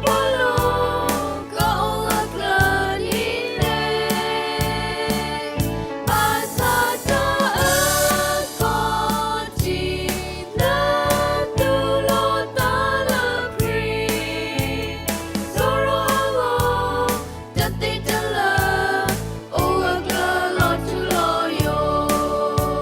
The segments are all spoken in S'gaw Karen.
ပှၤလီၤ ကအိၣ်အကျၢၤဒ်လဲၣ်, ဘၣ်ဆၣ်တၢ်အၢၣ်ခီၣ်ထံး လၢသူၣ်လီၤသးလၢခရံာ်, စိရိၤဟးဂီၤ တသ့တလၢ အိၣ်အကျၢၤလီၤထူလီၤယိာ်.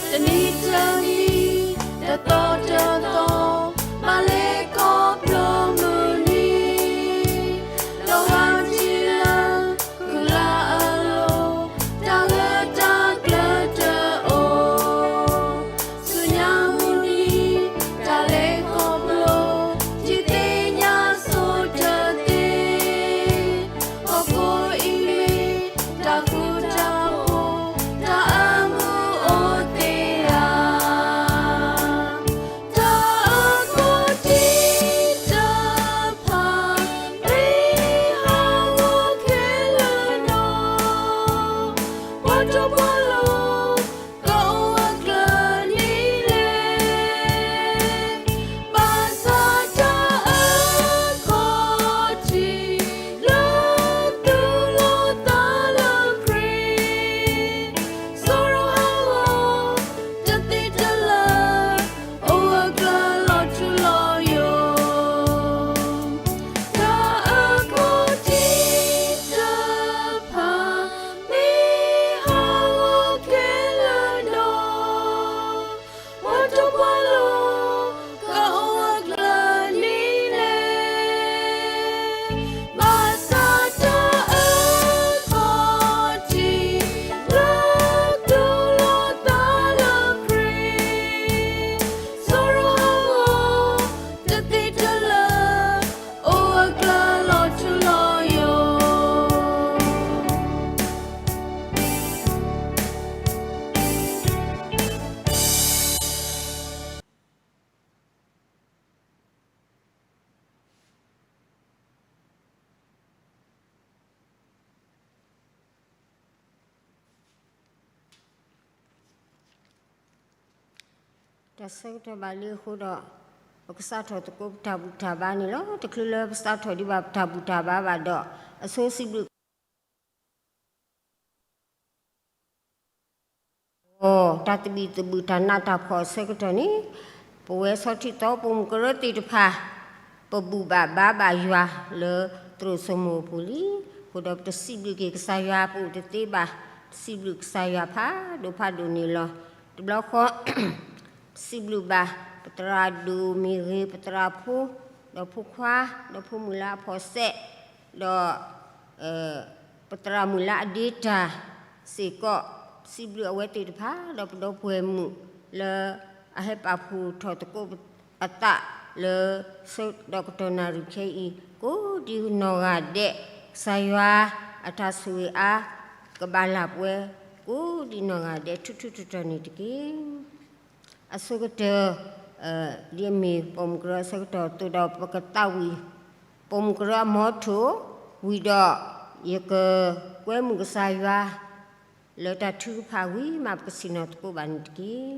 တနံၤတနံၤ တသီတသီ ဘၣ်လဲၤခီဖျိမုၢ်နံၤ, လီၤဂာ်ထံလၢ ကုၢ်လၢအလိၤ, တၢ်ဂၢၢ်တၢ်ကျၢၤတအိၣ်, ဆူညါမုၢ်နံၤ တၢ်လဲၤခီဖျိ ဒုးသ့ၣ်ညါဆိတသ့, ဟီၣ်ခိၣ်အံၤမ့ၢ် တၢ်ဃူတၢ်ဖိး တၢ်အမုာ်အိၣ်သ့ဧါ. တၢ်အၢၣ်ခီၣ်ထံးတဖၣ် မ့ၢ်ဟးဂီၤခဲလၢာ်ဒီး, ပှၤတီပှၤလိၤ ကအိၣ်အကျၢၤဒ်လဲၣ်, ဘၣ်ဆၣ်တၢ်အၢၣ်ခီၣ်ထံး လၢသူၣ်လီၤသးလၢခရံာ်, စိရိၤဟးဂီၤ တသ့တလၢ အိၣ်အကျၢၤလီၤထူလီၤယိာ်. တၢ်အၢၣ်ခီၣ်ထံးတဖၣ် မ့ၢ်ဟးဂီၤခဲလၢာ်ဒီး, ပှၤတီပှၤလိၤ ကအိၣ်အကျၢၤဒ်လဲၣ်, ဘၣ်ဆၣ်တၢ်အၢၣ်ခီၣ်ထံး လၢသူၣ်လီၤသးလၢခရံာ်, စိရိၤဟးဂီၤ တသ့တလၢ အိၣ်အကျၢၤလီၤထူလီၤယိာ်. တၢ်ဆၢကတီၢ်ဘၣ်လံအဃိဒီး, ပကစးထီၣ်သကိးပတၢ်ဘူၣ်တၢ်ဘါန့ၣ်လီၤ. တချုးလၢပစးထီၣ်ဒံးဘၣ်ပတၢ်ဘူၣ်တၢ်ဘါဘၣ်ဒီး, အဆိစံးဘျုး တၢ်သဘံၣ်သဘုၣ်တၢ်နးတၢ်ဖှီၣ်အဆၢကတီၢ်န့ၣ်, ပဝဲဆီထံသီပိာ်မုၣ်ကရၢသ့ၣ်တဖၣ်, ပဘူၣ်ဘၣ်ဘါဘၣ်ယွၤလၢသရိာ်စိမိၤအပူၤလံ. အဃိဒီးပတစံးဘျုးက့ၤကစၢ်ယွၤ ပအိၣ်တသ့ဘၣ်, ပစံးဘျုးကစၢ်ယွၤဖးဒိၣ်ဖးဒိၣ်န့ၣ်လီၤ. တဘျီဃီ စံးဘျုးဘၣ် ပသရၣ်ဒိၣ်မ့ၢ်ဂ့ၤ, ပသရၣ်ဖိ, ဒီးဖိခွါ, ဒီးဖိမုၣ်လၢအဖီၣ်စဲး, ဒီး ပသရၣ်မုၣ်လၢအဒ့တၢ်စ့ၢ်ကီး, စံးဘျုးအဝဲသ့ၣ်တဖၣ်, ဒီးပဒီပုၢ်ဝဲၢ်မုၣ်လၢအဟဲပာ်ဖှိၣ်ထီၣ်သကိးအသးလၢ ဆၢကတီၢ်ကတီၢ်နၣ်ရံၣ်ခဲအံၤ, ကိးဒံနီၢ်ဂၤဒဲး, ကစၢ်ယွၤအတၢ်ဆိၣ်ဂ့ၤအါ ကဘၣ်လၢ်ပဝဲ ကိးဒံနီၢ်ဂၤဒဲး ထူထူတီတီန့ၣ်တက့ၢ်. အဆိကတၢၢ် ဒ်အမ့ၢ်ပိာ်မုၣ်ကရၢအဆၢကတီၢ်အသိးဒီး ပကသးဝံၣ် ပိာ်မုၣ်ကရၢအမီထိၣ်ဝံၤဒီး ယကကွဲမုာ်ကစၢ်ယွၤ လၢတၢ်ထုကဖၣ်ဝံၤမး ပကဆ့ၣ်နီၤသကိးဘၣ်န့ၣ်တက့ၢ်.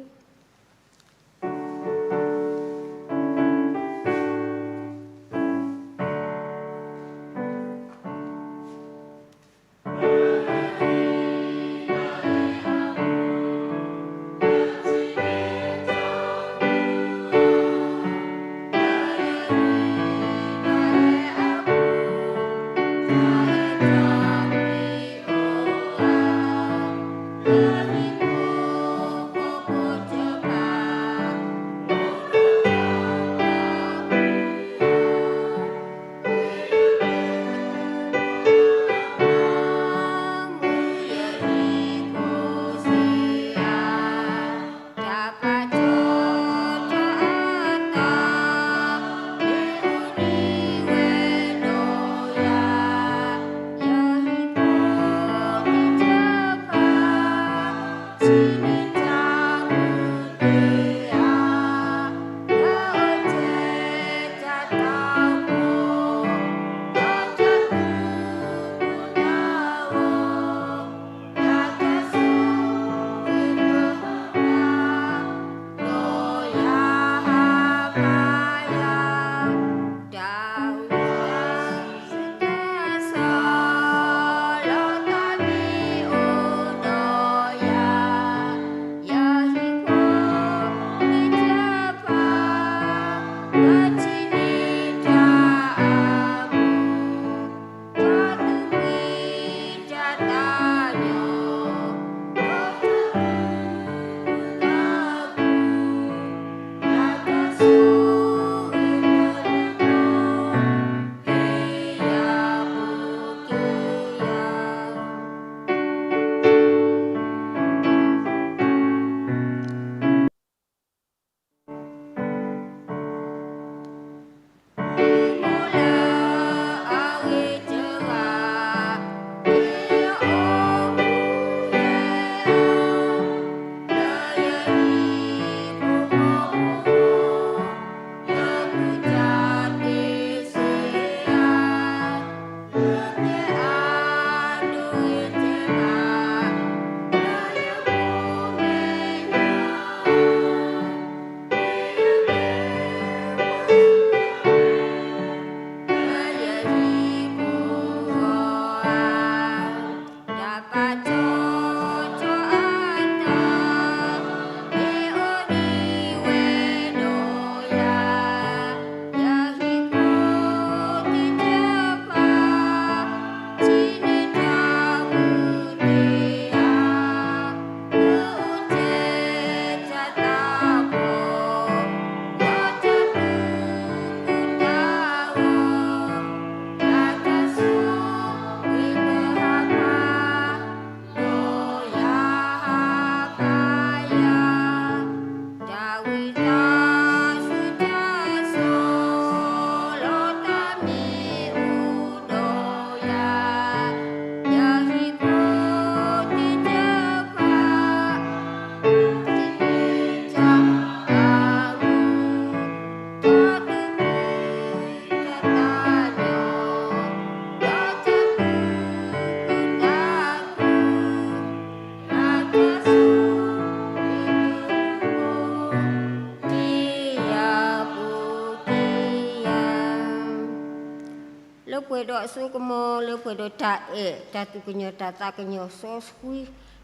လၢပှဲၤဒီးအစိကမီၤ လၢပှဲၤဒီးတၢ်အဲၣ် တၢ်သူၣ်ကညီၤ တၢ်သးကညီၤစီဆှံ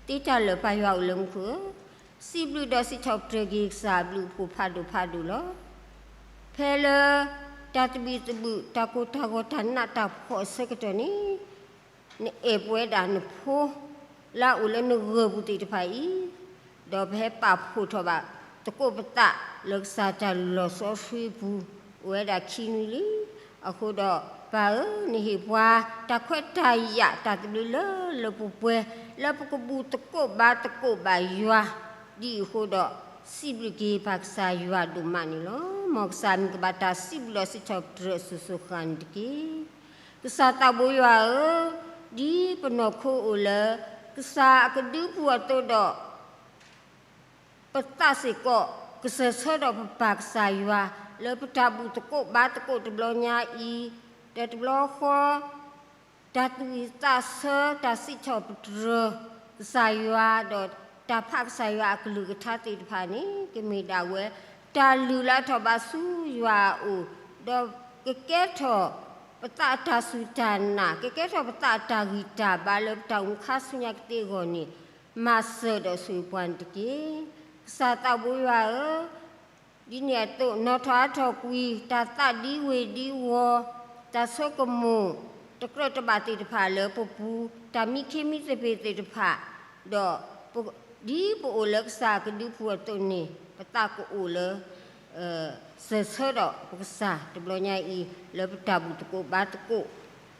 သ့တၢ်လၢာ် ပၢ်ယွၤအိၣ်လၢမူခိၣ်ဧၢ, စံးဘျုးဒီးစံးထီၣ်ပတြၢၤက့ၤကစၢ်အဘျုးအဖှိၣ်ဖးဒိၣ်ဖးဒိၣ်လီၤ. ဖဲလၢ တၢ်သဘံၣ်သဘုၣ် တၢ်ကိၢ်တၢ်ဂီၤ တၢ်နးတၢ်ဖှီၣ်အဆၢကတီၢ်န့ၣ် နအဲၣ်ပဝဲဒၣ်နဖိ လၢအအိၣ်လၢနဂၢၢ်ပူၤသ့ၣ်တဖၣ်အံၤ, ဒီးပဟဲပာ်ဖှိၣ်ထီၣ်ဘၣ် သကိးပသးလၢကစၢ်တၢ်လုၢ်လီၢ်စီဆှံပူၤ အိၣ်ဝဲဒၣ်ခံနွံလံ. အဃိဒီး ပၢ်ဧၢ, နဟ့ၣ်ပှၤ တၢ်ခွဲးတၢ်ယာ် တၢ်သဘျ့လၢလၢပှဲၤပှဲၤ လၢပကဘူၣ်သကိးဘါသကိးဘၣ်ယွၤ ဒ်အံၤအဃိဒီး စံးဘျုးက့ၤပၢ်ကစၢ်ယွၤဒိၣ်မးန့ၣ်လီၤ. မ်ကစၢ်မံၤကဘၣ်တၢ်စံးဘျုးဒီးစံးထီၣ်ပတြၢၤအစိၤစိၤဃၣ်န့ၣ်တက့ၢ်. ကစၢ်သးဘိယွၤဧၢ, ဒ်ပနီၢ်ခိအိၣ်လၢ ကစၢ်အကဒုပူၤအသိးဒီး ပသးစ့ၢ်ကီး ကစၢၢ်ဆၢဒီးပပၢ်ကစၢ်ယွၤ လၢပတၢ်ဘူၣ်သကိးဘါသကိးတဘျီညါအံၤ, ဒီးတဘျီဃီ တၢ်သူၣ်ဝံၣ်သးဆၢ တၢ်စံးထီၣ်ပတြၢၤကစၢ်ယွၤ ဒီးတၢ်ဖးကစၢ်ယွၤအကလုၢ်ကထါသ့ၣ်တဖၣ်န့ၣ် ကမ့ၢ်ဒၣ်ဝဲ တၢ်လုၢ်လၢထီၣ်ဘးဆူယွၤအအိၣ်, ဒီးကကဲထီၣ်ပသးအတၢ်စူၢ်တၢ်နာ်, ကကဲထီၣ်ပသးအတၢ်ဂံၢ်တၢ်ဘါ လၢပတၢ်အိၣ်မူခါဆူညါကသ့အဂီၢ်န့ၣ် မၤစၢၤဒီးဆိၣ်ဂ့ၤပှၤန့ၣ်တက့ၢ်. ကစၢ်သးဘိယွၤဧၢ, ဒ်န့ၣ်အသိး နီၣ်ထီၣ်အါထီၣ်ကွံာ် တၢ်သးဒံဝ့ၤဒံဝီၤ, တၢ်ဆိကမိၣ် တကြၢးတဘၣ်သ့ၣ်တဖၣ်လၢပပူၤ, တၢ်မံခ့မံသပ့ၤသ့ၣ်တဖၣ်, ဒီး ဒ်ပအိၣ်လၢကစၢ်အကဒုပူၤအသိးန့ၣ် ပသးကအိၣ်လၢ စၢၢ်ဆၢဒီးပကစၢ်တဘျီညါအံၤ လၢပတၢ်ဘူၣ်သကိးဘါသကိး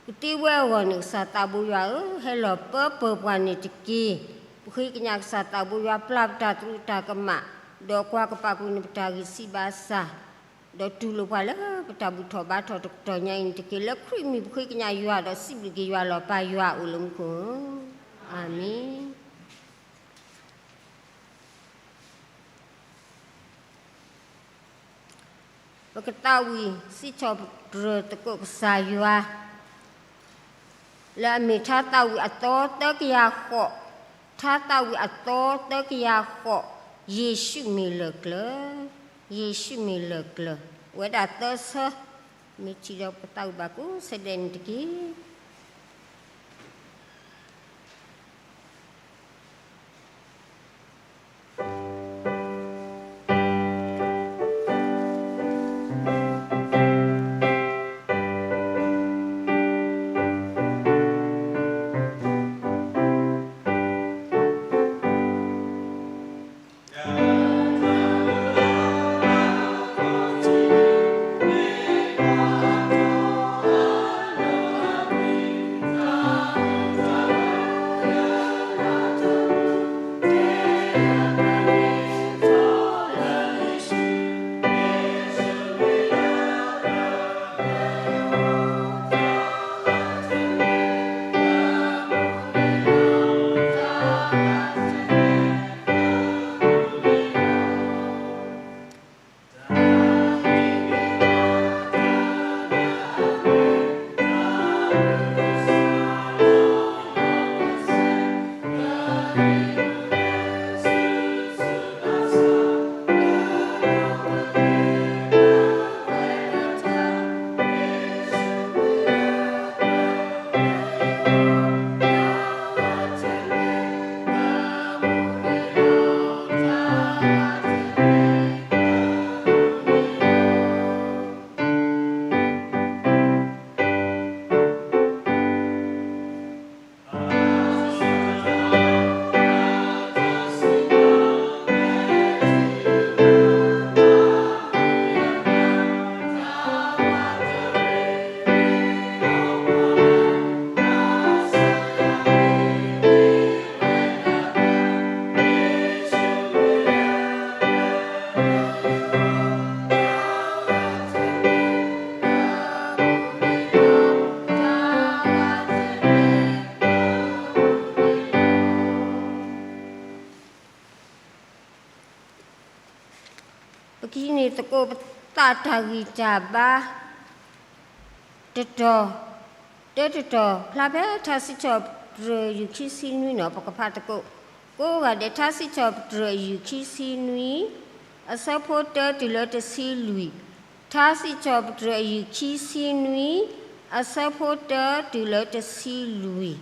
ကသ့ဝဲအဂီၢ်န့ၣ် ကစၢ်သးဘိယွၤဧၢ, ဟဲလီၤပၢပၢၤပှၤန့ၣ်တက့ၢ်. ပဃ့ကညးကစၢ်သးဘိယွၤ ပျၢ်ပတၢ်သရူးတၢ်ကမၣ်, ဒီးကွၢ်ကပာ်ကွံာ်န့ၣ် ပတၢ်ဂံၢ်စၢ်ဘါစၢ်, ဒီးတူၢ်လိာ်ပှၤလၢပတၢ်ဘူၣ်ထီၣ်ဘါထီၣ်တကတီၢ်ညါအံၤန့ၣ်တက့ၢ်. လၢခရံာ်မံၤပဃ့ကညးယွၤဒီးစံးဘျုးက့ၤယွၤလီၤ. ပၢ်ယွၤအိၣ်လၢမူခိၣ်ဧၢ, အၤမ့ၣ်. ပကသးဝံၣ်စံးထီၣ်ပတြၢၤသကိးကစၢ်ယွၤ လၢအမ့ၢ်ထါသးဝံၣ်အသီသၢကယၤဃိး, ထါသးဝံၣ်အသီသၢကယၤဃိး, ယ့ၣ်ၡူးမ့ၢ်လၢၢ်ကျၢၤ, ယ့ၣ်ၡူးမ့ၢ်လၢၢ်ကျၢၤ, အိၣ်ဝဲဒၣ်သၢဆၢ, မ့ၢ်ထံၣ်ဒီးပသးဝံၣ်ဘၣ်ကိးဆၢဒဲးန့ၣ်တက့ၢ်. ပကဟံးန့ၢ်သကိးပသးတၢ်ဂံၢ်တၢ်ဘါ တတီၤ, တၢတတီၤ ဖျါဖဲထါစံးထီၣ်ပတြၢၤ ယုၢ်ခံဆံနွံန့ၣ် ပကဖးသကိး ကိးဂၤဒဲး ထါစံးထီၣ်ပတြၢၤ ယုၢ်ခံဆံနွံ အဆၢဖိတၢတုၤလၢတဆံလွံၢ်, ထါစံးထီၣ်ပတြၢၤ ယုၢ်ခံဆံနွံ အဆၢဖိတၢတုၤလၢတဆံလွံၢ်,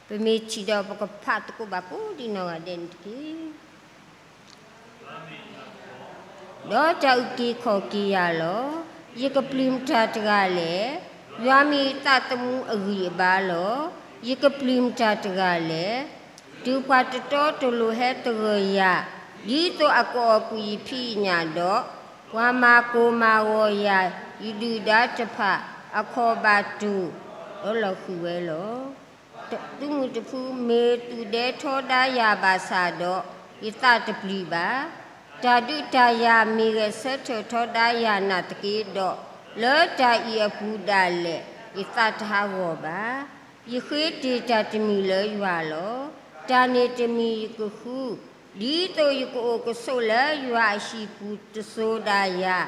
ပမ့ၢ်ထံၣ်ဒီးပကဖးသကိးဘၣ်ကိးဒံနီၢ်ဂၤဒဲးန့ၣ်တက့ၢ်. ဒီးတၢ်အုၣ်က့ၤခီၣ်က့ၤယၤလီၤ. ယကပျံၤမတၤတဂၤလဲၣ်. ယွၤမ့ၢ်ယသးသမူအဂံၢ်အဘါလီၤ. ယကပျံၤမတၤတဂၤလဲၣ်. တုၤပှၤတတီတလိၤဟဲသဂၢၢ်ယၤ, ဒ်သိးအကအီၣ်ကွံာ်ယဖံးယညၣ်ဒီး, ပှၤမၤကိၢ်မၤဂီၤယၤ, ယဒုၣ်ဒါတဖၣ် အခီၣ်ဘၣ်တိၢ်, ဒီးလီၤဃုာ်ဝဲလီၤ. သုးမုၢ်တဖုမ့ၢ်သူၣ်ဒဲထီဒါယၤဘၣ်ဆၣ်ဒီး, ယသးတပျံၤဘၣ်. တၢ်ဒုးတၢ်ယၤမ့ၢ်ဂဲၤဆၢထၢၣ်ထီဒါယၤနာ်သက့ဒီး, လၢတၢ်အံၤအပူၤဒၣ်လဲာ် ယသးတဟးဂီၤဘၣ်. ယဃ့တ့ၢ်တၢ်တမံၤလၢယွၤလီၤ. တၢ်န့ၣ်တမံၤယကဃု, ဒ်သိးယကအိၣ်ကဆိးလၢယွၤအဟံၣ်ပူၤတစိၤဒၣ်ယၤ,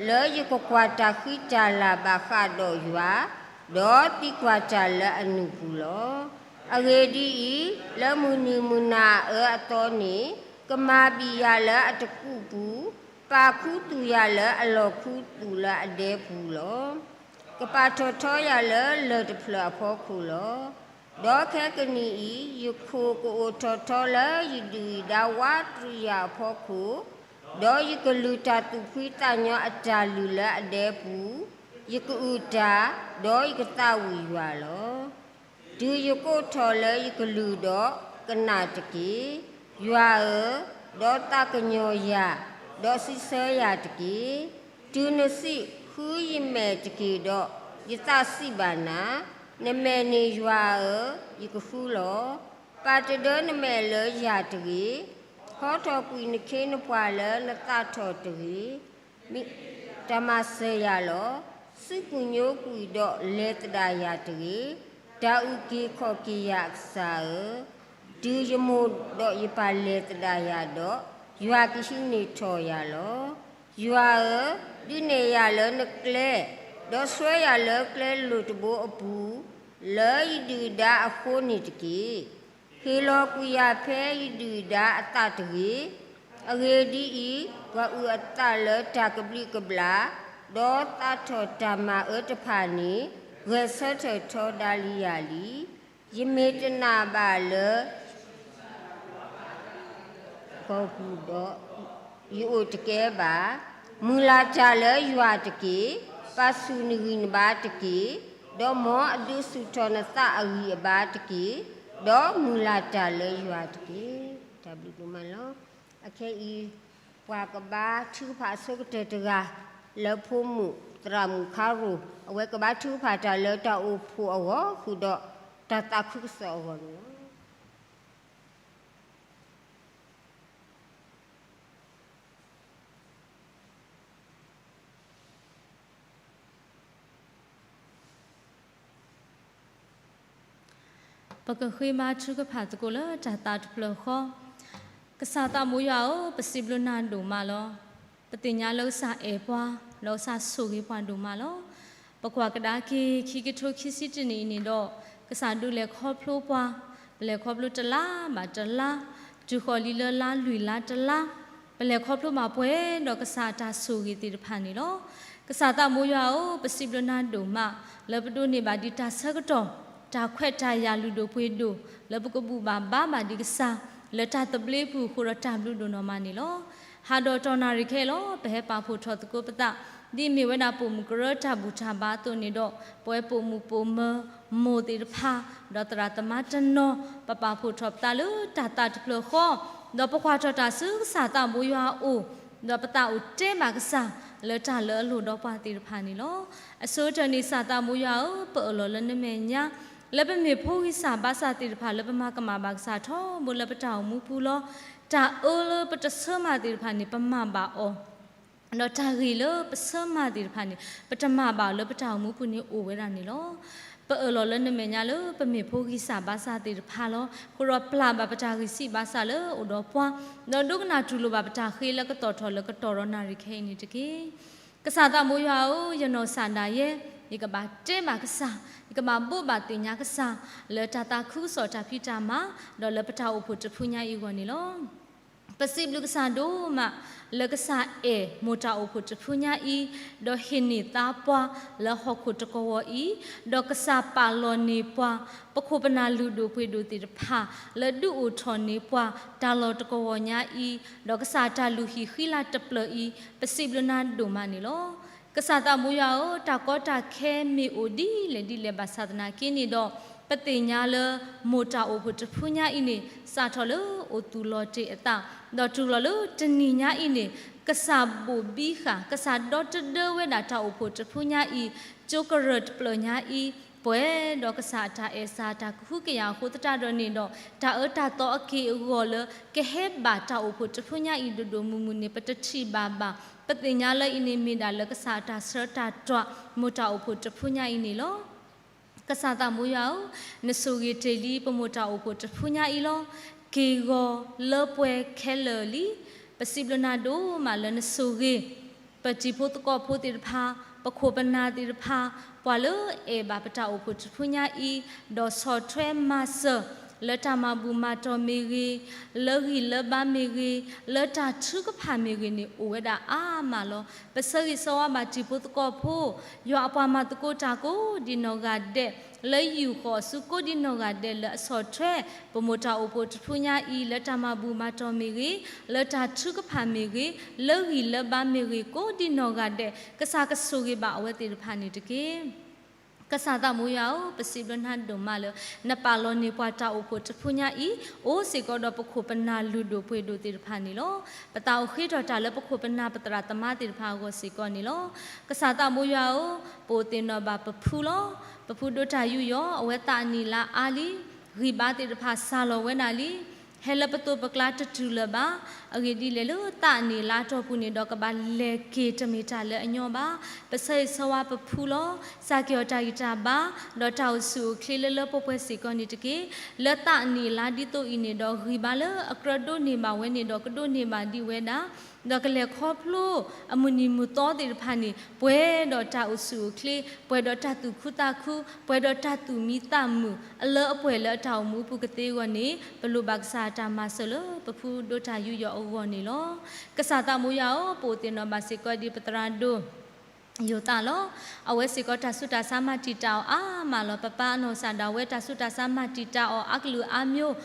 လၢယကကွၢ်တၢ်ဃံတၢ်လၤဘၣ်ဃးဒီးယွၤ, ဒီးသံကွၢ်တၢ်လၢအနုာ်ပူၤလီၤ. အဂ့ၢ်ဒ်အံၤ, လၢမုၢ်နံၤမုၢ်နၤအအၢအသီန့ၣ်, ကမၤဘံၣ်ယၤလၢအတကူၣ်ပူၤ, ပာ်ခူသူၣ်ယၤလၢအလီၢ်ခူသူၣ်လၢအဒဲပူၤလီၤ. ကပာ်ထီၣ်ထီယၤလၢလၢၢ်တဖျၢၣ်အဖီခိၣ်လီၤ. ဒီးခဲကနံၣ်အံၤ, ယခိၣ်ကအိၣ်ထီၣ်ထီလၢယဒုၣ်ယဒါဝးတရံးယၤအဖီခိၣ်, ဒီးယကလုၢ်တၢ်သူၣ်ဖှံသးညီအတၢ်လုၢ်လၢအဒဲပူၤ, ယကအုၣ်တၢ်, ဒီးယကသးဝံၣ်ယွၤလီၤ. တုၤယကိးထီၣ်လၢယကလုၢ်ဒီး, ကနၣ်တက့ၢ်, ယွၤဧၢ, ဒီးသးကညီၤယၤ, ဒီးစံးဆၢယၤတက့ၢ်. တုၤနစံး, ဃုယမဲာ်တက့ၢ်ဒီး, ယသးစံးဘၣ်နၤ, နမဲာ်န့ၣ်ယွၤဧၢ, ယကဃုလီၤ. ပာ်တဒၢနမဲာ်လၢယၤတဂ့ၤ, ဟီထီၣ်ကွံာ်နခ့နပှၤလၢနသးထီၣ်တဂ့ၤ. မ့ၢ်တၢ်မၤစၢၤယၤလီၤ. စူးကွံာ်ညိကွံာ်ဒီးလဲၤသဒၣ်ယၤတဂ့ၤ. တၢ်အုၣ်က့ၤခီၣ်က့ၤယၤအကစၢ်ဧၢ, တုၤယမိၢ်ဒီးယပၢ်လဲၤသဒၣ်ယၤဒီး, ယွၤကဟံးန့ၢ်ထီၣ်ယၤလီၤ. ယွၤဧၢ, ဒုးနဲၣ်ယၤလၢနကျဲ, ဒီးဆှၢယၤလၢကျဲလိာ်တဘိအပူၤ, လၢယဒုၣ်ဒါအဃိန့ၣ်တက့ၢ်. ဟ့ၣ်လီၤကွံာ်ယၤဖဲယဒုၣ်ဒါအသးတဂ့ၤ. အဂ့ၢ်ဒ်အံၤ, ပှၤအုၣ်အသးလၢတၢ်ကဘျံးကဘျၣ်, ဒီးသးထီၣ်တၢ်မၤအၢတဖၣ်န့ၣ်, ဂဲၤဆၢထၢၣ်ထီဒါလံယၤလံ. ယမ့ၢ်တနာ်ဘၣ်လၢ ကီၢ်ပူၤဒီး, ယအိၣ်တကဲဘၣ်. မုၢ်လၢ်တၢ်လၢယွၤတက့ၢ်. ပာ်ဆူၣ်နဂံၢ်နဘါတက့ၢ်. ဒီးမ်အဒုးဆူၣ်ထီၣ်နသးအဂံၢ်အဘါတက့ၢ်. ဒီးမုၢ်လၢ်တၢ်လၢယွၤတက့ၢ်. တၢ်ဘျုးဒိၣ်မးလီၤ. အခဲအံၤ, ပှၤကဘါထုကဖၣ်အဆိကတၢၢ်တဂၤ, လၢဖိမုၣ်သရၣ်မုၣ်ခါရိၣ်, အဝဲကဘါထုကဖၣ်တၢ်လၢတၢ်အိၣ်ဖှိၣ်အဂီၢ်ဃုာ်ဒီး, တၢ်သးခုကစီၣ်အဂီၢ်န့ၣ်လီၤ. ပကဃ့ဘါထုကဖၣ်သကိးလၢတၢ်သးတဖျၢၣ်ဃီ, ကစၢ်သးမိယွၤဧၢ, ပစံးဘျုးနၤဒိၣ်မးလီၤ. ပသ့ၣ်ညါလၢကစၢ်အဲၣ်ပှၤ, ဒီးကစၢ်ဆိၣ်ဂ့ၤပှၤဒိၣ်မးလီၤ. ပကွၢ်ကဒါက့ၤ ခံကထိခံဆံတနံၣ်အံၤန့ၣ်ဒီး, ကစၢ်ဒုးလဲၤခီဖျိပှၤ, ပလဲၤခီဖျိတလါဘၣ်တလါ, တုၤဃီၤလံလၢလါလွံၢ်လါတလါ, ပလဲၤခီဖျိဘၣ်ပှဲၤဒီးကစၢ်အတၢ်ဆိၣ်ဂ့ၤသ့ၣ်တဖၣ်န့ၣ်လီၤ. ကစၢ်သးမိယွၤဧၢ, ပစံးဘျုးနၤဒိၣ်မး, လၢပဒိးန့ၢ်ဘၣ်ဒံးတၢ်ဆၢကတီၢ်, တၢ်ခွဲးတၢ်ယာ်လုၢ်ဒိၣ်ပှ့ၤဒိၣ်, လၢပကဘူၣ်ဘၣ်ဘါဘၣ်ဒံးကစၢ်, လၢတၢ်သဘျ့ပူၤအဃိဒီးတၢ်ဘျုးဒိၣ်နီၢ်မးန့ၣ်လီၤ. ဟးဒီးတီၢ်နၣ်ရံၣ်ခဲအံၤလီၤ, ပဟဲပာ်ဖှိၣ်ထီၣ်သကိးပသး, ဒ်အမ့ၢ်ဝဲဒၣ်ပိာ်မုၣ်ကရၢတၢ်ဘူၣ်တၢ်ဘါအသိးန့ၣ်ဒီး, ပဝဲပိာ်မုၣ်ပိာ်မၢၤ, မိၢ်သ့ၣ်တဖၣ်, ဒီးသရၣ်သမါတနီၤ, ပပာ်ဖှိၣ်ထီၣ်ပသးလၢတၢ်သးတဖျၢၣ်ဃီ, ဒီးပကွၢ်ထီၣ်တၢ်ဆူကစၢ်သးမိယွၤအအိၣ်, ဒီးပသးအိၣ်တဲဘၣ်ကစၢ်, လၢတၢ်လၢအလိၣ်ဒီးပှၤသ့ၣ်တဖၣ်န့ၣ်လီၤ. အဆိကတၢၢ်န့ၣ် ကစၢ်သးမိယွၤဧၢ, ပအၢၣ်လီၤလၢနမဲာ်ညါ, လၢပမ့ၢ်ဖိဂံၢ်စၢ်ဘါစၢ်သ့ၣ်တဖၣ်လၢပမၤကမၣ်ဘၣ်ကစၢ်ထီဘိလၢပတၢ်အိၣ်မူပူၤလီၤ. တၢ်အၢလၢပတဆၢမၤသ့ၣ်တဖၣ်န့ၣ် ပမၤဘၣ်အီၤ, ဒီးတၢ်ဂ့ၢ်လၢပဆၢမၤသ့ၣ်တဖၣ်န့ၣ် ပတမၤဘၣ်အီၤလၢပတၢ်အိၣ်မူပူၤန့ၣ်အိၣ်ဝဲဒၣ်န့ၣ်လီၤ. ပအၢၣ်လီၤလၢနမဲာ်ညါလၢပမ့ၢ်ဖိဂံၢ်စၢ်ဘါစၢ်သ့ၣ်တဖၣ်လီၤ. အဃိဒီးပျၢ်ဘၣ်ပတၢ်ဂံၢ်စၢ်ဘါစၢ်လၢအိၣ်ဒီးပှၤ, ဒီးဒိကနၣ်တူၢ်လိာ်ဘၣ်ပတၢ်ဃ့လၢကတီၢ်ထီၣ်လၢကတီၢ်ဒီးနၣ်ရံၣ်ခဲအံၤန့ၣ်တက့ၢ်. ကစၢ်သးမိယွၤဧၢ, ယနီၢ်ကစၢ်ဒၣ်ယဲ, ယကဘၣ်တဲဘၣ်ကစၢ်, ယကဘၣ်ဘိးဘၣ်သ့ၣ်ညါကစၢ်, လၢတၢ်သးခုကစီၣ်တၢ်ဖံးတၢ်မၤ, ဒီးလၢပတၢ်အိၣ်ဖှိၣ်တဖုညါအံၤအဂီၢ်န့ၣ်လီၤ. ပစံးဘျုးကစၢ်ဒိၣ်မး လၢကစၢ်အဲၣ်မိၢ်တၢ်အိၣ်ဖှိၣ်တဖုညါအံၤ, ဒီးဟ့ၣ်န့ၢ်သါပှၤလၢဟီၣ်ခိၣ်တကဝီၤအံၤ, ဒီးကစၢ်ပာ်လီၤန့ၢ်ပှၤ ပခိၣ်ပနၢ်လုၢ်ဒိၣ်ပှ့ၤဒိၣ်သ့ၣ်တဖၣ် လၢဒုးအိၣ်ထီၣ်န့ၢ်ပှၤတၢ်လီၢ်တကဝီၤညါအံၤ, ဒီးကစၢ်တၢ်လုၢ်ဟံၣ်ဃံလၤတဖျၢၣ်အံၤ, ပစံးဘျုးနၤဒိၣ်မးန့ၣ်လီၤ. ကစၢ်သးဘိယွၤဧၢ, တၢ်ကီတၢ်ခဲမ့ၢ်အိၣ်ဒ်လဲၣ်ဒ်လဲၣ်ဘၣ်ဆၣ်သနာ်က့န့ၣ်ဒီး, ပသ့ၣ်ညါလၢ မိၢ်တၢ်အိၣ်ဖှိၣ်တဖုညါအံၤန့ၣ် စးထီၣ်လၢအိၣ်သူၣ်လီၤတ့ၢ်အသး, ဒီးတုၤလီၤလၢတနံၤညါအံၤန့ၣ်, ကစၢ်ဘိၣ်ဘံဃာ် ကစၢ်ဒီတဒၢဝဲဒၣ်တၢ်အိၣ်ဖှိၣ်တဖုညါအံၤ, ကၠိကရၢၢ်တဖျၢၣ်ညါအံၤ, ပှဲၤဒီးကစၢ်အတၢ်အဲၣ်စၢ်တၢ်ကဟုကယာ်အဃိသတးဒီးန့ၣ်ဒီး, တၢ်အၢတၢ်သီအက့ၢ်အဂီၤလၢ ကဟဲဘၣ်တၢ်အိၣ်ဖှိၣ်တဖုညါအံၤဒိၣ်ဒိၣ်မုၢ်မုၢ်န့ၣ် ပတထံၣ်ဘၣ်ဘၣ်. ပသ့ၣ်ညါလၢအံၤန့ၣ်မ့ၢ်ဒၣ်လၢကစၢ်အတၢ်ဆှၢတၢ်တွၢ် မိၢ်တၢ်အိၣ်ဖှိၣ်တဖုညါအံၤန့ၣ်လီၤ. ကစၢ်သးဘိယွၤဧၢ, နဆိၣ်ဂ့ၤတ့ၢ်လံပမိၢ်တၢ်အိၣ်ဖှိၣ်တဖုညါအံၤလီၤ. က့ၢ်ဂီၤလၢပှဲၤခဲလၢာ်လံ. ပစံးဘျုးနၤဒိၣ်မးလၢနဆိၣ်ဂ့ၤ ပတံၤဖိသကိးဖိသ့ၣ်တဖၣ်, ပခိၣ်ပနၢ်သ့ၣ်တဖၣ်, ပှၤလၢအဲၣ်ဘၣ်ပတၢ်အိၣ်ဖှိၣ်တဖုညါအံၤ, ဒီးဆီၣ်ထွဲမၤစၢၤ လၢတၢ်မၤဘူၣ်မၤတီၢ်မ့ၢ်ဂ့ၤ, လၢဂံၢ်လၢဘါမ့ၢ်ဂ့ၤ, လၢတၢ်ထုကဖၣ်မ့ၢ်ဂ့ၤန့ၣ် အိၣ်ဝဲဒၣ်အါမးလီၤ. ပဆၢဂ့ၤဆၢဝါဘၣ်တံၤဖိသကိးဖိ, ယွၤအပှၤမၤသကိးတၢ်ကိးဒံနီၢ်ဂၤဒဲး, လၢယူၢ်ဃီၣ်ဆူကိးဒံနီၢ်ဂၤဒဲးလၢအဆီၣ်ထွဲ ပမိၢ်တၢ်အိၣ်ဖှိၣ်တဖုညါအံၤ လၢတၢ်မၤဘူၣ်မၤတီၢ်မ့ၢ်ဂ့ၤ, လၢတၢ်ထုကဖၣ်မ့ၢ်ဂ့ၤ, လၢဂံၢ်လၢဘါမ့ၢ်ဂ့ၤ ကိးဒံနီၢ်ဂၤဒဲး, ကစၢ်ကဆိၣ်ဂ့ၤဘၣ်အဝဲသ့ၣ်တဖၣ်န့ၣ်တက့ၢ်. ကစၢ်သးဘိယွၤဧၢ, ပစံးဘျုးနၤဒိၣ်မးလၢ နပာ်လီၤန့ၢ်ပှၤတၢ်အိၣ်ဖှိၣ်တဖုညါအံၤ, အိၣ်စ့ၢ်ကီးဒီးပခိၣ်ပနၢ်လုၢ်ဒိၣ်ပှ့ၤဒိၣ်သ့ၣ်တဖၣ်န့ၣ်လီၤ. ပသးအိၣ်ဃ့ထီၣ်တၢ်လၢပခိၣ်ပနၢ်ပသရၣ်သမါသ့ၣ်တဖၣ်အဂီၢ်စ့ၢ်ကီးန့ၣ်လီၤ. ကစၢ်သးဘိယွၤဧၢ, ပအိၣ်သ့ၣ်နီၣ်ဘၣ်ပဖုလီၤ. ပဖုဒိၣ်တၢ်ယူးယီၣ် အဝဲသးအနံၣ်လါအါလံ, ဂံၢ်ဘါသ့ၣ်တဖၣ်စှၤလီၤဝဲဒၣ်လံ. ဟဲလၢပသိးပကျါတတုၤလၢၤဘၣ်. အဂ့ၢ်ဒ်လဲၣ်လၢသးအနံၣ်လါအတီၢ်ပူၤန့ၣ်ဒီး ကဘၣ်လဲၤက့ၤတမ့ၢ်တၢ်လၢအညီဘၣ်. ပဆၢဂ့ၤဆၢဝါပဖုလီၤ. စၢ်က့ၤအီၤတၢ်ဂံၢ်တၢ်ဘါ, ဒီးတၢ်အိၣ်ဆူၣ်အိၣ်ချ့လၢလၢပှဲၤပှဲၤစ့ၢ်ကီးန့ၣ်တက့ၢ်. လၢသးအနံၣ်လါဒ်သိးအံၤန့ၣ်ဒီး ဂံၢ်ဘါလၢအကြၢးဒိးန့ၢ်ဘၣ်ဝဲန့ၣ်ဒီး ကဒိးန့ၢ်ဘၣ်ဒံးဝဲဒၣ် ဒီးကလဲၤခီဖျိအမုၢ်နံၤမုၢ်သီသ့ၣ်တဖၣ်န့ၣ် ပှဲၤဒီးတၢ်အိၣ်ဆူၣ်အိၣ်ချ့, ပှဲၤဒီးတၢ်သူၣ်ခုသးခု, ပှဲၤဒီးတၢ်သူၣ်မံသးမုာ် အလၢအပှဲၤလၢအတၢ်အိၣ်မူအပူၤကသ့အဂီၢ်န့ၣ် ပလိၣ်ဘၣ်ကစၢ်အတၢ်မၤစၢၤလၢပဖုဒိၣ်တၢ်ယူးယီၣ်အဂီၢ်န့ၣ်လီၤ. ကစၢ်သးဘိယွၤဧၢ, ပအိၣ်သ့ၣ်နီၣ်ဘၣ်စ့ၢ်ကီးဒ်ပသရၣ်ဒိၣ် ယိၤသးလီၤ. အဝဲစ့ၢ်ကီးတၢ်ဆူးတၢ်ဆါမၤတံာ်တာ်အီၤအါမးလီၤ. ပပၢ်အနီၢ်ကစၢ်ဒၣ်ဝဲတၢ်ဆူးတၢ်ဆါမၤတံာ်တာ်အီၤအါကလုာ်အါမျိုး,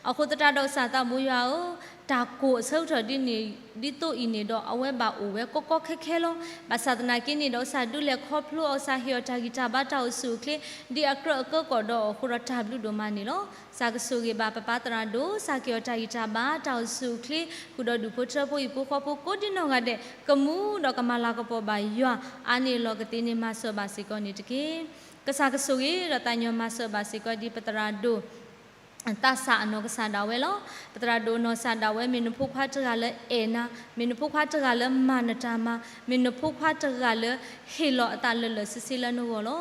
အဃိသတးဒီးကစၢ်သးဘိယွၤဧၢ, တၢ်ကိၢ်အဆၢကတီၢ်ဒ်န့ၣ် ဒ်သိးအံၤန့ၣ်ဒီး အဝဲဘၣ်အိၣ်ဝဲကီကီခဲခဲလီၤ. ဘၣ်ဆၣ်သနာ်က့န့ၣ်ဒီး ကစၢ်ဒုးလဲၤခီဖျိအီၤ ကစၢ်ဟ့ၣ်အီၤတၢ်ဂံၢ်တၢ်ဘါတၢ်အိၣ်ဆူၣ်အိၣ်ချ့ ဒ်အကြၢးအကၢကီၢ်ဒီးအဃိဒီးတၢ်ဘျုးဒိၣ်မးန့ၣ်လီၤ. ကစၢ်ကဆိၣ်ဂ့ၤဘၣ်ပပၢ်သရၣ်ဒိၣ်, ကစၢ်က့ၤအီၤတၢ်ဂံၢ်တၢ်ဘါတၢ်အိၣ်ဆူၣ်အိၣ်ချ့, ဃုာ်ဒီးဒူၣ်ဖိထၢဖိဟံၣ်ဖိဃီဖိကိးဒံနီၢ်ဂၤဒဲး ကမူဒီးကမၤလၤကပီၤဘၣ်ယွၤ အါန့ၢ်အလီၢ်ကသ့န့ၣ် မၤစၢၤဘၣ်စ့ၢ်ကီးန့ၣ်တက့ၢ်. ကစၢ်ကဆိၣ်ဂ့ၤဒီးသးကညီၤမၤစၢၤဘၣ်စ့ၢ်ကီးဒ်ပသရၣ်ဒိၣ် သးစၢ်အနီၢ်ကစၢ်ဒၣ်ဝဲလီၤ. ပသရၣ်ဒိၣ်အနီၢ်ကစၢ်ဒၣ်ဝဲ မ့ၢ်နဖိခွါတဂၤလၢအဲၣ်နၤ, မ့ၢ်နဖိခွါတဂၤလၢမၤနတၢ်မၤ, မ့ၢ်နဖိခွါတဂၤလၢဟ့ၣ်လီၤအသးလၢာ်လၢာ်ဆ့ဆ့လၢနဂီၢ်လီၤ.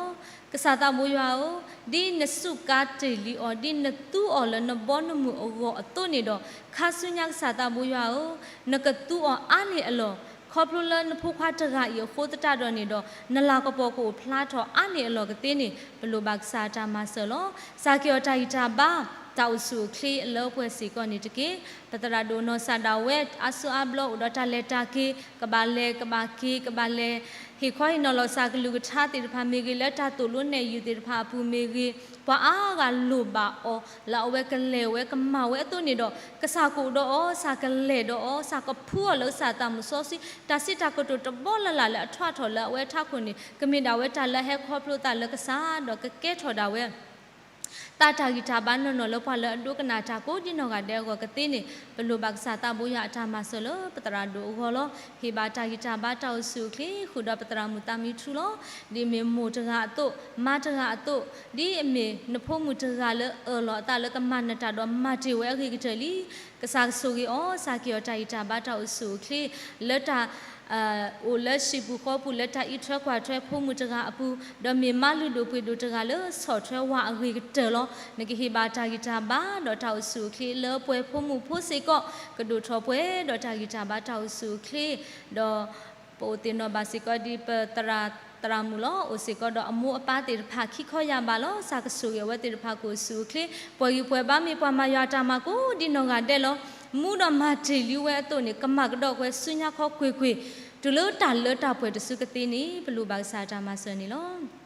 ကစၢ်သးဘိယွၤဧၢ, ဒ်နစူးကါတ့ၢ်လံအီၤ, ဒ်နသူအီၤလၢနဘီနမုၢ်အဂီၢ်အသိးန့ၣ်ဒီး, ခါဆူညါကစၢ်သးဘိယွၤဧၢ, နကသူအီၤအါန့ၢ်အလီၢ်, ခီဖျိလၢနဖိခွါတဂၤအံၤအဃိသတးဒီးန့ၣ်ဒီး, နလၤကပီၤကအိၣ်ဖျါထီၣ်အါန့ၢ်အလီၢ်ကသ့န့ၣ် ပလိၣ်ဘၣ်ကစၢ်အတၢ်မၤစၢၤလီၤ. ကစၢ်က့ၤအီၤတၢ်ဂံၢ်တၢ်ဘါ, တၢ်အိၣ်ဆူၣ်အိၣ်ချ့အလၢပှဲၤစ့ၢ်ကီးန့ၣ်တက့ၢ်. ပသရၣ်ဒိၣ်အနီၢ်ကစၢ်ဒၣ်ဝဲ အါစုအါဘျီအိၣ်ဒီးတၢ်လဲၤတၢ်က့ၤ, ကဘၣ်လဲၤကဘၣ်က့ၤ ကဘၣ်လဲၤ ဟ့ၣ်ခီဟ့ၣ်နီၤလီၤကစၢ်ကလုၢ်ကထါသ့ၣ်တဖၣ်မ့ၢ်ဂ့ၤ, လၢတၢ်သိၣ်လိနဲၣ်ယုၢ်သ့ၣ်တဖၣ်အပူၤမ့ၢ်ဂ့ၤ, ပှၤအါဂၤလိၣ်ဘၣ်အီၤ လၢအဝဲကလဲၤဝဲကမၤဝဲအသိးန့ၣ်ဒီး, ကစၢ်ကအိၣ်ဒီးအီၤ, ကစၢ်ကလဲၤဒီးအီၤ, ကစၢ်ကဖှူအီၤလၢကစၢ်သးမုၢ်စီဆှံ, တၢ်စံးတၢ်ကတိၤတဘီလၢ်လၢ်လၢအထွဲထီၣ်လၢအဝဲအထးခိၣ်န့ၣ် ကမ့ၢ်ဒၣ်ဝဲတၢ်လၢအဟဲခီဖျိသးလၢကစၢ် ဒီးကကဲထီၣ်ဒၣ်ဝဲ သးတၢ်ဂံၢ်တၢ်ဘါနီၢ်နီၢ်လၢပှၤလၢအဒိကနၣ်တၢ်ကိးဒံနီၢ်ဂၤဒဲးအဂီၢ်ကသ့န့ၣ်, ပလိၣ်ဘၣ်ကစၢ်သးဘိယွၤအတၢ်မၤစၢၤလၢပသရၣ်ဒိၣ်အဂီၢ်လီၤ. ဟ့ၣ်ဘၣ်တၢ်ဂံၢ်တၢ်ဘါတၢ်အိၣ်ဆူၣ်အိၣ်ချ့ ဃုာ်ဒီးပသရၣ်မုၣ်သးမံထူလီၤ. ဒ်အမ့ၢ်မိၢ်တဂၤအသိး, မါတဂၤအသိး, ဒ်အမ့ၢ်နဖိမုၣ်တဂၤလၢအၢၣ်လီၤအသးလၢကမၤနတၢ်ဒီးမၤတ့ၢ်ဝဲအဂ့ၤကတၢၢ်လံ. ကစၢ်ကဆိၣ်ဂ့ၤအီၤ, ကစၢ်က့ၤအီၤတၢ်ဂံၢ်တၢ်ဘါတၢ်အိၣ်ဆူၣ်အိၣ်ချ့ လၢတၢ် အိၣ်လၢဟံၣ်ပူၤဃီပူၤ လၢတၢ်အံးထွဲကွၢ်ထွဲဖိမုၣ်တဂၤအပူၤ, ဒီးမ့ၢ်မါလုၢ်ဒိၣ်ပှ့ၤဒိၣ်တဂၤလၢဆီၣ်ထွဲဝၤအဂ့ၤကတၢၢ်လီၤ. နကဟ့ၣ်ဘၣ်တၢ်ဂံၢ်တၢ်ဘါ ဒီးတၢ်အိၣ်ဆူၣ်အိၣ်ချ့လၢပှဲၤဖိမုၣ်ဖိစ့ၢ်ကီး, ကဒိၣ်ထီၣ်ပှဲၤဒီးတၢ်ဂံၢ်တၢ်ဘါတၢ်အိၣ်ဆူၣ်အိၣ်ချ့, ဒီးပအိၣ်သ့ၣ်နီၣ်ဘၣ်စ့ၢ်ကီးဒ်ပသရၣ် သရၣ်မုၣ်လီၤ. အိၣ်စ့ၢ်ကီးဒီးအမိၢ်အပၢ်သ့ၣ်တဖၣ်ခံခီယၢ်ဘးလီၤ. ကစၢ်ကဆိၣ်ဂ့ၤအဝဲသ့ၣ်တဖၣ်ကအိၣ်ဆူၣ်အိၣ်ချ့, ပှၤဂံၢ်ပှၤဘါမ့ၢ်ပှၤမၤယွၤအတၢ်မၤကိးဒံနီၢ်ဂၤဒဲးလီၤ. မူဒီးမၤတ့ၢ်လံဝဲအသိးန့ၣ် ကမၤကဒီးဝဲဆူညါခီကွ့ၢ်ကွ့ၢ် တုၤလၢတၢ်လၢတၢ်ပှဲၤတစုကသ့န့ၣ် ပလိၣ်ဘၣ်ကစၢ်အတၢ်မၤစၢၤန့ၣ်လီၤ.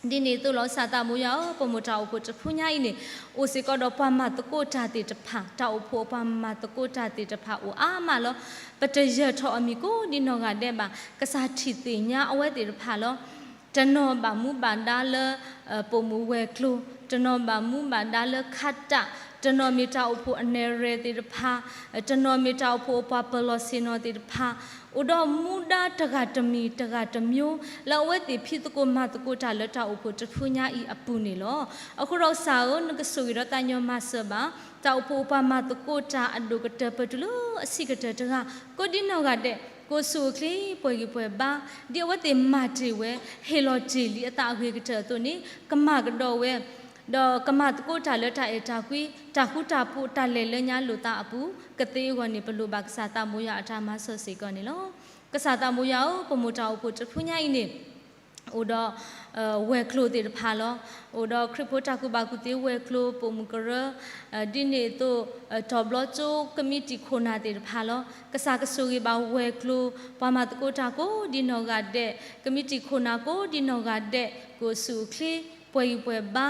ဒ်န့ၣ်အသိးလီၤ ကစၢ်သးမိၢ်ယွၤဧၢ, ပမိၢ်တၢ်အိၣ်ဖှိၣ်တဖုညါအံၤန့ၣ် အိၣ်စ့ၢ်ကီးဒီးပှၤမၤသကိးတၢ်သ့ၣ်တဖၣ်, တၢ်အိၣ်ဖှိၣ်အပှၤမၤသကိးတၢ်သ့ၣ်တဖၣ်အိၣ်အါမးလီၤ. ပတယၢၤထီၣ်အမံၤကိးဒံနီၢ်ဂၤဒဲးဘၣ်. ကစၢ်ထံၣ်သ့ၣ်ညါအဝဲသ့ၣ်တဖၣ်လီၤ. တနီၤဘၣ်မူဘၣ်ဒါလၢ ပိာ်မုၣ်ဝဲၤကျိၤ, တနီၤဘၣ်မူဘၣ်ဒါလၢခးတၢ်, တနီၤမ့ၢ်တၢ်အိၣ်ဖှိၣ်အနဲၣ်ရဲၣ်သ့ၣ်တဖၣ်, တနီၤမ့ၢ်တၢ်အိၣ်ဖှိၣ်အပှၤပၢၤလီၢ်ဆ့ၣ်နီၤသ့ၣ်တဖၣ်, အိၣ်ဒီးမူဒါတဂၤတမံၤတဂၤတမျိုး လၢအဝဲသ့ၣ်ဖံးသကိးမၤသကိးတၢ်လၢတၢ်အိၣ်ဖှိၣ်တဖုညါအံၤအပူၤန့ၣ်လီၤ. အဃိဒီးကစၢ်ဧၢ, နကဆိၣ်ဂ့ၤဒီးသးညီမၤစၢၤဘၣ် တၢ်အိၣ်ဖှိၣ်အပှၤမၤသကိးတၢ်အဒိၣ်ကတၢၢ်ပၢၢ်တုၤလၢအဆံးကတၢၢ်တဂၤ ကိးဒံနီၢ်ဂၤဒဲး, ကိးဆူၣ်အိၣ်ချ့ ပှဲၤဂံၢ်ပှဲၤဘါ, ဒ်အဝဲသ့ၣ်မၤတ့ၢ်ဝဲ ဟ့ၣ်လီၤတ့ၢ်လံအသးအဂ့ၤကတၢၢ်အသိးန့ၣ် ကမၤကဒီးဝဲ ဒီးကမၤသကိးတၢ်လၢတၢ်အဲၣ်တၢ်ကွံ, တၢ်ဃူတၢ်ဖိး တၢ်လဲၤလၢညါလိာ်သးအပူၤ ကသ့အဂီၢ်န့ၣ် ပလိၣ်ဘၣ်ကစၢ်သးမိၢ်ယွၤအတၢ်မၤစၢၤစ့ၢ်ကီးန့ၣ်လီၤ. ကစၢ်သးမိၢ်ယွၤဧၢ, ပမိၢ်တၢ်အိၣ်ဖှိၣ်တဖုညါအံၤန့ၣ် အိၣ်ဒီး ဝဲၤကျိၤသ့ၣ်တဖၣ်လီၤ. အိၣ်ဒီးခရံာ်ဖိတၢ်ကူၣ်ဘၣ်ကူၣ်သ့ဝဲၤကျိၤ ပိာ်မုၣ်ကရၢ, ဒ်န့ၣ်အသိး တီၤဘျီကၠိကမံးတံာ်ခိၣ်နၢ်သ့ၣ်တဖၣ်လီၤ. ကစၢ်ကဆိၣ်ဂ့ၤဘၣ်ဝဲၤကျိၤ ပှၤမၤသကိးတၢ်ကိးဒံနီၢ်ဂၤဒဲး, ကမံးတံာ်ခိၣ်နၢ်ကိးဒံနီၢ်ဂၤဒဲး, ကိးဆူၣ်အိၣ်ချ့ ပှဲၤဂံၢ်ပှဲၤဘါ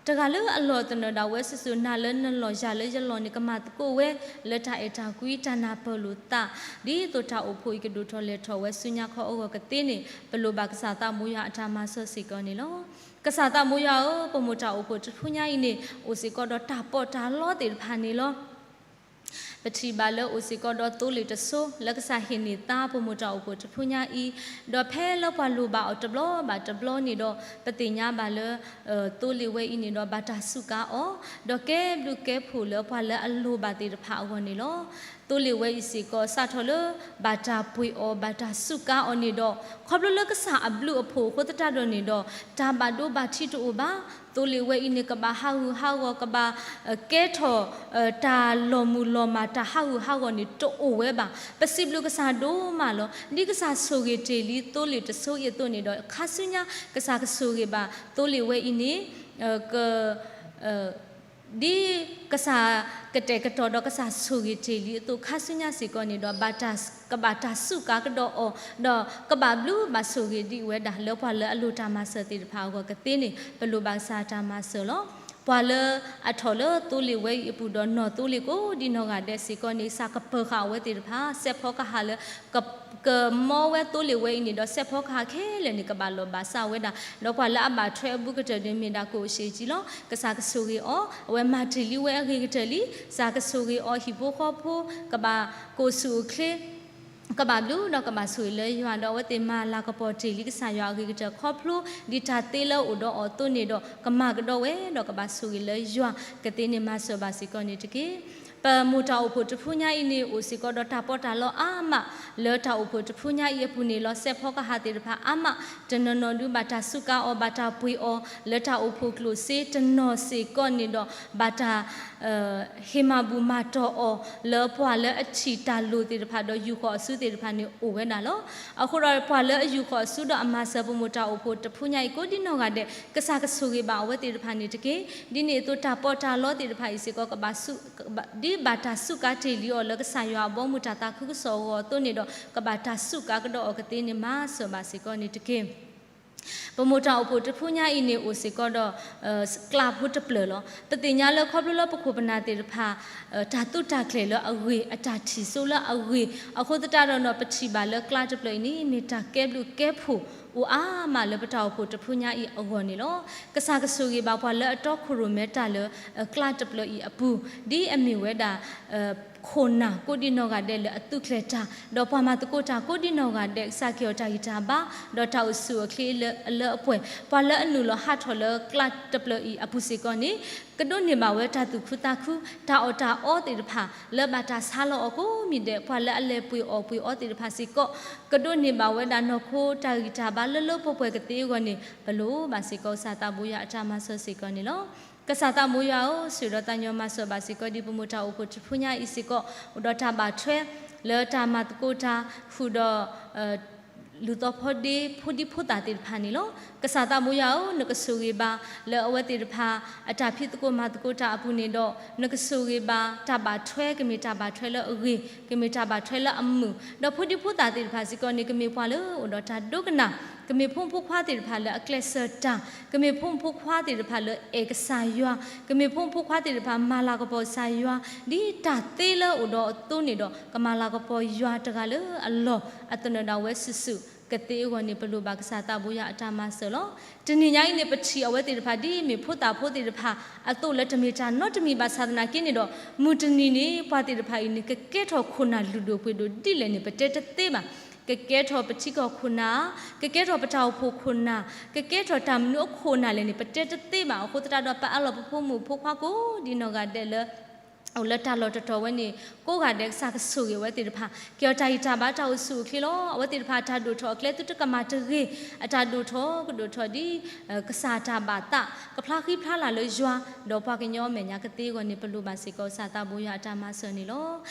တဂၤလၢအလီၢ်တနၢၤဒၣ်ဝဲစုာ်စုာ် နၤလၢနလီၢ်ယၤလၢယလီၢ်န့ၣ် ကမၤသကိးဝဲ လၢတၢ်အဲၣ်တၢ်ကွံ တၢ်နၢ်ပၢၢ်လိာ်သး, ဒ်သိးတၢ်အိၣ်ဖှိၣ်အံၤကဒိၣ်ထီၣ်လဲၤထီၣ်ဝဲဆူညါခီအဂီၢ်ကသ့န့ၣ် ပလိၣ်ဘၣ်ကစၢ်သးမိၢ်ယွၤအတၢ်မၤစၢၤစ့ၢ်ကီးန့ၣ်လီၤ. ကစၢ်သးမိၢ်ယွၤဧၢ, ပမိၢ်တၢ်အိၣ်ဖှိၣ်တဖုညါအံၤန့ၣ် အိၣ်စ့ၢ်ကီးဒီးတၢ်ပီးတၢ်လီသ့ၣ်တဖၣ်န့ၣ်လီၤ. ပထံၣ်ဘၣ်လၢအိၣ်စ့ၢ်ကီးဒီးသိလ့ၣ်တစိ လၢကစၢ်ဟ့ၣ်န့ၢ်သါပမိၢ်တၢ်အိၣ်ဖှိၣ်တဖုညါအံၤ, ဒီးဖဲလၢပှၤလိၣ်ဘၣ်အီၤတဘျီဘၣ်တဘျီန့ၣ်ဒီး ပသ့ၣ်ညါဘၣ်လၢ သိလ့ၣ်ဝဲအံၤန့ၣ်ဒီး ဘၣ်တၢ်စူးကါအီၤ, ဒီးကဲဘျုးကဲဖှိၣ်လၢပှၤလၢအလိၣ်ဘၣ်သ့ၣ်တဖၣ်အဂီၢ်န့ၣ်လီၤ. သိလ့ၣ်ဝဲအံၤစ့ၢ်ကီး စးထီၣ်လၢ ဘၣ်တၢ်ပှ့ၤအီၤ ဘၣ်တၢ်စူးကါအီၤန့ၣ်ဒီး ခီဖျိလၢကစၢ်အဘျုးအဖှိၣ်အဃိသတးဒီးန့ၣ်ဒီး တၢ်ဘၣ်ဒိဘၣ်ထံးတအိၣ်ဘၣ်. သိလ့ၣ်ဝဲအံၤန့ၣ် ကဘၣ်ဟးဂူာ်ဟးဂီၤ ကဘၣ် ကဲထီၣ် တၢ်လီၤမုၢ်လီၤမၢ် တၢ်ဟးဂူာ်ဟးဂီၤန့ၣ် တအိၣ်ဝဲဘၣ်. ပစံးဘျုးကစၢ်ဒိၣ်မးလီၤ. ဒ်ကစၢ်ဆိၣ်ဂ့ၤတ့ၢ်လံသိလ့ၣ်တစိအံၤအသိးန့ၣ်ဒီး ခါဆူညါ ကစၢ်ကဆိၣ်ဂ့ၤဘၣ်သိလ့ၣ်ဝဲအံၤန့ၣ် က ဒ်ကစၢ်ကတဲာ်ကတီၤဒီးကစၢ်ဆိၣ်ဂ့ၤတ့ၢ်လံအသိး ခါဆူညါစ့ၢ်ကီးန့ၣ်ဒီး ဘၣ်တၢ် ကဘၣ်တၢ်စူးကါကဒီးအီၤ ဒီးကဘၣ်ဘျုးဘၣ်ဆိၣ်ဂ့ၤဒံးဝဲဒၣ် လၢပှၤလၢအလိၣ်တၢ်မၤစၢၤသ့ၣ်တဖၣ်အဂီၢ်ကသ့န့ၣ် ပလိၣ်ဘၣ်ကစၢ်တၢ်မၤစၢၤလီၤ. ပှၤလၢအထီၣ်လၢသိလ့ၣ်ဝဲအံၤအပူၤဒီး နီၢ်သိလ့ၣ်ကိးဒံနီၢ်ဂၤဒဲးစ့ၢ်ကီးန့ၣ် ကစၢ်ကပၢၤဃာ်အဝဲသ့ၣ်တဖၣ် စဲးဖီကဟၣ်လၢ ကမီဝဲသိလ့ၣ်ဝဲအံၤန့ၣ်ဒီး စဲးဖီကဟၣ်ခဲလၢာ်န့ၣ် ကဘၣ်လီၢ်ဘၣ်စးဝဲဒၣ် ဒီးပှၤလၢအဘၣ်ထွဲအဘူးကတၢၢ်န့ၣ် မ့ၢ်ဒၣ်ကိၣ်အၡ့ၣ်ကၠံလီၤ. ကစၢ်ကဆိၣ်ဂ့ၤအီၤ အဝဲမၤတ့ၢ်လံဝဲအဂ့ၤကတၢၢ်လံ. ကစၢ်ကဆိၣ်ဂ့ၤအီၤဟံၣ်ဖိဃီဖိ ကဘၣ်ကိၣ်ဆူၣ်အိၣ်ချ့ ကဘၣ်ဘျုးဒီးကဘၣ်ဆိၣ်ဂ့ၤလၢယွၤ ဒီးအဝဲသ့ၣ်မၤလၤကပီၤတ့ၢ်လံကစၢ်ယွၤအဂ့ၤကတၢၢ်ခီဖျိ ဒ်တၢ်သ့လၢအအိၣ်ဒီးအီၤအသိးန့ၣ်ဒီး ကမၤကဒီးဝဲဒီးကဘၣ်ဆိၣ်ဂ့ၤလၢယွၤကသ့န့ၣ် မၤစၢၤဘၣ်စ့ၢ်ကီးန့ၣ်တက့ၢ်. ပမိၢ်တၢ်အိၣ်ဖှိၣ်တဖုညါအံၤန့ၣ် အိၣ်စ့ၢ်ကီးဒီးတၢ်ပီးတၢ်လီအါမး လၢတၢ်အိၣ်ဖှိၣ်တဖုညါအံၤအပူၤန့ၣ်လီၤ. စဲးဖီကဟၣ်သ့ၣ်တဖၣ်အါမး တနီၤနီၤဒုးဘၣ်တၢ်စူးကါအီၤ ဘၣ်တၢ်ပှ့ၤအီၤ လၢတၢ်အိၣ်ဖှိၣ်ကျိၣ်စ့ တနီၤစ့ၢ်ကီးန့ၣ်ဒီး ဘၣ်တၢ် ဟ့ၣ်မၤဘူၣ်မၤတီၢ်အီၤ လၢပှၤလၢအထံၣ်တၢ်လိၣ်သ့ၣ်တဖၣ်ဒီးယူာ်ဃီၤအစုသ့ၣ်တဖၣ်န့ၣ်အိၣ်ဝဲဒၣ်လီၤ. အဃိဒီးပှၤလၢအယူာ်ဃီၤအစုဒီးအမၤစၢၤပမိၢ်တၢ်အိၣ်ဖှိၣ်တဖုညါအံၤကိးဒံနီၢ်ဂၤဒဲး ကစၢ်ကဆိၣ်ဂ့ၤဘၣ်အဝဲသ့ၣ်တဖၣ်န့ၣ်တက့ၢ်. ဒ်န့ၣ်အသိးတၢ်ပီးတၢ်လီသ့ၣ်တဖၣ်အံၤစ့ၢ်ကီး ကဘၣ် ဒ်ဘၣ်တၢ်စူးကါတ့ၢ်လံအီၤလၢကစၢ်ယွၤအဘီအမုၢ်တၢ်သးခုကစီၣ်အဂီၢ်အသိးန့ၣ်ဒီး ကဘၣ်တၢ်စူးကါကဒီးအီၤကသ့န့ၣ် မၤစၢၤဘၣ်စ့ၢ်ကီးန့ၣ်တက့ၢ်. ပမိၢ်တၢ်အိၣ်ဖှိၣ်တဖုညါအံၤန့ၣ် အိၣ်စ့ၢ်ကီးဒီး ကျးဖိတဖျၢၣ်လီၤ. ပသ့ၣ်ညါလၢခီဖျိလၢပခိၣ်ပနၢ်သ့ၣ်တဖၣ် တၢ်သူၣ်တၢ်ကျဲၤလၢအဂ့ၤ အတၢ်ထံၣ်စိလၢအဂ့ၤ အဃိသတးဒီးနီၢ် ပထံၣ်ဘၣ်လၢကျးတဖျၢၣ်အံၤန့ၣ် မ့ၢ်တၢ်ကဲဘျုးကဲဖှိၣ်အိၣ်အါမးလၢပတၢ်အိၣ်ဖှိၣ်တဖုညါအံၤအဂီၢ်န့ၣ်လီၤ. ကစၢ်ကဆိၣ်ဂ့ၤဘၣ်ပှၤလၢအတီခိၣ်ရိၣ်မဲတၢ်လၢ ကျးတဖျၢၣ်အံၤအပူၤ ဒ်အမ့ၢ်ဝဲဒၣ် ခိၣ်နၢ်ကိးဒံနီၢ်ဂၤဒဲးလၢအသူၣ်ကျဲၤတၢ် ဒီးပှၤမၤသကိးတၢ်ကိးဒံနီၢ်ဂၤဒဲး ကစၢ်က့ၤအီၤတၢ်ဂံၢ်တၢ်ဘါ ဒီးတၢ်အိၣ်ဆူၣ်အိၣ်ချ့လၢအလၢအပှဲၤ ပှၤလၢအနုာ်လီၤဟးထီၣ်လၢကျးတဖျၢၣ်အံၤအပူၤစ့ၢ်ကီးန့ၣ် ကဒိးန့ၢ်ဘၣ်ဝဲတၢ်သူၣ်ခုသးခု တၢ်အီၣ်တၢ်အီသ့ၣ်တဖၣ် လၢဘၣ်တၢ်ဆါလီၤအီၤကိးမံၤဒဲး ပှၤလၢအလဲၤပှ့ၤအီၣ်ပှ့ၤအီသ့ၣ်တဖၣ်စ့ၢ်ကီး ကဒိးန့ၢ်ဘၣ်ဝဲဒၣ်နီၢ်ခိတၢ်ဂံၢ်တၢ်ဘါလၢလၢပှဲၤပှဲၤကသ့အဂီၢ်န့ၣ် ပလိၣ်ဘၣ်စ့ၢ်ကီးကစၢ်သးဘိယွၤအတၢ်မၤစၢၤစ့ၢ်ကီးန့ၣ်လီၤ. ကစၢ်သးဘိယွၤဧၢ, ဆိၣ်ဂ့ၤဒီးသးညီမၤစၢၤဘၣ်စ့ၢ်ကီးဒ်ပမိၢ်တၢ်အိၣ်ဖှိၣ်တဖုညါအံၤစ့ၢ်ကီး အိၣ်ဒီးတၢ်ဘၣ်ထွဲ လၢတၢ်မၤသကိးတၢ်ဃုာ်ဒီး လူၤသီဖီဒ့ဖိဒံဖိသၣ်သ့ၣ်တဖၣ်န့ၣ်လီၤ. ကစၢ်သးဘိယွၤဧၢ, နကဆိၣ်ဂ့ၤဘၣ်လၢအဝဲသ့ၣ်တဖၣ် အတၢ်ဖံးသကိးမၤသကိးတၢ်အပူၤန့ၣ်ဒီး နကဆိၣ်ဂ့ၤဘၣ်တၢ်ဘၣ်ထွဲ, ကမ့ၢ်တၢ်ဘၣ်ထွဲလၢအဂ့ၤ, ကမ့ၢ်တၢ်ဘၣ်ထွဲလၢအမုာ်, ဒီးဖိဒံဖိသၣ်သ့ၣ်တဖၣ်စ့ၢ်ကီးန့ၣ် ကမ့ၢ်ပှၤလၢအိၣ်ဒီးတၢ်ဒိကနၣ်, ကမ့ၢ်ဖိမုၣ်ဖိခွါသ့ၣ်တဖၣ်လၢအကျဲးစၢးတၢ်, ကမ့ၢ်ဖိမုၣ်ဖိခွါသ့ၣ်တဖၣ်လၢအဲၣ်ကစၢ်ယွၤ, ကမ့ၢ်ဖိမုၣ်ဖိခွါသ့ၣ်တဖၣ်မၤလၤကပီၤကစၢ်ယွၤ, ဒ်တၢ်သ့လၢအိၣ်ဒီးအသိးန့ၣ်ဒီး ကမၤလၤကပီၤယွၤတဂၤလၢအလီၢ် အသနၢၣ်ဒၣ်ဝဲစုာ်စုာ်ကသ့အဂီၢ်န့ၣ် ပလိၣ်ဘၣ်ကစၢ်သးဘိယွၤအတၢ်မၤစၢၤလီၤ. တနံၤညါအံၤန့ၣ် ပထံၣ်အဝဲသ့ၣ်တဖၣ်ဒ်မ့ၢ်ဖိသၣ်ဖိသ့ၣ်တဖၣ်အသိးလၢတမ့ၢ်တၢ်နီတမံၤဘၣ်ဆၣ်သနာ်က့န့ၣ်ဒီး မုၢ်တနံၤန့ၣ် ပှၤသ့ၣ်တဖၣ်အံၤန့ၣ် ကကဲထီၣ်ခိၣ်နၢ်လုၢ်ဒိၣ်ပှ့ၤဒိၣ်ဒ်လဲၣ်န့ၣ် ပတဲတသ့ဘၣ်. ကကဲထီၣ်ပထံကီၢ်ခိၣ်နၢ်, ကကဲထီၣ်ပတၢ်အိၣ်ဖှိၣ်ခိၣ်နၢ်, ကကဲထီၣ်တၢ်မနုၤအခိၣ်နၢ်လဲၣ်န့ၣ် ပတဲတသ့ဘၣ်. အဃိသတးဒီး ပအၢၣ်လီၤပဖိမုၣ်ဖိခွါကိးဒ်နီၢ်ဂၤဒဲးလၢ အိၣ်လၢတၢ်လီၢ်တတီၤဝဲန့ၣ် ကိးဂၤဒဲး ကစၢ်ကဆိၣ်ဂ့ၤအဝဲသ့ၣ်တဖၣ်, က့ၤအီၤတၢ်ဂံၢ်တၢ်ဘါတၢ်အိၣ်ဆူၣ်အိၣ်ချ့လီၤ. အဝဲသ့ၣ်တဖၣ်အတၢ်ဒိၣ်ထီၣ်အကျဲသုတကမၣ်တဂ့ၤ, အတၢ်ဒိၣ်ထီၣ်ကဒိၣ်ထီၣ်ဒ် ကစၢ်တၢ်ဘၣ်သး ကဖျါဃံဖျါလၤလၢယွၤ, ဒီးပှၤကညီအမဲာ်ညါကသ့အဂီၢ်န့ၣ် ပလိၣ်ဘၣ်စ့ၢ်ကီးကစၢ်သးဘိယွၤအတၢ်မၤစၢၤန့ၣ်လီၤ.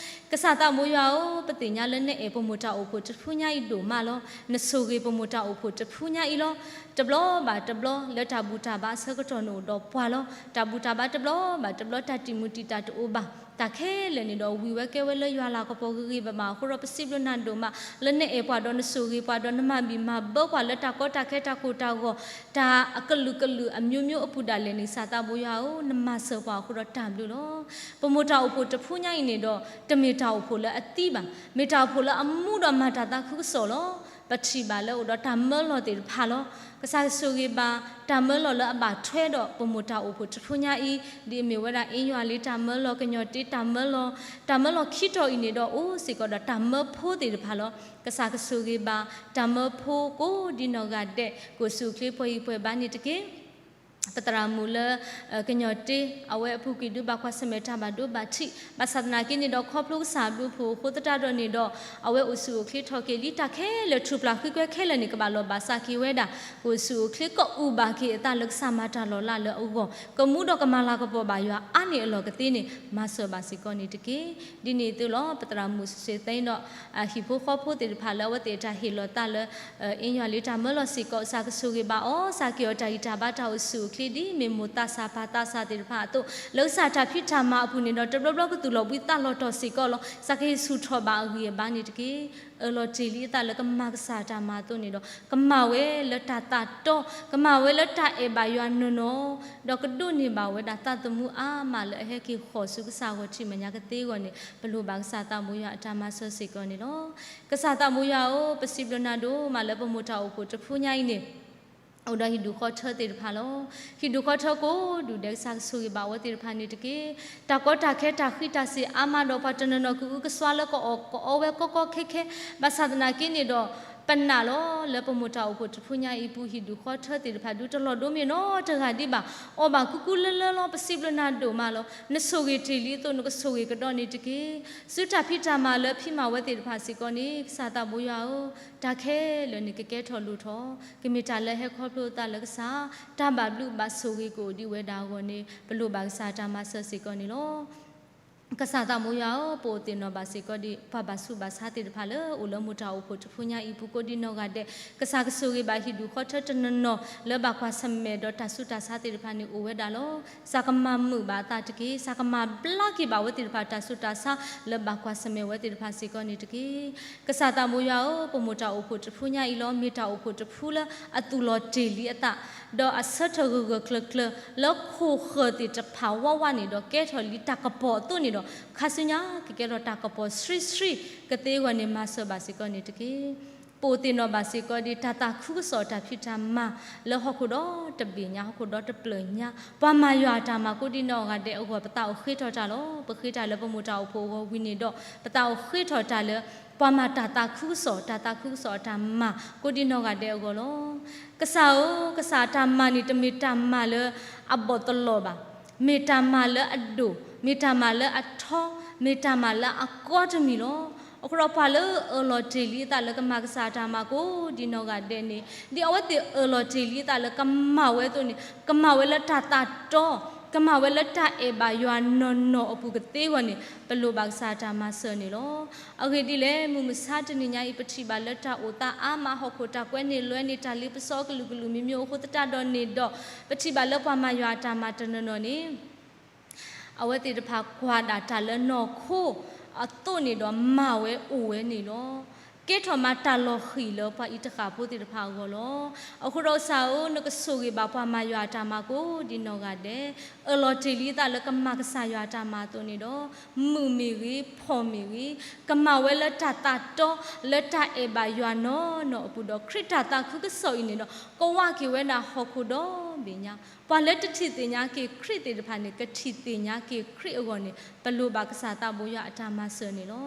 ကစၢ်သးဘိယွၤဧၢ, ပသ့ၣ်ညါလၢနအဲၣ်ပမိၢ်တၢ်အိၣ်ဖှိၣ်တဖုညါအံၤဒိၣ်မးလီၤ. နဆိၣ်ဂ့ၤပမိၢ်တၢ်အိၣ်ဖှိၣ်တဖုညါအံၤလီၤ. တဘျီဘၣ်တဘျီလၢတၢ်ဘူၣ်တၢ်ဘါအဆၢကတီၢ်နအိၣ်ဒီးပှၤလီၤ. တၢ်ဘူၣ်တၢ်ဘါတဘျီဘၣ်တဘျီ တၢ်တံာ်မုၢ်တံာ်တာ်တအိၣ်ဘၣ်. တၢ်ခဲလၢာ်န့ၣ်ဒီးဝံၤဝဲကဲဝဲလၢယွၤလၤကပီၤဂ့ၤဂ့ၤဘၣ်ဘၣ်အဃိဒီး ပစံးဘျုးနၤဒိၣ်မး လၢနအဲၣ်ပှၤဒီးနဆိၣ်ဂ့ၤပှၤဒီးနမၤဘံၣ်မၤဘၢပှၤလၢတၢ်ကီတၢ်ခဲတၢ်ကိၢ်တၢ်ဂီၤ တၢ်အကလုာ်ကလုာ်အမျိုးမျိုးအပူၤဒၣ်လဲာ်န့ၣ် ကစၢ်သးဘိယွၤဧၢ, နမၤစၢၤပှၤအဃိဒီးတၢ်ဘျုးလီၤ. ပမိၢ်တၢ်အိၣ်ဖှိၣ်တဖုညါအံၤန့ၣ်ဒီး တမ့ၢ်တၢ်အိၣ်ဖှိၣ်လၢအသံဘၣ်, မ့ၢ်တၢ်အိၣ်ဖှိၣ်လၢအမူဒီးမၤတၢ်သးခုကစီၣ်လီၤ. ပထံၣ်ဘၣ်လၢအိၣ်ဒီးတၢ်မၢလီၤသ့ၣ်တဖၣ်လီၤ. ကစၢ်ကဆိၣ်ဂ့ၤဘၣ်တၢ်မၢလီၤလၢအဘၣ်ထွဲဒီးပမိၢ်တၢ်အိၣ်ဖှိၣ်တဖုညါအံၤ ဒ်အမ့ၢ်ဝဲဒၣ် အ့ယွၤလံတၢ်မၢလီၤ, ကညီၤတ့တၢ်မၢလီၤ, တၢ်မၢလီၤခံတီၤအံၤန့ၣ်ဒီး အိၣ်စ့ၢ်ကီးဒီးတၢ်မၢဖိသ့ၣ်တဖၣ်လီၤ. ကစၢ်ကဆိၣ်ဂ့ၤဘၣ်တၢ်မၢဖိကိးဒ်နီၢ်ဂၤဒဲး ကအိၣ်ဆူၣ်အိၣ်ချ့ပှဲၤဂံၢ်ပှဲၤဘါန့ၣ်တက့ၢ်. ပသရၣ်မုၣ်လၢ ကညီၤတ့ အဝဲအပူၤကွံာ်ဒုးဘၣ်ကွၢ်ဆၢၣ်မဲာ်တၢ်ဘၣ်ဒိဘၣ်ထံး ဘၣ်ဆၣ်သနာ်က့န့ၣ်ဒီး ခီဖျိကစၢ်ဘျုးဖှိၣ်အဃိသတးဒီးန့ၣ်ဒီး အဝဲအိၣ်ဆူၣ်အိၣ်ချ့ထီၣ်က့ၤလံ တၢ်ခဲလၢာ်ထူၣ်ပျၢ်ဃံကွဲခဲလၢာ်န့ၣ် ကဘၣ်လီၤဘၣ်စးက့ၤဝဲဒၣ် ကအိၣ်ဆူၣ်အိၣ်ချ့ကအုၣ်ဘၣ်က့ၤအသးလၢကစၢ်မၤတၢ်လီၤလးလၢအဂီၢ် ကမူဒီးကမၤလၤကပီၤဘၣ်ယွၤအါန့ၢ်အလီၢ်ကသ့န့ၣ် မၤစၢၤဘၣ်စ့ၢ်ကီးန့ၣ်တက့ၢ်. ဒ်န့ၣ်အသိးလီၤ ပသရၣ်မုၣ်စံးသ့ဒီး ဟံၣ်ဖိဃီဖိသ့ၣ်တဖၣ်လၢအဝဲသ့ၣ်တၢ်ဟ့ၣ်လီၤသးလၢ အ့ယွၤလံတၢ်မၢလီၤစ့ၢ်ကီး ကစၢ်ကဆိၣ်ဂ့ၤဘၣ်အီၤ ကစၢ်က့ၤအီၤတၢ်ဂံၢ်တၢ်ဘါတၢ်အိၣ်ဆူၣ်အိၣ်ချ့ဒ်မ့ၢ်မိၢ်သးစၢ်ပၢ်သးစၢ်သ့ၣ်တဖၣ်အသိး လၢကစၢ်တၢ်ဖံးတၢ်မၤအပူၤန့ၣ်ဒီး တဘျီဘျီကသူၣ်လီၤဘှံးသးလီၤတီၤစ့ၢ်ကီးလီၤ. ကစၢ်ကဟ့ၣ်ဆူၣ်ထီၣ်ဘၣ်အဂံၢ်အဘါန့ၣ်တက့ၢ်. အၢၣ်လီၤတ့ၢ်လံအသးလၢကမၤကစၢ်တၢ်မၤအသိးန့ၣ်ဒီး ကမၤဝဲလၢတၢ်သးတီ, ကမၤဝဲလၢတၢ်အဲၣ်ဘၣ်ယွၤနီၢ်နီၢ်, ဒီးကဒိးန့ၢ်ဘၣ်ဝဲဒၣ်သးသမူအါမးလၢအဟဲက့ၤဃီၤဆူကစၢ်ဂီၤထံးမဲာ်ညါကသ့အဂီၢ်န့ၣ် ပလိၣ်ဘၣ်ကစၢ်သးဘိယွၤအတၢ်မၤစၢၤစ့ၢ်ကီးန့ၣ်လီၤ. ကစၢ်သးဘိယွၤဧၢ, ပစံးဘျုးနၤဒိၣ်မးလၢပမိၢ်တၢ်အိၣ်ဖှိၣ်တဖုညါအံၤန့ၣ် အိၣ်ဒီးဟံၣ်ဒူၣ်ဃီထၢသ့ၣ်တဖၣ်လီၤ. ဟံၣ်ဒူၣ်ဃီထၢကိးဒူၣ်ဒဲး ကစၢ်ကဆိၣ်ဂ့ၤဘၣ်အဝဲသ့ၣ်တဖၣ်န့ၣ်တက့ၢ်. တၢ်ကီတၢ်ခဲတၢ်ဃံတၢ်စ့ၤအါမးဒီး ပှၤတနီၤနီၤကအုကစွါလၢကအီၣ်ကအီဝဲကီကီခဲခဲ, ဘၣ်ဆၣ်သနာ်က့န့ၣ်ဒီး ပနာ်လီၤလၢပမိၢ်တၢ်အိၣ်ဖှိၣ်တဖုညါအံၤအပူၤ ဟံၣ်ဒူၣ်ဃီထၢသ့ၣ်တဖၣ်ဒုးတလီၤဒိမ့ၢ်နီတဂၤဒံးဘၣ်. အီၣ်ဘၣ်ကူကူလၢလၢလီၤ. ပစံးဘျုးနၤဒိၣ်မးလီၤ. နဆိၣ်ဂ့ၤတ့ၢ်လံအသိး နကဆိၣ်ဂ့ၤကဒီးန့ၣ်တက့ၢ်. ဆူတၢ်ဖံးတၢ်မၤလၢဖံးမၤဝဲသ့ၣ်တဖၣ်စ့ၢ်ကီးန့ၣ် ကစၢ်သးဘိယွၤဧၢ, တၢ်ခဲလၢာ်န့ၣ် ကကဲထီၣ်လိၣ်ထီၣ်, ကမ့ၢ်တၢ်လၢဟဲခီဖျိအသးလၢကစၢ်, တၢ်ဘၣ်ဘျုးဘၣ်ဆိၣ်ဂ့ၤကအိၣ်ဒံးဝဲဒၣ်အဂီၢ်န့ၣ် ပလိၣ်ဘၣ်ကစၢ်တၢ်မၤစၢၤစ့ၢ်ကီးန့ၣ်လီၤ. ကစၢ်သးဘိယွၤဧၢ, ပအိၣ်သ့ၣ်နီၣ်ဘၣ်စ့ၢ်ကီးဒံး ပှၤဘၣ်ဆူးဘၣ်ဆါသ့ၣ်တဖၣ်လၢအိၣ်လၢမိၢ်တၢ်အိၣ်ဖှိၣ်တဖုညါအံၤပူၤကိးဒ်နီၢ်ဂၤဒဲး, ကစၢ်ကဆိၣ်ဂ့ၤဘၣ်ဟံၣ်ဒူၣ်ဃီထၢတနီၤနီၤ လၢဘၣ်ကွၢ်ဆၢၣ်မဲာ်ဒီးတၢ်ဆူးတၢ်ဆါသ့ၣ်တဖၣ်န့ၣ်အိၣ်ဝဲဒၣ်လီၤ. ကစၢ်ကမၤမုာ်ဘၣ်အသးတက့ၢ်. ကစၢ်ကမၤဘျါက့ၤဘၣ်ဝဲသ့ၣ်တဖၣ်တၢ်ဆူးတၢ်ဆါလၢဘၣ်ကွၢ်ဆၢၣ်မဲာ်ဝဲသ့ၣ်တဖၣ်စ့ၢ်ကီးန့ၣ်တက့ၢ်. ကစၢ်သးဘိယွၤဧၢ, ပမိၢ်တၢ်အိၣ်ဖှိၣ်တဖုညါအံၤလီၤ. မ့ၢ်တၢ်အိၣ်ဖှိၣ်တဖုလၢအသူၣ်လီၤတ့ၢ်လံအသး ဒီးအဆၢထၢၣ်ဂၢၢ်ဂၢၢ်ကျၢၤကျၢၤ လၢခိၣ်ဃၢၤသ့ၣ်တဖၣ်ဝးဝးန့ၣ်ဒီး ကဲထီၣ်လံတၢ်ကပီၤအသိးန့ၣ်ဒီး ခါဆူညါကကဲထီၣ်တၢ်ကပီၤဆှံဆှံကသ့အဂီၢ်န့ၣ် မၤစၢၤဘၣ်စ့ၢ်ကီးန့ၣ်တက့ၢ်. ပအိၣ်သ့ၣ်နီၣ်ဘၣ်စ့ၢ်ကီးဒံး တၢ်သးခုကစီၣ်တၢ်ဖံးတၢ်မၤ လၢဟီၣ်ခိၣ်ဒီတဘ့ၣ်ညါ ဟီၣ်ခိၣ်ဒီတဖျၢၣ်ညါ ပှၤမၤယွၤအတၢ်မၤကိးဒ်နီၢ်ဂၤဒဲးအဂီၢ် ပသးအိၣ်ဃ့ထီၣ်တၢ်လီၤ. ပဃ့တၢ်လၢပမိၢ်တၢ်အိၣ်ဖှိၣ်အဂီၢ်ဝံၤန့ၣ်ဒီး ပသးအိၣ်ဃ့ထီၣ်တၢ်လၢ ပှၤမၤတၢ်သးခုကစီၣ် တၢ်သးခုကစီၣ်အတၢ်မၤ ကိးဒ်နီၢ်ဂၤဒဲးအဂီၢ်လီၤ. ကစၢ်ဧၢ, ကစၢ်အတၢ်မၤန့ၣ် တမ့ၢ်တၢ်မၤလၢအဘီၣ်သလီၤဘၣ်. မ့ၢ်တၢ်မၤလၢအဒိၣ်, မ့ၢ်တၢ်မၤလၢအထီ, မ့ၢ်တၢ်မၤလၢအကီတမံၤလီၤ. အဃိဒီးပှၤလၢအၢၣ်လီၤတ့ၢ်လံအသးလၢကမၤကစၢ်အတၢ်မၤကိးဒ်နီၢ်ဂၤဒဲးန့ၣ် ဒ်အဝဲသ့ၣ်အၢၣ်လီၤတ့ၢ်လံအသးလၢကမၤဝဲအသိးန့ၣ် ကမၤဝဲလၢတၢ်သးတီ ကမၤဝဲလၢတၢ်အဲၣ်ဘၣ်ယွၤနီၢ်နီၢ်အပူၤကသ့အဂီၢ်န့ၣ် ပလိၣ်ဘၣ်ကစၢ်တၢ်မၤစၢၤန့ၣ်လီၤ. အဂ့ၢ်ဒ်လဲၣ်, မုၢ်မဆါတနံၤညါအံၤ ပထံၣ်ဘၣ်လၢတၢ်အိၣ်သးအါမး, ဟီၣ်ခိၣ်တၢ်ကွဲန့ၣ်လွဲန့ၣ် တၢ်လ့ပစီကလုာ်ကလုာ်မံၤမံၤအဃိသတးဒီးန့ၣ်ဒီး ပထံၣ်ဘၣ်လၢပှၤမၤယွၤအတၢ်မၤတနီၤနီၤန့ၣ် အဝဲသ့ၣ်တဖၣ်ကွၢ်ဒၣ်တၢ်လၢနီၢ်ခိအသိးန့ၣ်ဒီး မၤဝဲအိၣ်ဝဲန့ၣ်လီၤ. ကဲထီၣ်မးတၢ်လီၤဃံၤလၢပှၤအံၤတဃၣ်ဖိသ့ၣ်တဖၣ်အဂီၢ်လီၤ. အဃိဒီးကစၢ်ဧၢ, နကဆိၣ်ဂ့ၤဘၣ်ပှၤမၤယွၤအတၢ်မၤကိးဒ်နီၢ်ဂၤဒဲး, အၢၣ်လီၤတ့ၢ်လံအသးလၢကမၤကစၢ်ယွၤအတၢ်မၤအသိးန့ၣ်ဒီး မုာ်မ့ၢ်ဂ့ၤ, ဖှီၣ်မ့ၢ်ဂ့ၤ, ကမၤဝဲလၢတၢ်သးတီ လၢတၢ်အဲၣ်ဘၣ်ယွၤနီၢ်နီၢ်အပူၤဒီး ခရံာ်တၢ်သးခုကစီၣ်အံၤန့ၣ်ဒီး ကဝးက့ၤဝဲဒၣ်ဟီၣ်ခိၣ်ဒီဘ့ၣ်ညါ, ပှၤလၢတထံၣ်သ့ၣ်ညါက့ၤခရံာ်သ့ၣ်တဖၣ်န့ၣ် ကထံၣ်သ့ၣ်ညါက့ၤခရံာ်အဂီၢ်န့ၣ် ပလိၣ်ဘၣ်ကစၢ်သးဘိယွၤအတၢ်မၤစၢၤန့ၣ်လီၤ.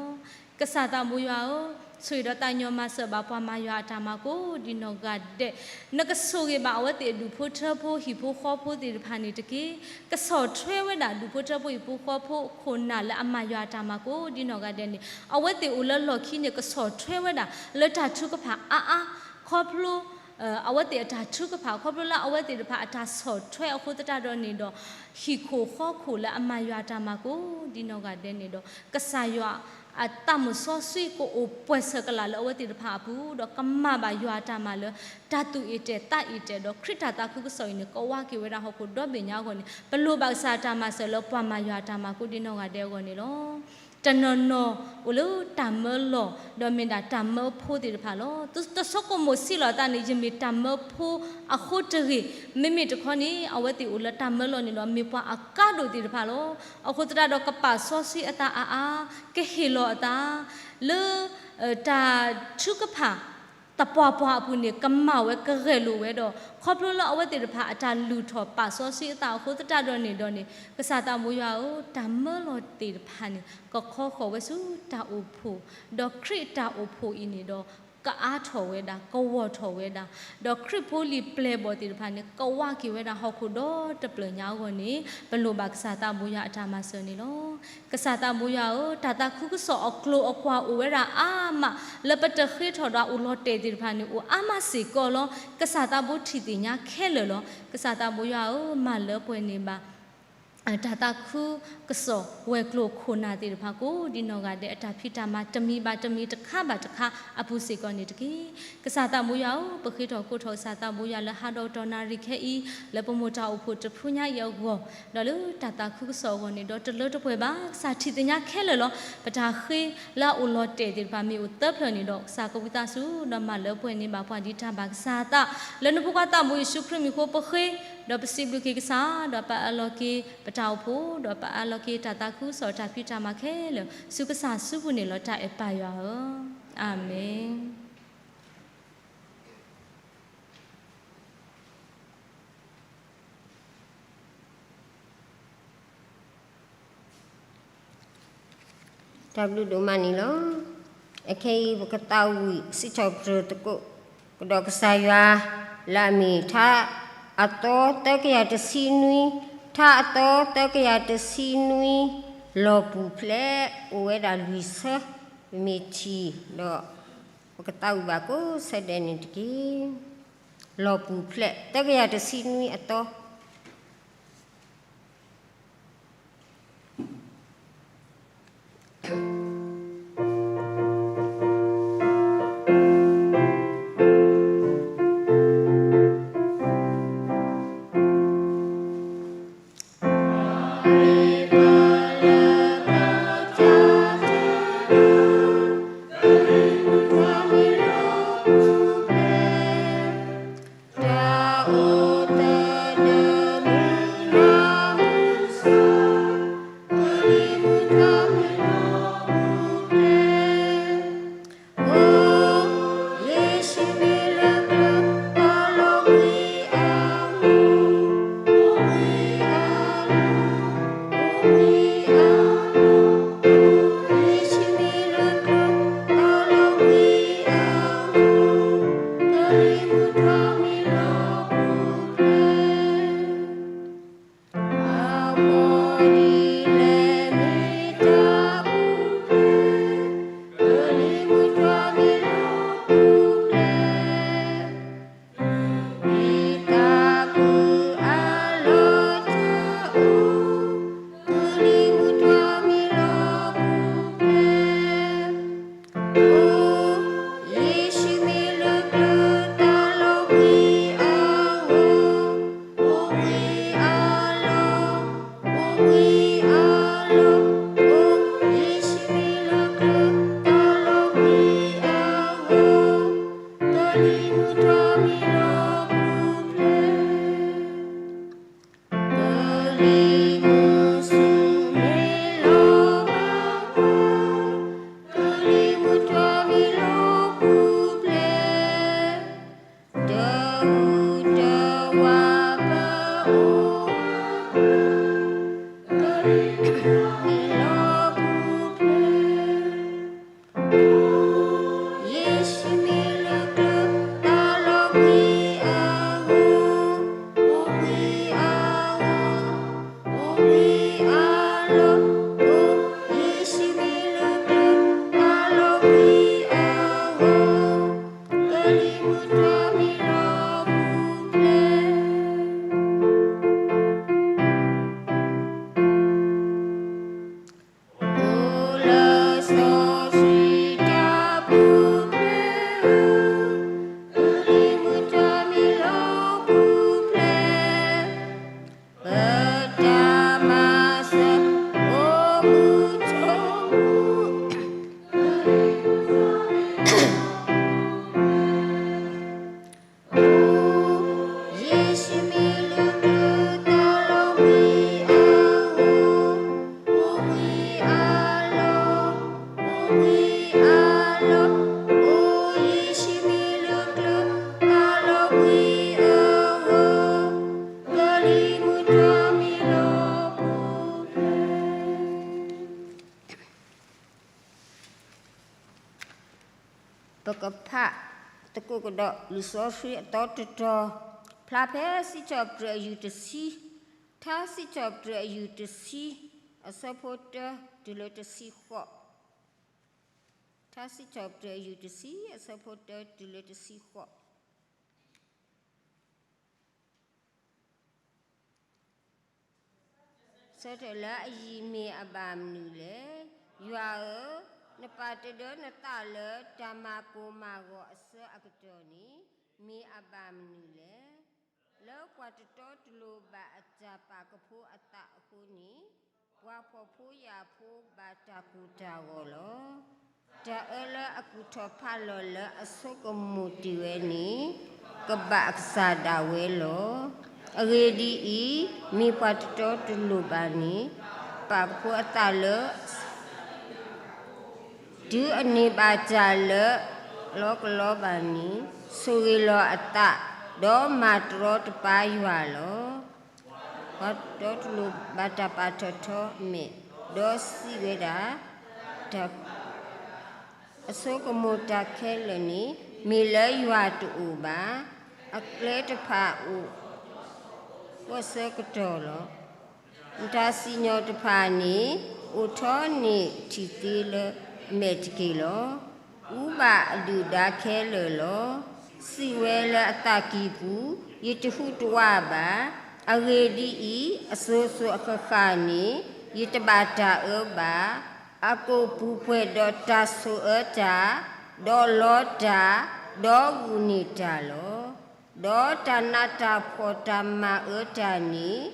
ကစၢ်သးဘိယွၤဧၢ, ဆိၣ်ဂ့ၤဒီးသးကညီၤမၤစၢၤဘၣ်ပှၤမၤယွၤအတၢ်မၤကိးဒ်နီၢ်ဂၤဒဲး, နကဆိၣ်ဂ့ၤဘၣ်အဝဲသ့ၣ်အဒူၣ်ဖိထၢဖိဟံၣ်ဖိဃီဖိသ့ၣ်တဖၣ်န့ၣ်တက့ၢ်. ကဆီၣ်ထွဲဝဲဒၣ်ဒူၣ်ဖိထၢဖိဟံၣ်ဖိဃီဖိခိၣ်နၢ်လၢအမၤယွၤအတၢ်မၤကိးဒ်နီၢ်ဂၤဒဲးန့ၣ် အဝဲသ့ၣ်အိၣ်လၢလီၢ်ခံန့ၣ် ကဆီၣ်ထွဲဝဲဒၣ်လၢတၢ်ထုကဖၣ်အါအါ, ခီဖျိ အဝဲသ့ၣ်အတၢ်ထုကဖၣ် ခီဖျိလၢအဝဲသ့ၣ်တဖၣ်အတၢ်ဆီၣ်ထွဲအဃိသတးဒီးန့ၣ်ဒီး ဟံၣ်ခိၣ်ဃီခိၣ်လၢအမၤယွၤအတၢ်မၤကိးဒ်နီၢ်ဂၤဒဲးန့ၣ်ဒီး ကစၢ်ယွၤအသးမုၣ်စီဆှံကအိၣ်ပှဲၤဆၢကလးလၢအဝဲသ့ၣ်တဖၣ်အပူၤ ဒီးကမၤဘၣ်ယွၤအတၢ်မၤလၢ တၢ်သူၣ်အ့ၣ်တဲာ်သးအ့ၣ်တဲာ်ဒီး ခရံာ်တၢ်သးခုကစီၣ်အံၤန့ၣ် ကဝးက့ၤဝဲဒၣ်ဟီၣ်ခိၣ်ဒီဘ့ၣ်ညါအဂီၢ်န့ၣ် ပလိၣ်ဘၣ်ကစၢ်တၢ်မၤစၢၤလၢပှၤမၤယွၤအတၢ်မၤကိးဒ်နီၢ်ဂၤဒဲးအဂီၢ်န့ၣ်လီၤ. တနီၤနီၤအိၣ်လၢတၢ်မၢလီၢ် ဒီးမ့ၢ်ဒၣ်တၢ်မၢဖိသ့ၣ်တဖၣ်လီၤ. တဆိကမိၣ်ဆံးလီၤအသးန့ၣ် ယမ့ၢ်တၢ်မၢဖိအဃိတဂ့ၤ, မ့မ့ၢ်တခီန့ၣ် အဝဲသ့ၣ်အိၣ်လၢတၢ်မၢလီၢ်န့ၣ်ဒီး မ့ၢ်ပှၤအကါဒိၣ်သ့ၣ်တဖၣ်လီၤ. အဃိသတးဒီးကပာ်စီဆှံအသးအါအါ, ကဟ့ၣ်လီၤအသး လၢ တၢ်ထုကဖၣ် သပှၢ်ပှၢ်အပူၤန့ၣ် ကမၤဝဲကဂဲၤလိာ်ဝဲဒီး ခီဖျိလၢအဝဲသ့ၣ်တဖၣ်အတၢ်လုၢ်ထီၣ်ပာ်စီဆှံအသးအဃိသတးဒီးန့ၣ်ဒီးန့ၣ် ကစၢ်သးဘိယွၤဧၢ, တၢ်မၢလီၤသ့ၣ်တဖၣ်န့ၣ် ကခီဃီၤဝဲဆူတၢ်အိၣ်ဖှိၣ်, ဒီးခရံာ်တၢ်အိၣ်ဖှိၣ်အံၤန့ၣ်ဒီး ကအါထီၣ်ဝဲဒၣ်, ကဝီၤထီၣ်ဝဲဒၣ်, ဒီးခရံာ်ဖိလံၤပျဲၢ်ဘီၣ်သ့ၣ်တဖၣ်န့ၣ် ကဝးက့ၤဝဲဒၣ်ဟီၣ်ခိၣ်ဒီတဖျၢၣ်ညါအဂီၢ်န့ၣ် ပလိၣ်ဘၣ်ကစၢ်သးဘိယွၤအတၢ်မၤစၢၤန့ၣ်လီၤ. ကစၢ်သးဘိယွၤဧၢ, တၢ်သးခုကစီၣ်အကျိၤအကွာ်အိၣ်ဝဲဒၣ်အါမး, လၢပတဃ့ထီၣ်ဒီးအိၣ်လီၤတဲာ်သ့ၣ်တဖၣ်န့ၣ် အိၣ်အါမးစ့ၢ်ကီးလီၤ. ကစၢ်သးဘိထံၣ်သ့ၣ်ညါခဲလၢာ်လီၤ. ကစၢ်သးဘိယွၤဧၢ, မၤလၢပှဲၤန့ၢ်ဘၣ် တၢ်သးခုကစီၣ်ဝဲၤကျိၤခိၣ်နၢ်သ့ၣ်တဖၣ်ကိးဒ်နီၢ်ဂၤဒဲး အတၢ်ဖံးတၢ်မၤတမံၤဘၣ်တမံၤတခါဘၣ်တခါအပူၤစ့ၢ်ကီးန့ၣ်တက့ၢ်. ကစၢ်သးဘိယွၤဧၢ, ပဃ့ထီၣ်ကိးထီၣ်ကစၢ်သးဘိယွၤလၢဟါဒီးတီၢ်နၣ်ရံၣ်ခဲအံၤ လၢပမိၢ်တၢ်အိၣ်ဖှိၣ်တဖုညါအံၤအဂီၢ်, ဒီးလၢတၢ်သးခုကစီၣ်အဂီၢ်န့ၣ်ဒီး တလၢတပှဲၤဘၣ် ကစၢ်ထံၣ်သ့ၣ်ညါခဲလၢာ်လီၤ. ပတၢ်ဃ့လၢအအိၣ်လီၤတဲာ်သ့ၣ်တဖၣ်မ့ၢ်အိၣ်သၢဖျၢၣ်န့ၣ်ဒီး ကစၢ်ကဝံသးစူၤ ဒီးမၤလၢပှဲၤန့ၢ်ဘၣ်ပှၤဒ်တၢ်ဘၣ်ကစၢ်အသး လၢနဖိခွါသးဘိယ့ၣ်ၡူးခရံာ်မံၤအဃိပဃ့ ဒီးပစံးဘျုးက့ၤကစၢ် ဒီးပအၢၣ်လီၤက့ၤပတၢ်အိၣ်ဖှိၣ် ဒီးပအၢၣ်လီၤက့ၤတၢ်သးခုကစီၣ်တၢ်ဖံးတၢ်မၤခဲလၢာ် ဆူကစၢ်စုပူၤန့ၣ်လီၤ တၢ်အဲၣ်ပၢ်ယွၤဧၢ, အၤမ့ၣ်. တၢ်ဘျုးဒိၣ်မးန့ၣ်လီၤ. အခဲအံၤပကသးဝံၣ်စံးထီၣ်ပတြၢၤသကိးကဒီးကစၢ်ယွၤ လၢအမ့ၢ်ထါအသီသၢကယၤတဆံနွံ, ထါအသီသၢကယၤတဆံနွံ, လီၢ်ပူၤဖျဲးအိၣ်ဝဲဒၣ်လွံၢ်ဆၢ, ပမ့ၢ်ထံၣ်ဒီး ပကသးဝံၣ်ဘၣ်ကိးဆၢဒဲးန့ၣ်တက့ၢ်. လီၢ်ပူၤဖျဲး သၢကယၤတဆံနွံအသီ ကလံၤမုၢ်ထီၣ်မ့ၢ်လီၤပူၤဖျဲး, ကလံၤမုၢ်ဆူၣ်မ့ၢ်လီၤမၤဝါ, ကလံၤမုၢ်ထီၣ်မ့ၢ်လီၤပူၤဖျဲး, တၢ်ဟူးတၢ်ဝးပအိၣ်, ကလံၤမုၢ်ထီၣ်မ့ၢ်လီၤပူၤဖျဲး. အိၣ်ယ့ၣ်ၡူးမ့ၢ်လၢကျဲတၢ်လီၢ်ဘှံးအဂီၢ်, အိၣ်ဘှံးအဂီၢ်, အိၣ်ဘှံးအလီၢ်, အိၣ်ယ့ၣ်ၡူးမ့ၢ်လၢကျဲတၢ်လီၢ်ဘှံးအဂီၢ်, ကလံၤမုၢ်ထီၣ်မ့ၢ်လီၤပူၤဖျဲး. အိၣ်လၢစီဆှံတၢ်ပူၤဖျဲး, ကလံၤမုၢ်ထီၣ်မ့ၢ်လီၤပူၤဖျဲး, ပတၢ်မၤစၢၤ အိၣ်မူဆိးမူ အိၣ်ယ့ၣ်ၡူးမ့ၢ်လၢကျဲတၢ်လီၢ်ဘှံးအဂီၢ်, အိၣ်ဘှံးအလီၢ်, အိၣ်ဘှံးအလီၢ်, အိၣ်ယ့ၣ်ၡူးမ့ၢ်လၢကျဲတၢ်လီၢ်ဘှံးအဂီၢ်, ကလံၤမုၢ်ထီၣ်မ့ၢ်လီၤပူၤဖျဲး. ပကဖးသကိးကဒီးလံာ်စီဆှံအသီတတီၤ, ဖျါဖဲစံးထီၣ်ပတြၢၤအယူၢ်တဆံ, ထါစံးထီၣ်ပတြၢၤအယူၢ်တဆံ, အဆၢဖိတၢတုၤလၢတဆံဃိး, ထါစံးထီၣ်ပတြၢၤအယူၢ်တဆံ အဆၢဖိတၢတုၤလၢတဆံဃိး. ဆၢထၢၣ်လၢအယံၤမ့ၢ်အဘၣ်မနုၤလဲၣ်. ယွၤဧၢ, နပာ်တဒၢနသးလၢတၢ်မၤကိၢ်မၤဂီၤအဆၢအကတီၢ်န့ၣ် မ့ၢ်အဘၣ်မနုၤလဲၣ်. လၢပှၤတတီတလိၤဘၣ်အတၢ်ပာ်ကဖိအသးအဃိန့ၣ်, ပှၤဖှီၣ်ဖိယာ်ဖိဘၣ်တၢ်ကိၢ်တၢ်ဂီၤလီၤ. တၢ်အၢလၢအကူၣ်ထီၣ်ဖးလီၤလၢအဆိကမိၣ်တ့ၢ်ဝဲန့ၣ်, ကဘၣ်အကစၢ်ဒၣ်ဝဲလီၤ. အဂ့ၢ်ဒ်အံၤ, မ့ၢ်ပှၤတတီတလိၤဘၣ်န့ၣ်, ပာ်ကဖိအသးလၢ တုၤအန့ၢ်ဘၣ်တၢ်လၢအလီကလီဘၣ်န့ၣ်, ဆိၣ်ဂ့ၤလီၤအသး, ဒီးမၤတရီတပါယွၤလီၤ. ပှၤတတီတလိၤဘၣ်တၢ်ပာ်ထီၣ်ထီမဲာ်, ဒီးစံးဝဲဒၣ်, တၢ် အဆိကမိၣ်တၢ်ခဲလၢာ်န့ၣ် မ့ၢ်လၢယွၤတအိၣ်ဘၣ်. အကျဲတဖၣ်အိၣ် အိၣ်ဆၢကတီၢ်လီၤ. နတၢ်စံၣ်ညီၣ်တဖၣ်န့ၣ် အိၣ်ထီၣ်န့ၢ်ထံၣ်သ့လၢအမဲာ်တက့ၢ်လီၤ. အူဘၣ်အဒုၣ်ဒါခဲလၢာ်လီၤ. စံးဝဲလၢအသးကံၢ်ပူၤ, ယတဟူးတဝးဘၣ်. အဂ့ၢ်ဒ်အံၤ, အစိၤစိၤအဃၣ်ဃၣ်န့ၣ် ယတဘၣ်တၢ်အၢဘၣ်. အကိာ်ပူၤပှဲၤဒီးတၢ်ဆိၣ်အၢတၢ်, ဒီးလီတၢ်, ဒီးဂုာ်န့ၢ်တၢ်လီၤ. ဒီးတၢ်နးတၢ်ဖှီၣ်တၢ်မၤအၢတၢ်န့ၣ်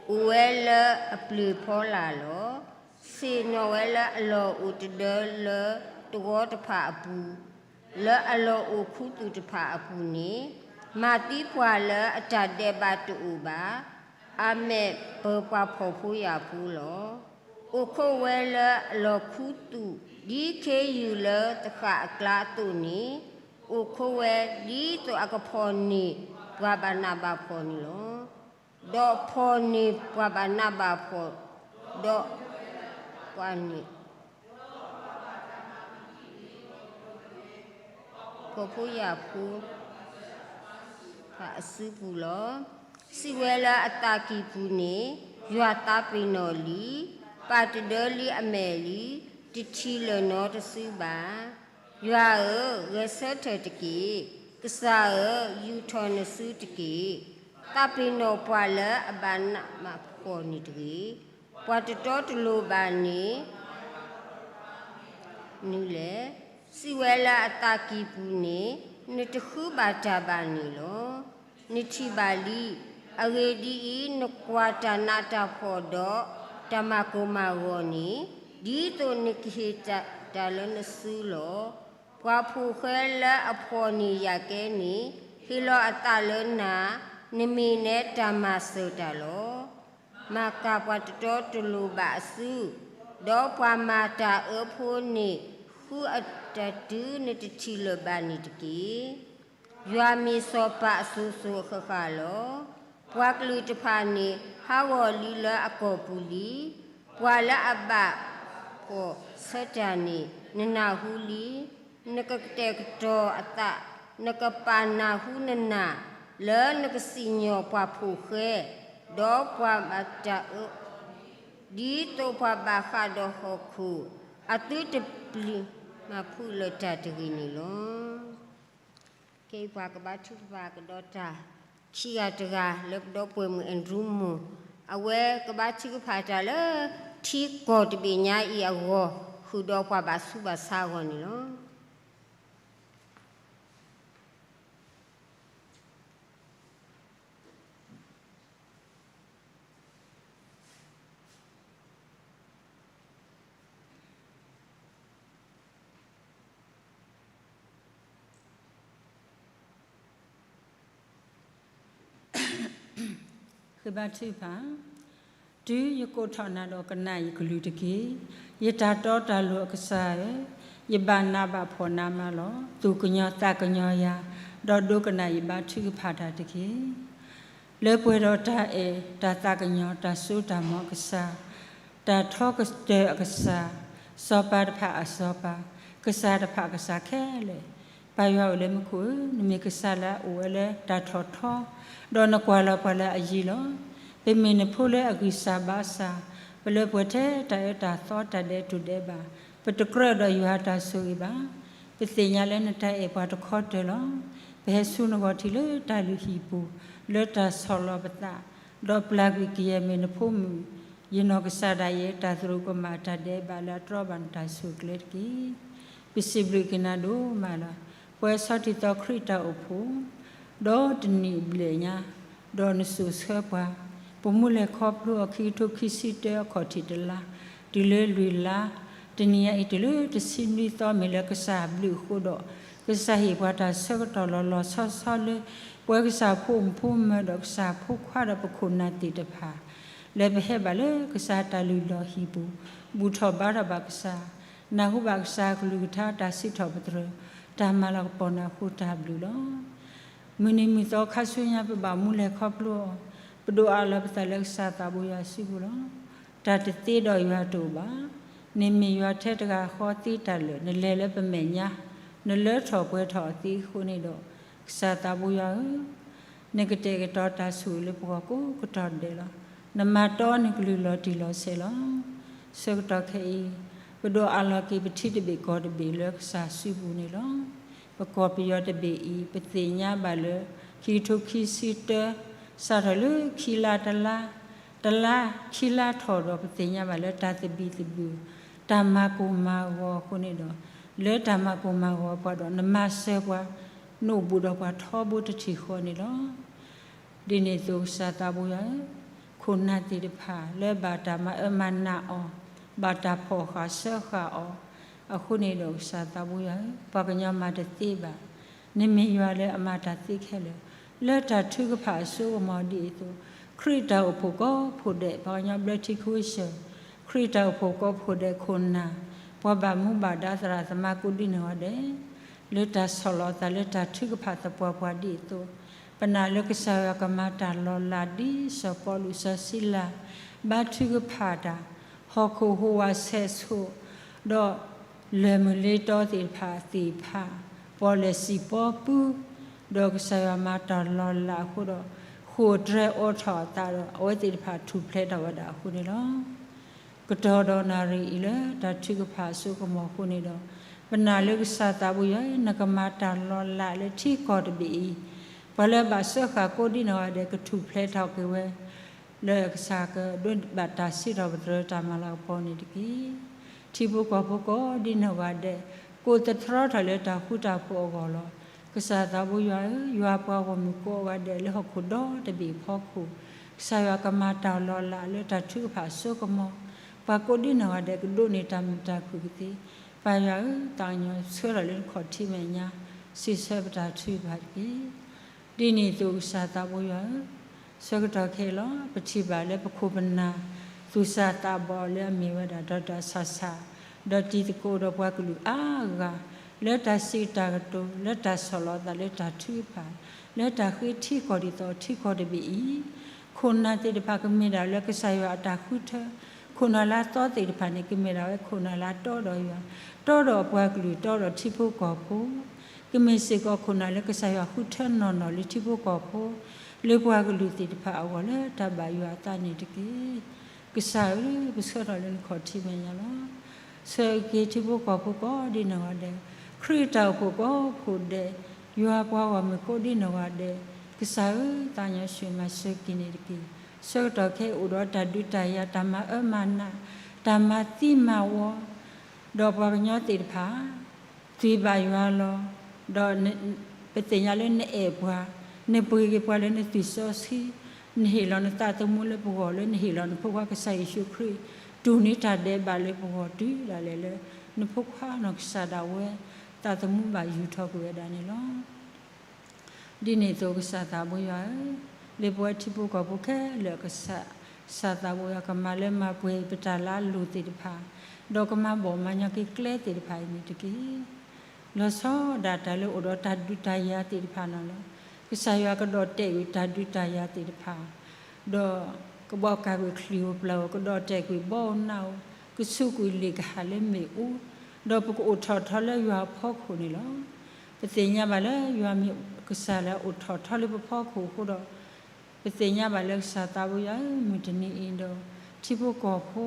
အိၣ်ဝဲလၢအပျ့ၤဖီလာ်လီၤ. ဆ့ၣ်နီၤဝဲလၢအလီၢ်အိၣ်တဒၢလၢတဝီတဖၣ်အပူၤ, လၢအလီၢ်အိၣ်ခူသူၣ်တဖၣ်အပူၤန့ၣ်, မၤသံပှၤလၢအတၢ်ဒဲးဘးတအိၣ်ဘၣ်. အမဲာ်ပၢၤပှၤဖှီၣ်ဖိယာ်ဖိလီၤ. အိၣ်ခိးဝဲလၢအလီၢ်ခူသူၣ် ဒ်ခ့ယုၢ်လၢသဃာ်အကျါအသိးန့ၣ်, အိၣ်ခိးဝဲဒ်သိးအကဖီၣ်န့ၢ်ပှၤဘၣ်နးဘၣ်ဖှီၣ်န့ၣ်လီၤ. ဒီးဖီၣ်န့ၢ်ပှၤဘၣ်နးဘၣ်ဖှီၣ်, ဒီးပှၤန့ၣ် ဖှီၣ်ဖိယာ်ဖိ ဖးအစုပူၤလီၤ. စံးဝဲလၢအသးကံၢ်ပူၤန့ၣ်, ယွၤသးပ့ၤနီၣ်လံ, ပာ်တဒၢလံအမဲာ်လံ, တထံၣ်လၢၤနီတစုဘၣ်. ယွၤဧၢ, ဂဲၤဆၢထၢၣ်တက့ၢ်. ကစၢ်ဧၢ, ယူာ်ထီၣ်နစုတက့ၢ်. သးပ့ၤနီၣ်ပှၤလၢအဘၣ်နးဘၣ်ဖှီၣ်န့ၣ်တဂ့ၤ. ပှၤတတီတလိၤဘၣ်န့ၣ် နုၤလဲၣ်. စံးဝဲလၢအသးကံၢ်ပူၤန့ၣ်, နတဃုဘၣ်တၢ်ဘၣ်န့ၣ်လီၤ. နထံၣ်ဘၣ်လံ. အဂ့ၢ်ဒ်အံၤ, နကွၢ်တၢ်နးတၢ်ဖှီၣ်ဒီးတၢ်မၤကိၢ်မၤဂီၤန့ၣ်, ဒ်သိးနကဟ့ၣ်တၢ်လၢနစုလီၤ. ပှၤဖိၣ်ဃဲလၢအဖှီၣ်န့ၢ်ယၤကဲန့ၣ်, ဟ့ၣ်လီၤအသးလၢနၤ, နမ့ၢ်နဲတၢ်မၤစၢၤတၢ်လီၤ. မၤကၤပှၤတတီတလိၤဘၣ်အစု, ဒီးပှၤမၤတၢ်အၢဖိန့ၣ် ဃုအတၢ်တုၤနတထံၣ်လၢၤဘၣ်န့ၣ်တက့ၢ်. ယွၤမ့ၢ်စီၤပၤအစိၤစိၤအဃၣ်ဃၣ်လီၤ. ပှၤကလုာ်တဖၣ်န့ၣ် ဟးဂီၤလံလၢအကီၢ်ပူၤလံ. ပှၤလၢအဘၣ်ကီၢ်ဆၢတၢ်န့ၣ် နနၢ်ဟူလံ. နကကတဲာ်ကတီၤအသး, နကပာ်နၢ်ဟူနနၢ်, လၢနကစံၣ်ညီၣ်ပှၤဖိၣ်ဃဲ, ဒီးပှၤမၤတၢ်အၢ, ဒ်သိးပှၤဘၣ်ဃးဒီးဟီၣ်ခိၣ်အသုတပျံၤမၤဖုးလၢၤတၢ်တဂ့ၤန့ၣ်လီၤ. ခဲအံၤပှၤကဘါထုကဖၣ်ကဒီးတၢ် ခံဂၤတဂၤလၢပဒီပုၢ်ဝဲၢ်မုၣ်အဲၣ်ဒရူမိၢ်, အဝဲကဘါထုကဖၣ်တၢ်လၢ ထံကီၢ်တဘ့ၣ်ညါအံၤအဂီၢ် ဃုာ်ဒီးပှၤဘၣ်ဆူးဘၣ်ဆါအဂီၢ်န့ၣ်လီၤ. ဃ့ဘါထုကဖၣ်, တုၤယကိးထီၣ်နၤဒီးကနၣ်ယကလုၢ်တက့ၢ်. ယတၢ်တီတၢ်လိၤအကစၢ်ဧၢ, ယဘၣ်နးဘၣ်ဖှီၣ်နးမးလီၤ. သူၣ်ကညီၤသးကညီၤယၤ, ဒီးဒိကနၣ်ယဘါထုကဖၣ်တၢ်တက့ၢ်. လၢပှဲၤဒီးတၢ်အဲၣ်, တၢ်သးကညီၤ, တၢ်စိတၢ်ကမီၤအကစၢ်, တၢ်ထီကတၢၢ်အကစၢ်, စီၤပၤတဖၣ်အစီၤပၤ, ကစၢ်တဖၣ်အကစၢ်ခဲလၢာ်, ပၢ်ယွၤအိၣ်လၢမူခိၣ်ဧၢ, နမ့ၢ်ကစၢ်လၢအအိၣ်ဝဲလၢတၢ်ထီၣ်ထီ, ဒီးနကွၢ်လီၤပှၤလၢအယံၤလီၤ. ပမ့ၢ်နဖိလၢအဂံၢ်စၢ်ဘါစၢ်, ပလၢပှဲၤထဲတၢ်အၢတၢ်သီတၢ်ဒဲးတိၢ်ဒဲးဘး, ပတကြၢးဒီးယွၤတၢ်ဆိၣ်ဂ့ၤဘၣ်. ပသ့ၣ်ညါလၢနတၢ်အဲၣ်ပှၤတခီတၢၤလီၤ. ပဟဲဆူနဂီၢ်ထံးလၢတၢ်လုၢ်ဟံၣ်ပူၤ, လၢတၢ်ဆီၣ်လီၤပသး, ဒီးပျၢ်ကွံာ်ကယဲၢ်မ့ၢ်နဖိမုၣ်, ယနီၢ်ကစၢ်ဒၣ်ယဲ တၢ်သရူးကမၣ်တၢ်ဒဲးဘးလၢအတြီဘၣ်နတၢ်ဆိၣ်ကျဲတက့ၢ်. ပစံးဘျုးက့ၤနၤဒိၣ်မးလီၤ. ပှၤဆီၣ်တံၢ်သီခရံာ်တၢ်အိၣ်ဖှိၣ်, ဒီးတနံၣ်ဘျဲၣ်ညါ, ဒီးနစိာ်ဆှၢပှၤ, ပမူလဲၤခီဖျိအီၤခံကထိခံဆံတၢအခီၣ်ထံးတလါ, တုၤလၢလွံၢ်လါ, တနံၤညါအံၤတုၤလၢတဆံနွံသီ မ့ၢ်လၢကစၢ်ဘျုးအဃိဒီး, ကစၢ်ဟ့ၣ်ပှၤတၢ်ဆၢကတီၢ်လီၤလီၤဆီဆီလၢ ပဝဲကစၢ်ဖိမုၣ်ဖိမၢၤဒီးကစၢ်ဖိခွါဒီးပခိၣ်နၢ်သ့ၣ်တဖၣ်, လၢပဟဲဘၣ်လၢကစၢ်တၢ်လုၢ်လီၢ်ဟံၣ်ပူၤ, ဘူၣ်ထီၣ်ဘါထီၣ်ဘၣ်ကစၢ်, နၢ်ဟူဘၣ်ကစၢ်ကလုၢ်ကထါတၢ်စံးထီၣ်ပတြၢၤ, တၢ်မၤလၤကပီၤနၤအဃိတၢ်ဘျုးလီၤ. မုၢ်နံၤမုၢ်သီခါဆူညါ ပဘၣ်မူလဲၤခီဖျိအီၤ, ပဒိးအးလီၤပသးလၢကစၢ်သးဘိယွၤစုပူၤလီၤ. တၢ်တသ့ဒီးယွၤတအိၣ်ဘၣ်. နမ့ၢ်ယွၤထဲတဂၤဃီသ့တၢ်လၢာ်, နလဲၤလၢပမဲာ်ညါ, နလၢထီၣ်ပှဲၤထီၣ်အသ့အဃိန့ၣ်ဒီး, ကစၢ်သးဘိယွၤဧၢ, နကတဲာ်ကတီၤတၢ်ဆိၣ်ဂ့ၤလၢပဂီၢ်ကိးကတီၢ်ဒဲးလီၤ. နမၤတီနကလုၢ်လီၤတံၢ်လီၤဆဲးလီၤ. ဆၢကတီၢ်ခဲအံၤ, ပဒိးအးလီၤက့ၤပထံတဘ့ၣ်ကီၢ်တဘ့ၣ်လၢကစၢ်စုပူၤန့ၣ်လီၤ. ပကီၢ်ပယီၤတဘ့ၣ်အံၤ ပသ့ၣ်ညါဘၣ်လၢ ခံကထိခံဆံတၢ, စးထီၣ်လၢခံလါတလါ, တလါခံလါထီၣ်ဒီး ပသ့ၣ်ညါဘၣ်လၢတၢ်သဘံၣ်သဘုၣ်, တၢ်မၤကိၢ်မၤဂီၤအဃိန့ၣ်ဒီး, လၢတၢ်မၤကိၢ်မၤဂီၤပှၤဒီး နမၤစၢၤပှၤ, နအိၣ်ဘူးဒီးပှၤထီဘိတထံၣ်ဃီန့ၣ်လီၤ. ဒ်န့ၣ်အသိးကစၢ်သးဘိယွၤဧၢ, ခိၣ်နၢ်သ့ၣ်တဖၣ် လၢဘၣ်တၢ်မၤအၢမၤနးအီၤ, ဘၣ်တၢ်ဖီၣ်ဃာ်စၢဃာ်အီၤ, အဃိန့ၣ်ဒီးကစၢ်သးဘိယွၤဧၢ, ပှၤကညီမၤတသ့ဘၣ်. နမ့ၢ်ယွၤလၢအမၤတၢ်သ့ခဲလၢာ်, လၢတၢ်ထုကဖၣ်အစိကမီၤဒ်အသိး, ခရံာ်တၢ်အိၣ်ဖှိၣ်ကိးဖှိၣ်ဒဲး ပှၤကညီဘျၢထံခဝ့ၡၢၣ်, ခရံာ်တၢ်အိၣ်ဖှိၣ်ကိးဖှိၣ်ဒဲးခိၣ်နၢ်, ပှၤဘၣ်မူဘၣ်ဒါသရၣ်သမါကိးဒ်နီၢ်ဂၤဒဲး လၢတၢ်ဆီၣ်လီၤသးလၢတၢ်ထုကဖၣ်သပှၢ်ပှၢ်ဒ်အသိး, ပနာ်လၢကစၢ်ယွၤကမၤတၢ်လီၤလးဒ်စီၤပီလူးစီၤစံလၤ ဘါထုကဖၣ်တၢ်, ဟီၣ်ခိၣ်ဟူးဝးဆဲးဆိး, ဒီးလၢၢ်မုၢ်လ့တီသ့ၣ်တဖၣ်သ့ၣ်ဖး, ပီၣ်လဲၣ်စံၣ်ပီပု, ဒီးကစၢ်ယွၤမၤတၢ်လီၤလးအဃိဒီး, ဃိာ်တြဲၤအိးထီၣ်အသးဒီး အဝဲသ့ၣ်တဖၣ်ထူၣ်ဖျဲးထီၣ်ဝဲဒၣ်အဃိန့ၣ်လီၤ. ကတီၢ်ဒီးနၣ်ရံၣ်အံၤလၢတၢ်ထုကဖၣ်အစိကမီၤအဃိန့ၣ်ဒီး, ပနာ်လၢကစၢ်သးဘိယွၤ နကမၤတၢ်လီၤလးလၢထံကီၢ်တဘ့ၣ်အံၤ, ပှၤလၢဘၣ်စၢဃာ်ကိးဒ်နီၢ်ဂၤဒဲး ကထူၣ်ဖျဲးထီၣ်က့ၤဝဲ, လၢကစၢ်ကဒိးဘၣ်တၢ်စံးထီၣ်ပတြၢၤတၢ်မၤလၤကပီၤန့ၣ်တက့ၢ်. ထံဖိကီၢ်ဖိကိးဒ်နီၢ်ဂၤဒဲး, ကိးသတြီထီၣ်လၢတၢ်ဃူတၢ်ဖိးအဂီၢ်လီၤ. ကစၢ်သးဘိယွၤဧၢ, ယွၤပှၤဂီၢ်မုၢ်ကိးဂၤဒဲးလၢဟီၣ်ခိၣ်ဒီတဘ့ၣ်အဖီခိၣ်, ကစၢ်ယွၤကမၤတၢ်လီၤလးလၢတၢ်ထုကဖၣ်အစိကမီၤ, ပှၤကိးဒ်နီၢ်ဂၤဒဲးကဒိးန့ၢ်တၢ်မုာ်တၢ်ခုၣ်ကသ့ ပၢ်ယွၤဧၢ, သးကညီၤဆှၢထီၣ်လၢနခီၣ်ထံးမဲာ်ညါ, စံးဆၢပတၢ်ထုကဖၣ်တက့ၢ်. ဒ်န့ၣ်အသိးကစၢ်သးဘိယွၤဧၢ, ဆၢကတီၢ်ခဲအံၤလီၤ ပထံၣ်ဘၣ်လၢပခိၣ်ပနၢ် သူၣ်စၢ်သးဘီၣ်လၢအမ့ၢ်ဝဲဒၣ် ဒီးတၢ်ဆးဆး, ဒီးတံၤသကိးဒီးပှၤကလုာ်အါဂၤ လၢတၢ်စံးတၢ်ကတိၤ လၢတၢ်ဆီၣ်လီၤသးလၢတၢ်ထုကဖၣ်, လၢတၢ်ဃ့ထံကီၢ်ဒ်သိးထံကီၢ်တဘ့ၣ်အံၤ, ခိၣ်နၢ်သ့ၣ်တဖၣ်ကမ့ၢ်ဒၣ်လၢကစၢ်ယွၤအတၢ်ဃုထၢ, ခိၣ်နၢ်လၢအသီသ့ၣ်တဖၣ်န့ၣ် ကမ့ၢ်ဒၣ်ဝဲခိၣ်နၢ်လၢအတီဒီးယွၤ, တီဒီးအပှၤကလုာ် တီဒီးထံဖိကီၢ်ဖိ, ကမ့ၢ်စ့ၢ်ကီးခိၣ်နၢ်လၢကစၢ်ယွၤဃုထၢနီၢ်နီၢ်လၢထံဖိကီၢ်ဖိ, လၢပှၤကလုာ်သ့ၣ်တဖၣ်အဂီၢ်လၢတၢ်ဘၣ်ယွၤအသးန့ၣ်တက့ၢ်. ကစၢ်ဧၢ, ပဆှၢထီၣ်လၢနခီၣ်ထံးမဲာ်ညါလီၤ. ဆှၢက့ၤထံဖိကီၢ်ဖိကိးဒ်နီၢ်ဂၤဒဲး, ခရံာ်တၢ်အိၣ်ဖှိၣ်ကိးဖှိၣ်ဒဲး, ယွၤပှၤဂီၢ်မုၢ်ကိးဒ်နီၢ်ဂၤဒဲး, ကစၢ်ဧၢ, သးကညီၤဆှၢမၤစၢၤက့ၤန့ၣ်တက့ၢ်. ဆၢကတီၢ်ခဲအံၤအိၣ်ဒီးတၢ်ဒုးတၢ်ယၤ, တၢ်မၤအၢမၤနး, တၢ်မၤသံမၤဝီ, ဒီးပှၤကညီသ့ၣ်တဖၣ် သွံၣ်ဘၣ်ယွၤလီၤ. ဒီးပသ့ၣ်ညါလၢနအဲၣ်ပှၤ, နပှ့ၤက့ၤပှၤလၢနသွံၣ်စီဆှံ, နဟ့ၣ်လီၤနသးသမူလၢပဂီၢ်လၢနဟ့ၣ်လီၤနဖိခွါကစၢ်ယ့ၣ်ၡူးခရံာ်, တူၢ်န့ၢ်တၢ်ဒဲးဘးလၢပဂီၢ်တုၤဒၣ်လဲာ်လၢ နဖိခွါနီၢ်ကစၢ်ဒၣ်ဝဲ သးသမူဘၣ်ယူၢ်ထီၣ်ကွံာ်ဝဲဒၣ်န့ၣ်လီၤ. ဒ်န့ၣ်အသိးကစၢ်သးဘိယွၤဧၢ, လၢပဝဲထံဖိကီၢ်ဖိခဲလၢာ်ကစၢ်, ကစၢ်သးဘိယွၤကမၤလၢမၤပှဲၤပတၢ်လၢအလိၣ်သ့ၣ်တဖၣ်, ဒီးကမၤဘီၣ်မၤညီက့ၤကျဲသ့ၣ်တဖၣ်အံၤန့ၣ်တက့ၢ်. လီၤဆီဒၣ်တၢ်လၢအိၣ်ဒီးတၢ်ဒုးတၢ်ယၤသ့ၣ်တဖၣ်န့ၣ်လီၤ. ကစၢ်ယွၤကဒီၣ်တဲာ်ကွံာ်တၢ်ဒုးတၢ်ယၤသ့ၣ်တဖၣ်, ဒီးကဘီကၤကွံာ်ချံၣ်ဧိၤပျၢ်ဧိၤ, ကဒီၣ်တဲာ်ကွံာ်ဘီဧိၤနးဧိၤ, ကဆူးကွံာ်လံာ်ကဟၣ်လၢမ့ၣ်အူ, ဒီးပကအိၣ်ထီၣ်ထီလၢယွၤအဖီခိၣ်န့ၣ်လီၤ. ပသ့ၣ်ညါဘၣ်လၢယွၤမ့ၢ်ကစၢ်လၢအအိၣ်ထီၣ်ထီလၢပဖီခိၣ်အဃိဒီး, ပသ့ၣ်ညါဘၣ်လၢကစၢ်သးဘိယွၤဧၢ, မုၢ်တနံၤအံၤဒီး ထံဖိကီၢ်ဖိ,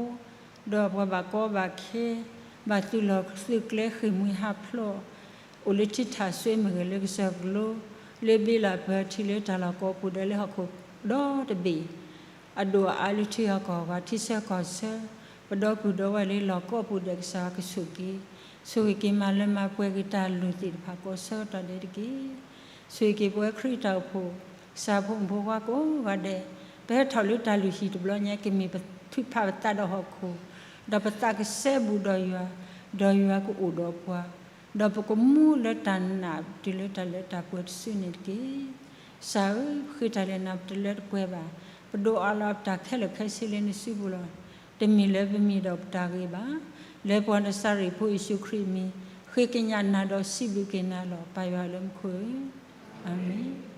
ဒီးပှၤဘၣ်ကီဘၣ်ခဲ, ဘၣ်သုးလီၢ်သုးကျဲဃ့ၢ်မှံဟးဖျိး, အိၣ်လၢထံထၣ်စွ့မ့ၢ်ဂ့ၤ, လၢကစၢၢ်ကလိ, လၢဘ့လးပၢၤထံ, လၢတၢ်လီၢ်ကိးပူၤဒဲး, လၢဟီၣ်ခိၣ်ဒီတဘ့ၣ်, အဒိၣ်အအါလၢထံဂၤကီၢ်ဂၤ, ထံဆၢကီၢ်ဆၢ, ပဒီပုၢ်ဒီဝဲၢ်လၢလီၢ်ကိးပူၤဒဲး, ကစၢ်ယွၤကဆိၣ်ဂ့ၤက့ၤ, ဆိၣ်ဂ့ၤက့ၤမၤလၢမၤပှဲၤက့ၤတၢ်လိၣ်သ့ၣ်တဖၣ်ကိးဆၢကတီၢ်ဒဲးတက့ၢ်. ဆိၣ်ဂ့ၤက့ၤပဝဲခရံာ်တၢ်အိၣ်ဖှိၣ်, ကစၢ်ဖိမုၣ်ဖိခွါကိးဂၤဒဲး, ပဟဲထီၣ်လၢတၢ်လုၢ်ဟံၣ်တဘျီညါ, ကမ့ၢ်ပထုးဖးပသးဒီးဟီၣ်ခိၣ်, ဒီးပသးကစဲဘူးဒီးယွၤ, ဒီးယွၤကအိၣ်ဒီးပှၤ, ဒီးပကမူလၢတၢ်နာ်တုၤလၢတၢ်လၢတၢ်ပှဲၤတစုန့ၣ်တက့ၢ်. ကစၢ်ဧၢ, ပဃ့တၢ်လဲၤနၤပတလၢတပှဲၤဘၣ်, ပဒိးအးလီၤပတၢ်ခဲလၢာ်ခဲဆ့လၢနစုပူၤလီၤ. တမ့ၢ်လၢပမံၤဒီးပတၢ်ဂ့ၤဘၣ်, လၢပှၤနစၤရ့းဖိယ့ၣ်ၡူးခရံာ်အမံၤ, ဃ့ကညးနၤဒီးစံးဘျုးက့ၤနၤလီၤ. ပၢ်ယွၤလၢမူခိၣ်ဧၢ, အၤမ့ၣ်.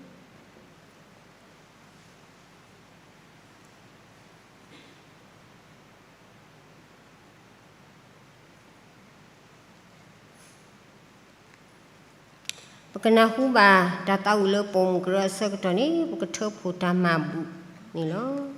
ပကနၢ်ဟူဘၣ်တၢ်သးဝံၣ်လၢပိာ်မုၣ်ကရၢအဆၢကတီၢ်န့ၣ်, ပကထၢဖှိၣ်တၢ်မၤဘူၣ်န့ၣ်လီၤ.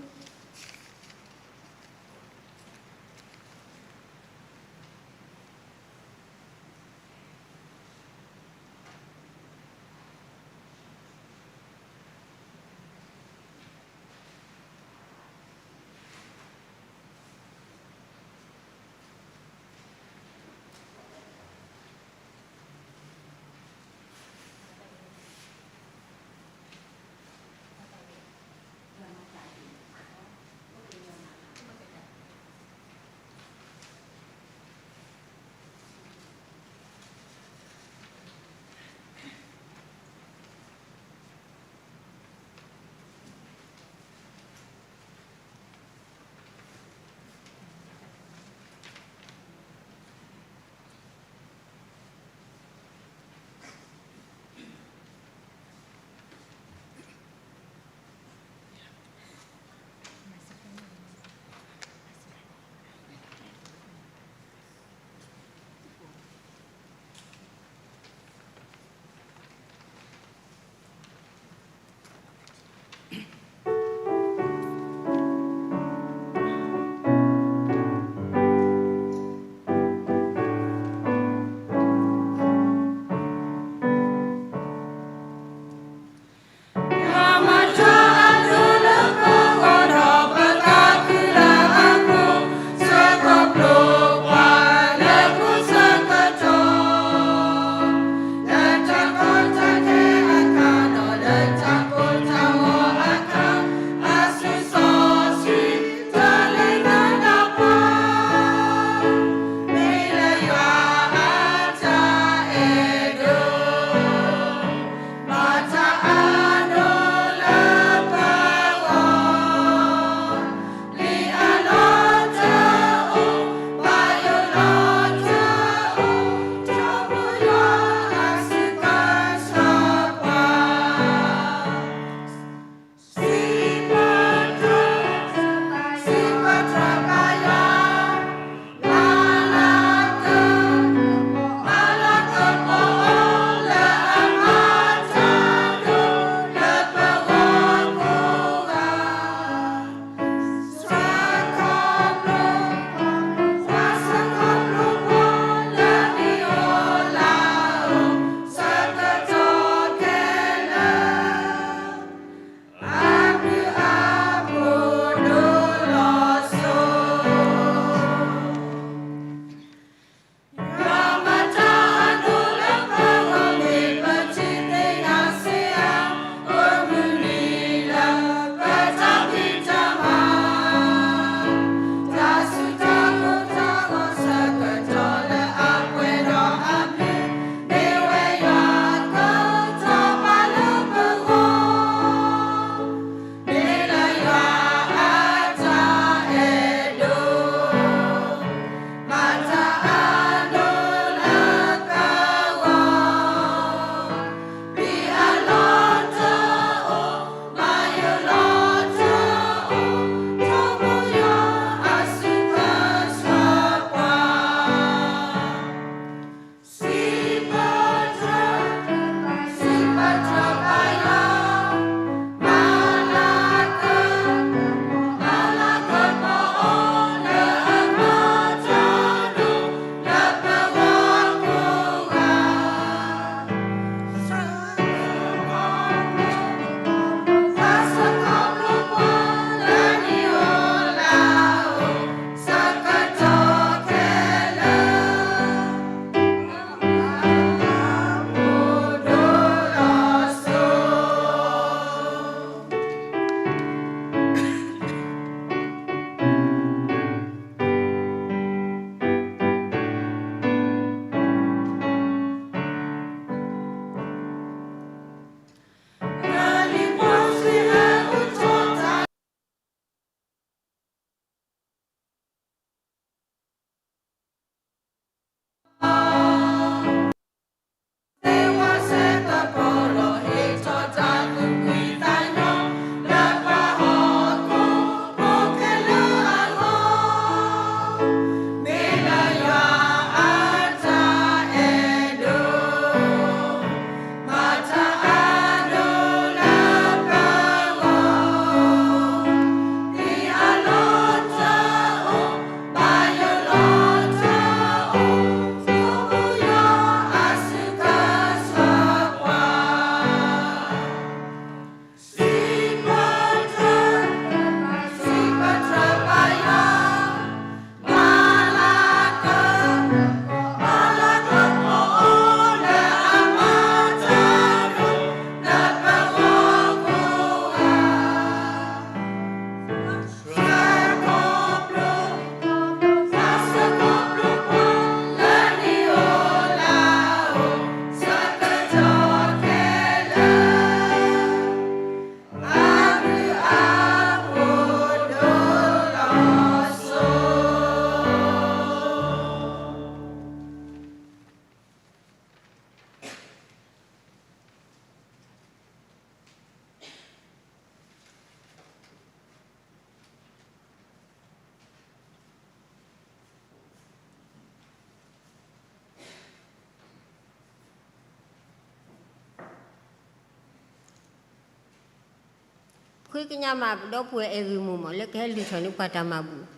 ဃ့ကညးမး ပဒီပုၢ်ဝဲၢ်အဲၣ်ဂ့ၢ်မိၢ်မး လၢကဟဲလုၢ်ထီၣ်န့ၢ်ပှၤတၢ်မၤဘူၣ်.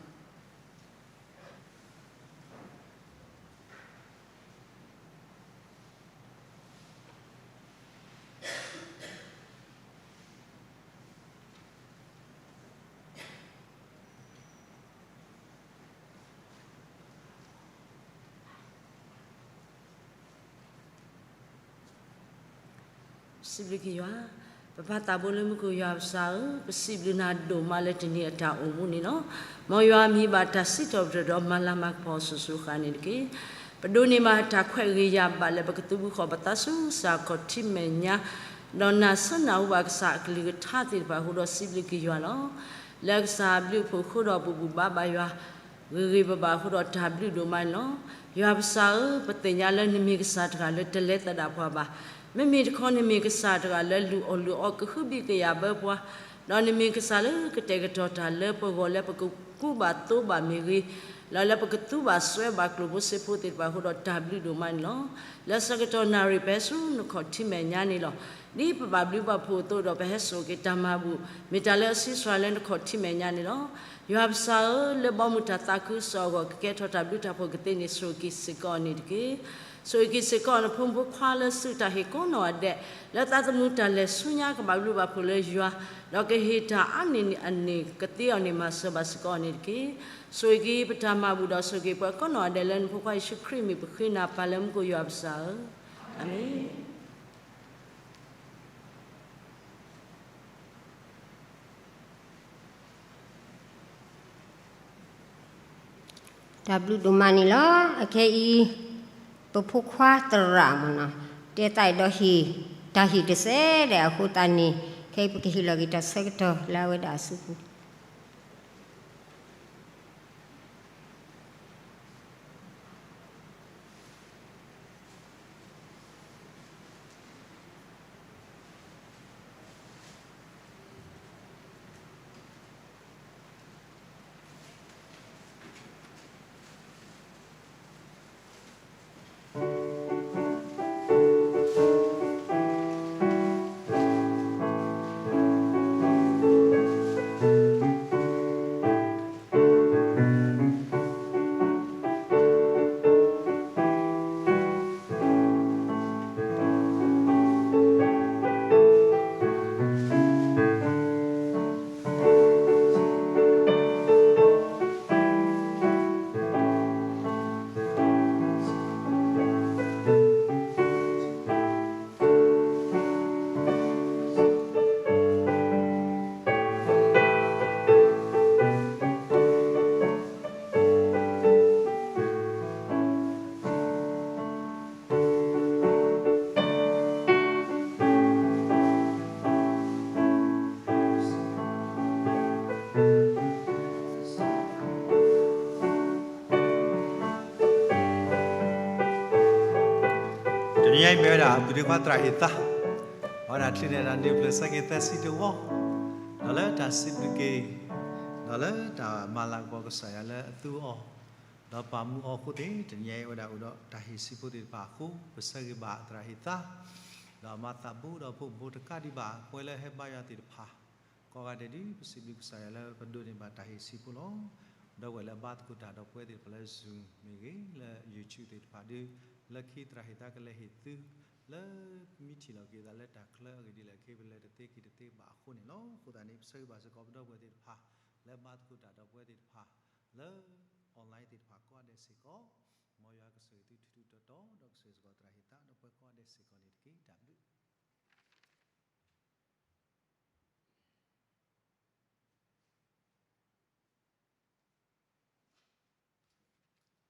စံးဘျုးက့ၤယွၤ, ပပၢ်သးဘိလၢမူခိၣ် ယွၤပစၢ်ဧၢ, ပစံးဘျုးနၤဒိၣ်မးလၢတနံၤအတၢ်အိၣ်မူန့ၣ်လီၤ. မ်ယွၤမံၤဘၣ်တၢ်စံးထီၣ်ပတြၢၤဒီးမၤလၤမၤကပီၤစိၤစိၤဃၣ်န့ၣ်တက့ၢ်. ပဒိးန့ၢ်ဘၣ်တၢ်ခွဲးဂ့ၤယာ်ဘၣ်လၢပကသူဘုဃီၤပသးဆူကစၢ်ခီၣ်ထံးမဲာ်ညါ, ဒီးနၢ်ဆၢနၢ်ဟူဘၣ်ကစၢ်အကလုၢ်ကထါသ့ၣ်တဖၣ်အဃိဒီးစံးဘျုးက့ၤယွၤလီၤ. လၢကစၢ်ဘျုးဖှိၣ်အဃိဒီးပဘူၣ်ဘါဘၣ်ယွၤ ဂ့ၤဂ့ၤဘၣ်ဘၣ်အဃိဒီးတၢ်ဘျုးဒိၣ်မးန့ၣ်လီၤ. ယွၤပစၢ်ဧၢ, ပသ့ၣ်ညါလၢနမ့ၢ်ကစၢ်တဂၤလၢတလဲၤသဒၣ်ပှၤဘၣ်. မ့မ့ၢ်တခီနမ့ၢ်ကစၢ်တဂၤလၢလုၢ်အီၣ်လုၢ်အီကဟုဘံၣ်ကယာ်ဘၢပှၤ, ဒီးနမ့ၢ်ကစၢ်လၢကတဲာ်ကတီၤတၢ်လၢပဂီၢ်လၢပကကူဘၣ်သိဘၣ်မ့ၢ်ဂ့ၤ, လၢလၢပကသူဘၣ်စွဲဘၣ်ကျိၣ်ဖိစ့ဖိသ့ၣ်တဖၣ်အဃိဒီးတၢ်ဘျုးဒိၣ်မးန့ၣ်လီၤ. လၢဆၢကတီၢ်နၣ်ရံၣ်ပဟဲဆူနခီၣ်ထံးမဲာ်ညါန့ၣ်လီၤ. ဒ်ပဘၣ်ဘျုးဘၣ်ဖှိၣ်အသိးဒီးပဟဲစိာ်က့ၤတၢ်မၤဘူၣ် မ့ၢ်တၢ်လၢအဆံးစှၤလၢနခီၣ်ထံးမဲာ်ညါန့ၣ်လီၤ. ယွၤပစၢ်ဧၢ, လၢဘီမုၢ်တၢ်သးခုကစီၣ်အဂီၢ် ကကဲထီၣ်တၢ်ဘျုးတၢ်ဖှိၣ်ကသ့န့ၣ် ဆိၣ်ဂ့ၤက့ၤစ့ၢ်ကီးအီၤန့ၣ်တက့ၢ်. ဆိၣ်ဂ့ၤက့ၤစ့ၢ်ကီးနဖိမုၣ်ဖိခွါလၢစုတၢ်ဟ့ၣ်ကိးနီၢ်ဂၤဒဲး, လၢသးသမူတၢ်လဲၤဆူညါကဘၣ်ဘျုးဘၣ်ဖှိၣ်လၢယွၤ, ဒီးကဟ့ၣ်တၢ်အါန့ၢ်အန့ၣ်ကသ့အီၤန့ၣ် မၤစၢၤဘၣ်စ့ၢ်ကီးအီၤန့ၣ်တက့ၢ်. ဆိၣ်ဂ့ၤက့ၤပတၢ်မၤဘူၣ်ဒီးဆိၣ်ဂ့ၤပှၤကိးနီၢ်ဂၤဒဲးလၢနဖိခွါယ့ၣ်ၡူးခရံာ်မံၤ ပဃ့နၤပၢ်လၢမူခိၣ်ယွၤပစၢ်ဧၢ, အၤမ့ၣ်. တၢ်ဘျုးဒိၣ်မးန့ၣ်လီၤ. အခဲအံၤ ပဖိခွါသရၣ်မ့ၢ်နီၤ တဲသးဒီးဟ့ၣ် တၢ်ဟ့ၣ်တစဲးဒဲးအဃိသတးန့ၣ် ခဲအံၤပကဟ့ၣ်လီၤက့ၤတၢ်ဆၢကတီၢ်လၢအဝဲဒၣ်အစုပူၤ တနံၤအံၤမ့ၢ်ဝဲဒၣ် ပုၢ်ဒ့ခွါသရၣ်ဟ့ၣ်သါ, အဝဲဒၣ်ချုးန့ၢ်တၢ်န့ၢ်ဖျၢၣ်ဆၢက့ၤသၢဆံတဝီ, ဒီးလၢတၢ်စံးဘျုးက့ၤ, ဒီးလၢတၢ်မၤလၤကပီၤကစၢ်ယွၤလၢအသူအီၤ, ဒီးပာ်မူအီၤအဃိသ့ၣ် တနံၤအံၤဝဲဒၣ်အိၣ်ဒီးတၢ်ဟ့ၣ်ဆံးဖိသ့ၣ်တဖၣ်အဃိ ပဆၢဂ့ၤဘၣ်သရၣ်ဟ့ၣ်သါ, ဒီးအမၤသးဘိဒီးဖိမုၣ်ဖိတကးဒံးဘၣ် ပဝဲလၢဟဲဘါယွၤသ့ၣ်တဖၣ် ကိးဂၤဒဲးဒုး ပစံးဘျုးကစၢ်ယွၤလၢပဒိးန့ၢ်ဘၣ်တၢ်ဟ့ၣ်ဆံးဖိလီၤ. ဒီးဝဲလၢအဘါသကိးတၢ်ဒီးပဝဲသ့ၣ်တဖၣ်လၢ Zoom မ့ၢ်ဂ့ၤ, လၢ YouTube သ့ၣ်တဖၣ်ဒုး, လၢခံသရၣ်ဟ့ၣ်သါကလဲၤဟ့ၣ်သု, လၢမ့ၢ်ထံၣ်လီၤက့ၤသးလၢတၢ်ချၢအဂ့ၢ်ဒ်လဲၣ် ခဲအံၤပလဲၤတသ့က့ၤတသ့ဘၣ်အဃိန့ၣ်လီၤ. အဃိသတးန့ၣ် ပဆၢဂ့ၤဘၣ်စ့ၢ်ကီးပဒီပုၢ်ဝဲၢ်သ့ၣ်တဖၣ် လၢအဘါသကိးတၢ်ဒီးပဝဲသ့ၣ်တဖၣ် လၢ online သ့ၣ်တဖၣ်ကိးဂၤဒဲးစ့ၢ်ကီး, မ်ယွၤကဆိၣ်ဂ့ၤသုထူးထူးတီၤတီၤ ဒီးကဆိၣ်ဂ့ၤစ့ၢ်ကီးသရၣ်ဟ့ၣ်သါဒီးပှၤကိးဂၤဒဲးစ့ၢ်ကီးန့ၣ်တက့ၢ်. တၢ်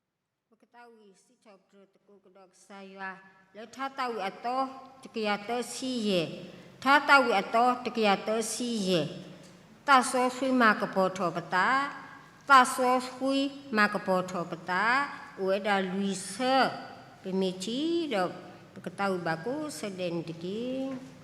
ဘျုး ပကသးဝံၣ်စံးထီၣ်ပတြၢၤသကိးကဒီးကစၢ်ယွၤ လၢထါသးဝံၣ်အသီတကယၤသၢဆံယဲၢ်, ထါသးဝံၣ်အသီတကယၤသၢဆံယဲၢ်, သးစီဆှံမၤကပီၤထီၣ်ပသး, သးစီဆှံမၤကပီၤထီၣ်ပသး, အိၣ်ဝဲဒၣ်လွံၢ်ဆၢ, ပမ့ၢ်ထံၣ်ဒီး ပကသးဝံၣ်ဘၣ်ကိးဆၢဒဲးန့ၣ်တက့ၢ်.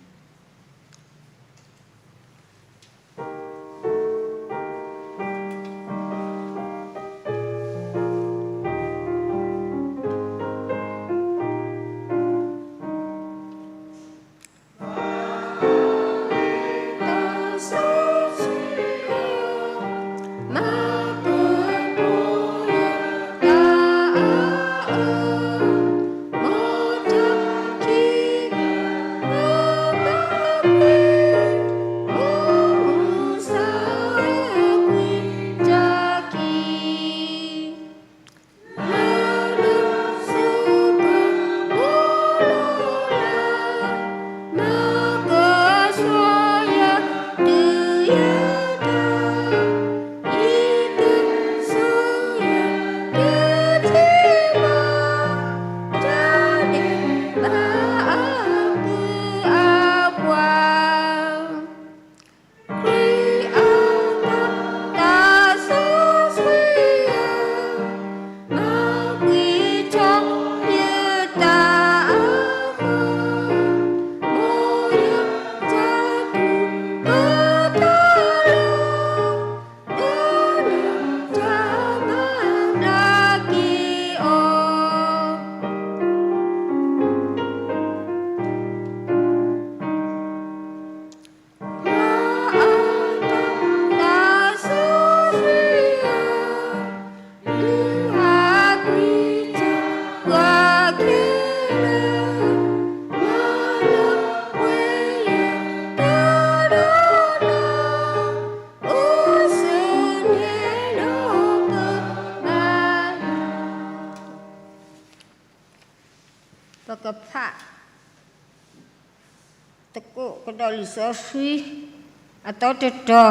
ဒီးလံာ်စီဆှံ အသီတတီၤ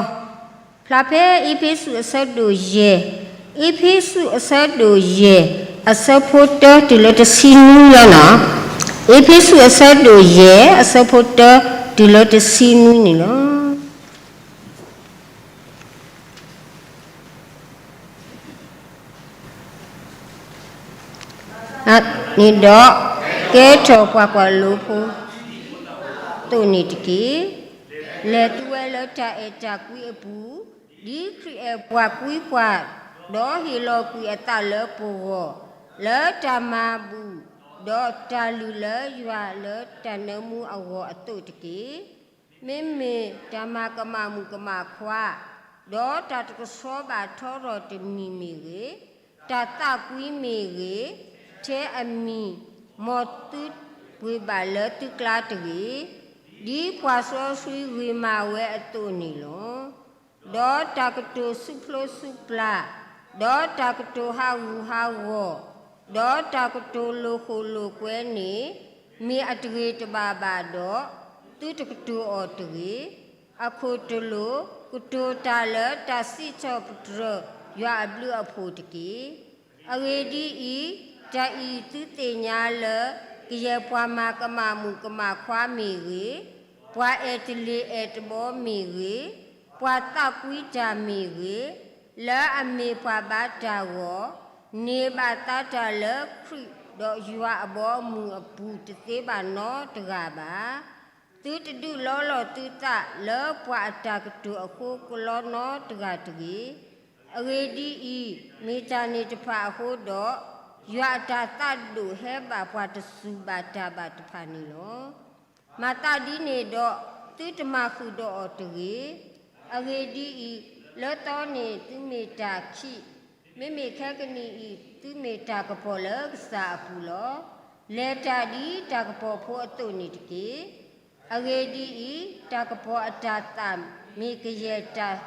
ဖျါဖဲအ့းဖ့းစူးအဆၢဒိၣ်ယဲၢ်, အ့းဖ့းစူးအဆၢဒိၣ်ယဲၢ် အဆၢဖိတၢတုၤလၢတဆံနွံလီၤနီၤ. အ့းဖ့းစူးအဆၢဒိၣ်ယဲၢ် အဆၢဖိတၢတုၤလၢတဆံနွံန့ၣ်လီၤ. န့ၣ်ဒီး ကဲထီၣ်ပှၤကွၢ်လိဖိ အသိးန့ၣ်တက့ၢ်. လဲၤတုၤဝဲလၢတၢ်အဲၣ်တၢ်ကွံအပူၤ, ဒ်ခရံာ်အဲၣ်ပှၤကွံပှၤ, ဒီးဟ့ၣ်လီၤကွံာ်အသးလၢပဂီၢ်, လၢတၢ်မၤဘူၣ်, ဒီးတၢ်လုၢ်လၢယွၤလၢတၢ်နၢမူအဂီၢ်အသိးတက့ၢ်. မ့မ့ၢ်တၢ်မၤကမၣ်မုၣ်ကမၣ်ခွါ, ဒီးတၢ်တကဆှီဘၣ်ထီထီၣ်တမံၤမ့ၢ်ဂ့ၤ, တၢ်သးကွံမ့ၢ်ဂ့ၤ, ထဲအမံၤ မ်သုပှ့ၤဘၣ်လၢသုကျါတဂ့ၤ, ဒ်ပှၤစီဆှံဂ့ၤမၤဝဲအသိးန့ၣ်လီၤ. ဒီးတၢ်ကတိၤဆူၣ်ဖျိဆူၣ်ပျၢ်, ဒီးတၢ်ကတိၤဟးဂူာ်ဟးဂီၤ, ဒီးတၢ်ကတိၤလိာ်ဃိာ်လိာ်ကွဲန့ၣ် မ့ၢ်အတဂ့ၤတဘၣ်ဘၣ်ဒီး, သုတကတိၤအီၤတဂ့ၤ. အခိၣ်တလိာ်, ကတိၤတၢ်လၢတၢ်စံးထီၣ်ပတြၢၤယွၤအဘျုးအဖှိၣ်တက့ၢ်. အဂ့ၢ်ဒ်အံၤ, တၢ်အံၤသုသ့ၣ်ညါလၢ ကယဲၢ်ပှၤမၤကမၣ်မုၣ်ကမၣ်ခွါမ့ၢ်ဂ့ၤ, ပှၤအဲၣ်တလ့ၤအဲၣ်တဘီမ့ၢ်ဂ့ၤ, ပှၤသးကွံတၢ်မ့ၢ်ဂ့ၤ, လၢအမ့ၢ်ပှၤဘါတၢ်ဂီၢ်, န့ၢ်ဘၣ်သါတၢ်လၢခရံာ်ဒီးယွၤအဘီအမုၢ်အပူၤတသ့ဘၣ်နီတဂၤဘၣ်. သုတဒုးလီလီၤသုသးလၢပှၤအတၢ်ကတိၤအဃိကလီနီတဂၤတဂ့ၤ. အဂ့ၢ်ဒ်အံၤ, မ့ၢ်တၢ်န့ၣ်တဖၣ်အဃိဒီး, ယွၤအတၢ်သးဒိၣ်ဟဲဘၣ်ပှၤတစူၢ်ဘၣ်တၢ်ဘၣ်တဖၣ်န့ၣ်လီၤ. မၤသးဒ်န့ၣ်ဒီး, သုတမၤဃုာ်ဒီးအီၤတဂ့ၤ. အဂ့ၢ်ဒ်အံၤ, လၢသီန့ၣ်သုမ့ၢ်တၢ်ခံး, မ့မ့ၢ်ခဲကနံၣ်အံၤ သုမ့ၢ်တၢ်ကပီၤလၢကစၢ်အပူၤလီၤ. လဲၤတၢ်ဒ်တၢ်ကပီၤဖိအသိးန့ၣ်တက့ၢ်. အဂ့ၢ်ဒ်အံၤ, တၢ်ကပီၤအတၢ်သၣ်မ့ၢ်ကယဲၢ်တၢ်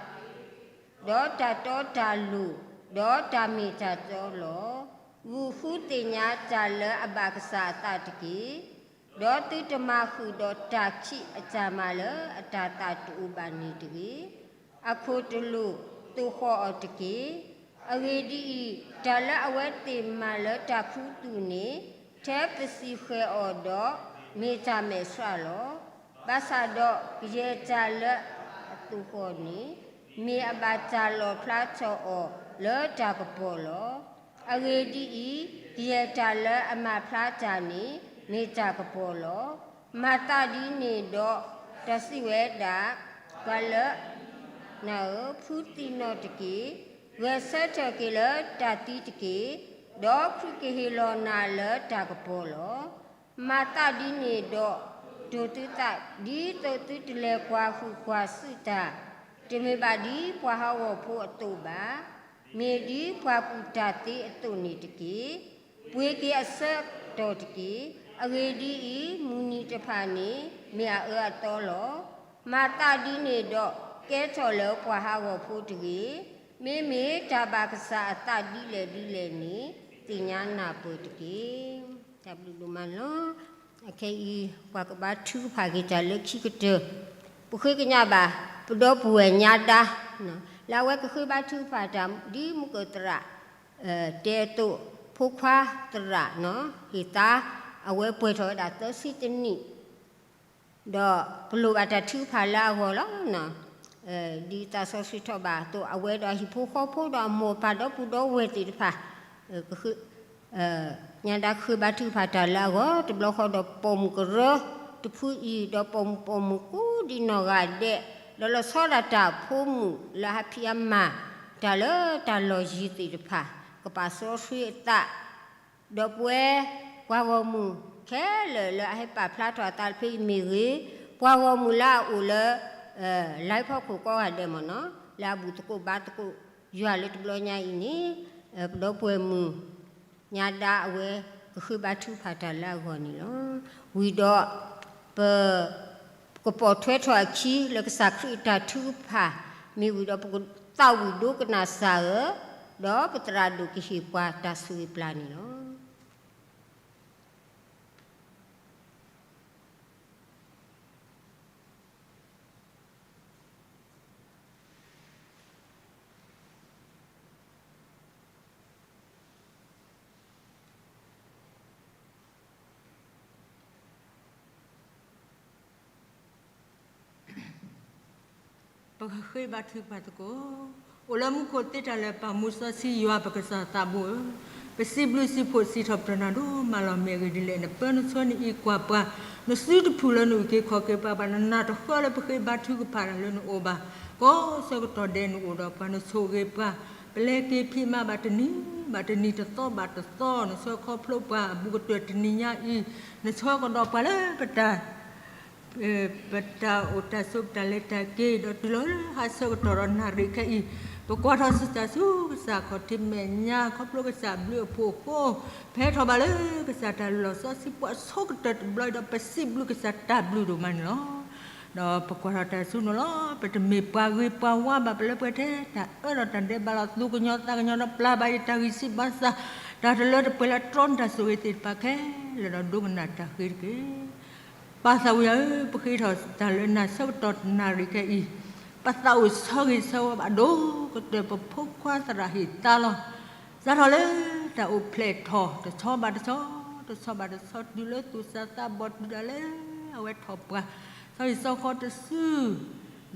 ဒီးတၢ်တီတၢ်လိၤ, ဒီးတၢ်မ့ၢ်တၢ်တီလီၤ. ဂုာ်ဃုသ့ၣ်ညါတၢ်လၢအဘၣ်ကစၢ်အသးတက့ၢ်. ဒီးသုတမၤဃုာ်ဒီးတၢ်ခံးအတၢ်မၤလၢအတၢ်သးတအိၣ်ဘၣ်န့ၣ်တဂ့ၤ. အခိၣ်တလိာ်, သိၣ်ဃီၣ်အီၤတက့ၢ်. အဂ့ၢ်ဒ်အံၤ, တၢ်လၢအဝဲသ့ၣ်မၤလၢတၢ်ခူသူၣ်န့ၣ်, ထဲပစံၣ်ဃဲၤအီၤဒီး, မ့ၢ်တၢ်မဲာ်ဆှးလီၤ. ဘၣ်ဆၣ်ဒီးကယဲၢ်တၢ်လၢအသိၣ်ဃီၣ်န့ၣ်, မ့ၢ်အဘၣ်တၢ်လီၣ်ဖျါထီၣ်အီၤလၢတၢ်ကပီၤလီၤ. အဂ့ၢ်ဒ်အံၤ, ကယဲၢ်တၢ်လၢအမၤဖျါတၢ်န့ၣ်, မ့ၢ်တၢ်ကပီၤလီၤ. မၤသးဒ်န့ၣ်ဒီး, တၢ်စံးဝဲဒၣ်, ပှၤလၢ နၤဧၢ, ဖုသံနီၣ်တက့ၢ်. ဂဲၤဆၢထၢၣ်က့ၤလၢတၢ်သံတက့ၢ်. ဒီးခရံာ်ကဟ့ၣ်လီၤနၤလၢတၢ်ကပီၤလီၤ. မၤသးဒ်န့ၣ်ဒီး, တိၢ်သုသး, ဒ်သိးသုတလဲၤကွၢ်ဟုၣ်ကွၢ်စုာ်တၢ်, တမ့ၢ်ဘၣ်ဒ်ပှၤဟးဂီၤဖိအသိးဘၣ်. မ့ၢ်ဒ်ပှၤကူၣ်တၢ်သ့အသိးန့ၣ်တက့ၢ်. ပှ့ၤက့ၤအဆၢကတီၢ်တက့ၢ်. အဂ့ၢ်ဒ်အံၤ, မုၢ်နံၤတဖၣ်န့ၣ်, မ့ၢ်အအၢအသီလီၤ. မၤသးဒ်န့ၣ်ဒီး, ကဲထီၣ်လၢပှၤဟးဂီၤဖိတဂ့ၤ. မ့မ့ၢ်တၢ်ဘၣ်ကစၢ်အသးဒ်လဲၣ်ဒ်လဲၣ်န့ၣ်, သ့ၣ်ညါနၢ်ပၢၢ်တက့ၢ်. တၢ်ဘျုးဒိၣ်မးန့ၣ်လီၤ. အခဲအံၤ ပှၤကဘါထုကဖၣ်က့ၤတၢ်လၢခံကတၢၢ်, ပဃ့ကညးဘၣ် ပဒီပုၢ်ဝဲၢ်ညါဒါ, လၢအဝဲကဃ့ဘါထုကဖၣ်တၢ် ဒ်မုၢ်ကၢၢ်သရၣ် တဲအသိး, ဖိခွါသရၣ် ဟ့ၣ်သါ, အဝဲပှဲၤထီၣ်ဝဲဒၣ်သၢဆံတနံၣ် ဒီးပလိၣ်ဘၣ်တၢ်ထုကဖၣ်လၢအဂီၢ်လီၤ. ဒ်သးစီဆှံထီၣ်ဘၣ်အသိး အဝဲဒီးအဟံၣ်ဖိဃီဖိဒီးအမိၢ်ပၢ်ဒီပုၢ်ဒီဝဲၢ်သ့ၣ်တဖၣ်, ညါဒါဃ့ဘါထုကဖၣ်တၢ်လၢအဂီၢ် တဘျီဃီဒီးပိာ်မုၣ်ကရၢတဖုအံၤ ဒီးပိာ်မုၣ်ပိာ်မုၣ်ကိးဒံးနီၢ်ဂၤဒဲး, ဒီးလီၤဆီဒၣ်တၢ်ဖိမုၣ်လၢအဟးဖံးအမၤ တၢ်လၢတၢ်လီၢ်ယံၤသ့ၣ်တဖၣ်, ကပာ်စီဆှံအသး ဒီးပဝဲ ပှၤဂီၢ်မုၢ်ခဲလၢာ်လၢအဟဲပာ်ဖျါထီၣ်အသးဖဲအံၤမ့ၢ်ဂ့ၤ, ပှၤဂီၢ်မုၢ်လၢအအိၣ်လၢ လါဖီခိၣ်ကိးဂၤဒဲးမ့ၢ်နီၤ, လၢအဘူၣ်သကိးဘါသကိးယွၤလၢတဘျီညါအံၤန့ၣ်, ပဒီပုၢ်ဝဲၢ်မုၣ် ညါဒါအဝဲ ကဃ့ဘါထုကဖၣ်တၢ်လၢအဂီၢ်န့ၣ်လီၤ. ဝံၤဒီး ပ ကပိာ်ထွဲထီၣ်အခံလၢကစၢ်ခရံာ်အတၢ်ထုကဖၣ်, မ့ၢ်ဝံၤဒီးပကသးဝံၣ်ဒိကနၣ်စၢ်ဧၢ, ဒီးပသရၣ်ဒိၣ်ကဟ့ၣ်ပှၤတၢ်ဆိၣ်ဂ့ၤပျၢ်န့ၣ်လီၤ. ပကဃ့ဘါထုကဖၣ်သကိး. အိၣ်လၢမူခိၣ်သ့တၢ်လၢာ် ပၢ်မူစီဆှံယွၤပကစၢ်သးဘိဧၢ, ပစံးဘျုးစံးဖှိၣ်စံးထီၣ်ပတြၢၤနၤဒိၣ်မးလီၤ. မ့ၢ်အဂ့ၢ်ဒ်လဲၣ် နပၢနဆှၢနအံးကွၢ်ပှၤ, နစုတဖုၣ်လၢနအုၣ်က့ၤခီၣ်က့ၤပှၤဘၣ်, နနၢ်တဃၢလၢပဃ့ဘါထုကဖၣ်တၢ်လၢနအိၣ်ဘၣ်, ကိးဆၢကတီၢ်ဒဲးနအိၣ်ဒီးပှၤ, နဆိၣ်ဂ့ၤပှၤ, ပလဲၤက့ၤဖံးမၤဘၣ်တနံၤဘၣ်တနံၤ တသီဘၣ်တသီ, နဆှၢခီဖျိပှၤအဘူးကတၢၢ်တနံၤညါအံၤ, နဆှၢကဒီးပှၤလၢပတၢ် ပတၢ်အိၣ်တၢ်ဆိးပတၢ်လဲၤတၢ်က့ၤ ဒီးတုၤလီၤလၢဟါဆၢကတီၢ်ဒီးနၣ်ရံၣ်ခဲအံၤ, ပကွၢ်ထီၣ်စံးတၢ်ဆူကစၢ်ခီၣ်ထံးမဲာ်ညါ ခီဖျိကစၢ်ဘျုးအဖှိၣ်အဃိ, ဖဲထီၣ်ဘၣ်လၢကစၢ်တၢ်လုၢ်လီၢ်စီဆှံပှၤအဆိကတၢၢ်တဘျီအံၤဒီး ပစံးဘျုးကစၢ်တၢ်ဘျုးဒိၣ်မးန့ၣ်လီၤ. ဒီးပကွၢ်ထီၣ်တၢ်ဆူနအိၣ်လီၤ. ပတမ့ၢ်ပှၤဂ့ၤပှၤဝါဘၣ်, ပလၢပှဲၤထဲတၢ်အၢဒီးတၢ်ဒဲးဘးလီၤ. သူၣ်ကညီၤသးကညီၤဒီးပျၢ်ဘၣ်ယၤ တၢ်ဂံၢ်စၢ်ဘါစၢ်, တၢ်တလၢတပှဲၤလၢတြီနတၢ်ဆိၣ်ဂ့ၤသ့ၣ်တဖၣ်ခဲလၢာ်ဒီး ဒိကနၣ်တၢ်ဃ့တက့ၢ်. ပၢ်သးဝံၤဧၢ, ပဃ့ထီၣ်တၢ်လၢနၤဆၢကတီၢ်တနၣ်ရံၣ်ခဲအံၤ, ပသးအိၣ်ဆၢဂ့ၤဆၢဝါဘၣ်ဒိၣ်ကတၢၢ် ပဖိခွါသရၣ်ဟ့ၣ်သါလီၤ. စးထီၣ်လၢတၢ်အိၣ်ဖျဲၣ်ထီၣ် တဆီဘၣ်တဆီ, တဆီဘၣ်တဆီ တုၤလၢသူၣ်စၢ်သးဘီၣ် တုၤဒၣ်လဲာ်အဝဲထီၣ်ပှၤ ဆီဟံၣ်ဆီဃီတစု,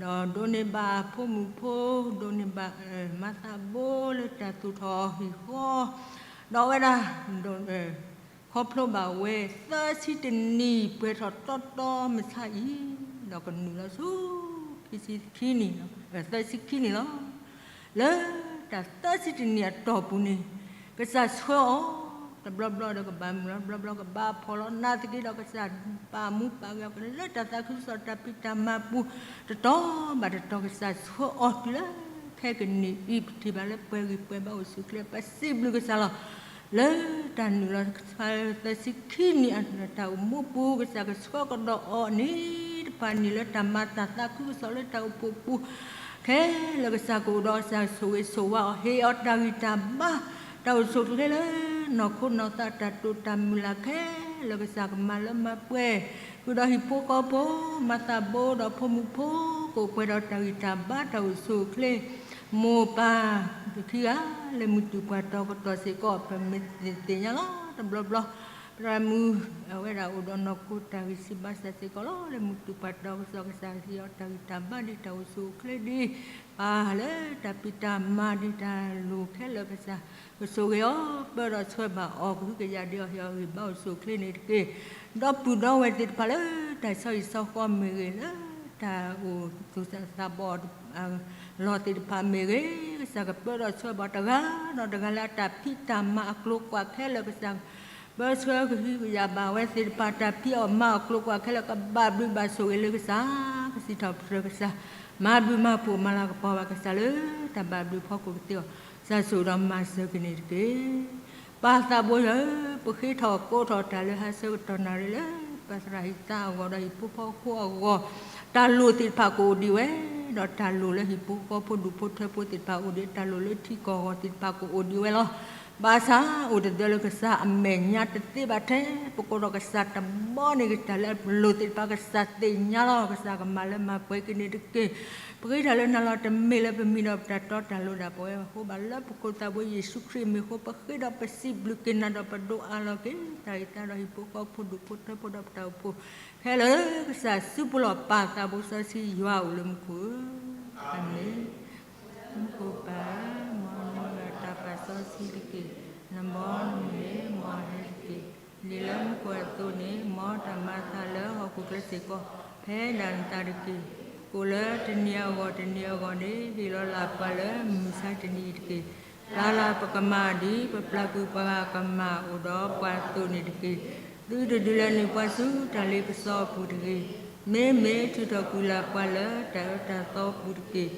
ဒီးဒိးန့ၢ်ဘၣ်ဖိမုၣ်ဖိ, ဒိးန့ၢ်ဘၣ် မၤသးဘိလၢတၢ်သူၣ်ထီၣ်ဟံၣ်ဃီ, ဒီးအဝဲဒၣ် ခီဖျိဘၣ်ဝဲ သၢဆံတနံၣ် ပှဲၤထီၣ်တီတီမုၢ်ဆါအံၤ, ဒီးကနုာ်လီၤဆူ ခံဆံခံနံၣ်, သၢဆံခံနံၣ်လီၤ. လၢတၢ်သၢဆံတနံၣ်အတီၢ်ပူၤန့ၣ်, ကစၢ်ဆှၢအီၤ တဘျီဘျီဒီးကဘၣ်မုာ်လီၤ, တဘျီဘျီကဘၣ်ဖှီၣ်လီၤ. နာ်သက့ဒီး ကစၢ်ပာ်မူပာ်ဂဲၤအီၤလၢတၢ်သးခုကစီၣ်တၢ်ဖံးတၢ်မၤပူၤ, တတီၤဘၣ်တတီၤ ကစၢ်ဆှၢအီၤတုၤလၢခဲကနံၣ်အံၤ ပထံၣ်ဘၣ်လၢပှဲၤဂံၢ်ပှဲၤဘါအိၣ်ဆူၣ်အိၣ်ချ့, ပစံးဘျုးကစၢ်လီၤ. လၢတၢ်နုာ်လီၤသၢဆံခံနံၣ်အတၢ်အိၣ်မူပူၤ ကစၢ်ကဆှၢကဒီးအီၤန့ၣ် တဖၣ်န့ၣ်လၢတၢ်မၤတၢ်သးခုကစီၣ်လၢတၢ်အိၣ်ဖှိၣ်ပူၤ ခဲလၢာ်ကစၢ်ကအိၣ်ဒီးကစၢ်ဆိၣ်ဂ့ၤဆိၣ်ဝါအီၤ, ဟ့ၣ်အီၤတၢ်ဂံၢ်တၢ်ဘါ, တၢ်အိၣ်ဆူၣ်အိၣ်ချ့လၢနီၢ်ခိနီၢ်သး တၢ်တိာ်တၢ်မုၢ်လၢ်ခဲလၢာ် ကစၢ်ကမၤလၢမၤပှဲၤ, ဃုာ်ဒီးဟံၣ်ဖိဃီဖိ, မၤသးဘိဒီးဖိမုၣ်ဖိ, ကအိၣ်ပှဲၤဒီးတၢ်ဂံၢ်တၢ်ဘါ တၢ်အိၣ်ဆူၣ်အိၣ်ချ့, မိၢ်ပၢ်ခံဂၤ လၢမုၢ်တူာ်ပှၤတီၤကတီၢ်စ့ၢ်ကီး ပမ့ၢ်သ့ၣ်ညါလီၤ. တဘျီဘျီ ပှၤမုၢ် အဝဲဒၣ်အိၣ်ဒီးနီၢ်ခိတၢ်ဂံၢ်စၢ်ဘါစၢ်စ့ၢ်ကီးလီၤ. လၢမုၢ်တူာ်ပှၤတီၤကစီၣ် ကစၢ်ဟ့ၣ်အီၤတၢ်ဂံၢ်တၢ်ဘါ ဒ်တၢ်အိၣ်ဆူၣ်အိၣ်ချ့ဒ် ပၢ်လၢတၢ်ဖံးတၢ်မၤဒ်တၢ်လိၣ်ခဲလၢာ် ကစၢ်ကဆိၣ်ဂ့ၤအီၤ ပၢဒီးဆှၢဘၣ်အီၤ ကဟုကယာ်ဒံးအီၤ ဟ့ၣ်အီၤဂံၢ်ဘါအိၣ်ဆူၣ်အိၣ်ချ့န့ၣ်တက့ၢ်. ဒီပုၢ်ဒီဝဲၢ်သ့ၣ်တဖၣ်လၢတၢ်ဆီဟံၣ်ဆီဃီမ့ၢ်ဂ့ၤ, လၢတၢ်အိၣ်သူၣ်စၢ်သးဘီၣ် လီၢ်သ့ၣ်တဖၣ်မ့ၢ်ဂ့ၤ, ကစၢ်ကပၢဒီးဆှၢဘၣ်တဂၤဒီးတဂၤလၢအတၢ်ဖံးတၢ်မၤအကျိၤကွၢ်ခဲလၢာ် ကစၢ်ပၢဆှၢကဟုကယာ်ဘၣ်ဝဲသ့ၣ်တဖၣ် တၢ်ဖံးအီၣ်မၤအီၣ်ကျိၤကွၢ်ခဲလၢာ် ကဘၣ်ဘျုးဘၣ်ဆိၣ်ဂ့ၤလၢကစၢ်, ကစံးထီၣ်ပတြၢၤကစၢ်, မၤဘျုးမၤဖှိၣ်မၤလၤကပီၤဘၣ်ကစၢ်လၢ တၢ်ဘၣ်ဘျုးဖီခိၣ်ကသ့အီၤ, ကစၢ်ဆိၣ်ဒီးမၤစၢၤက့ၤန့ၣ်တက့ၢ်. ပၢ်သးဘိယွၤဧၢ, ပဃ့ထီၣ်ကိးထီၣ်တၢ်လၢဟါဆၢကတီၢ်နၣ်ရံၣ်လၢ ပၢ်သရၣ်ဟံၣ်သါအဂီၢ်ဒီးဟံၣ်ဖိဃီဖိအဂီၢ်, တၢ်လိၣ်သ့ၣ်တဖၣ်ကအိၣ်ဒံးဝဲ, ဒီးတၢ်လိၣ်လၢဟံၣ်ဖိဃီဖိဒူၣ်ဖိထၢဖိသ့ၣ်တဖၣ်အိၣ်ဒံး, တၢ်လိၣ်လၢထံကီၢ်အဂီၢ်သ့ၣ်တဖၣ်ကအိၣ်ဒံးဝဲလီၤ. ဘၣ်ဆၣ်အိၣ်တသ့လၢကစၢ်အမဲာ်ညါတသ့ဘၣ်ထဲ, ပကိးဒီးကစၢ်တဘီန့ၣ် တၢ်လၢအလိၣ်သ့ၣ်တဖၣ်ကစၢ်သ့ၣ်ညါလီၤ. ကစၢ်ကမၤလၢမၤပှဲၤက့ၤန့ၣ်တက့ၢ်. ပဃ့တၢ်လၢနၤလီၤ. တမ့ၢ်လၢပမံၤဒီးပတၢ်တီတၢ်လိၤဒၣ်ပဝဲအဃိဘၣ်, လၢပခိၣ်သးဘိယ့ၣ်ၡူးခရံာ်အမံၤအဃိ ပဃ့ဒီးပစံးဘျုးက့ၤနၤဒီးပဒိးအးလီၤက့ၤ တၢ်ဂံၢ်သါဒီးဟံၣ်ဖိဃီဖိဒူၣ်ဖိထၢဖိဒီးပတၢ်အိၣ်ဖှိၣ်ခဲလၢာ် ကစၢ်စုပူၤလီၤ. ပၢ်သးဘိစီဆှံယွၤအိၣ်လၢမူခိၣ်ဧၢ, အၤမ့ၣ်. မူခိၣ်ပၢ်, မ်နမံၤဘၣ်တၢ်ပာ်စီဆှံတက့ၢ်. နဘီနမုၢ်န့ၣ် မ်အဟဲတက့ၢ်. ဒ်လၢမူခိၣ်အသိးန့ၣ် မ်တၢ်မၤအသးလၢဟီၣ်ခိၣ်ချၢစ့ၢ်ကီး ဖဲဒၣ်နသးတက့ၢ်. ကိၣ်လၢတနံၤအဂီၢ်တနံၤအဂီၢ်န့ၣ် ဟ့ၣ်လီၤလၢ်ပှၤလၢမုၢ်မဆါတနံၤအံၤတက့ၢ်. ပျၢ်လၢ်ပကမၢ်ဒ်ပပျၢ်ကွံာ်ပှၤဂၤအကမၢ်အိၣ်ဒီးပှၤအသိးန့ၣ်တက့ၢ်. သုတဒုးလဲၤနုာ်ပှၤဆူတၢ်လ့ပစီအပူၤတဂ့ၤ. မ့မ့ၢ်ထုးထီၣ်ကွံာ်လၢ်ပှၤလၢတၢ်အၢတၢ်သီအပူၤတက့ၢ်.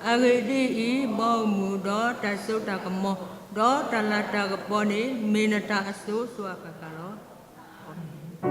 အဂ့ၢ်ဒ်အံၤ, ဘီမုၢ်ဒီးတၢ်စိတၢ်ကမီၤ, ဒီးတၢ်လၤတၢ်ကပီၤန့ၣ် မ့ၢ်နတၢ်အစိၤစိၤအဃၣ်ဃၣ်လီၤ. အၤမ့ၣ်.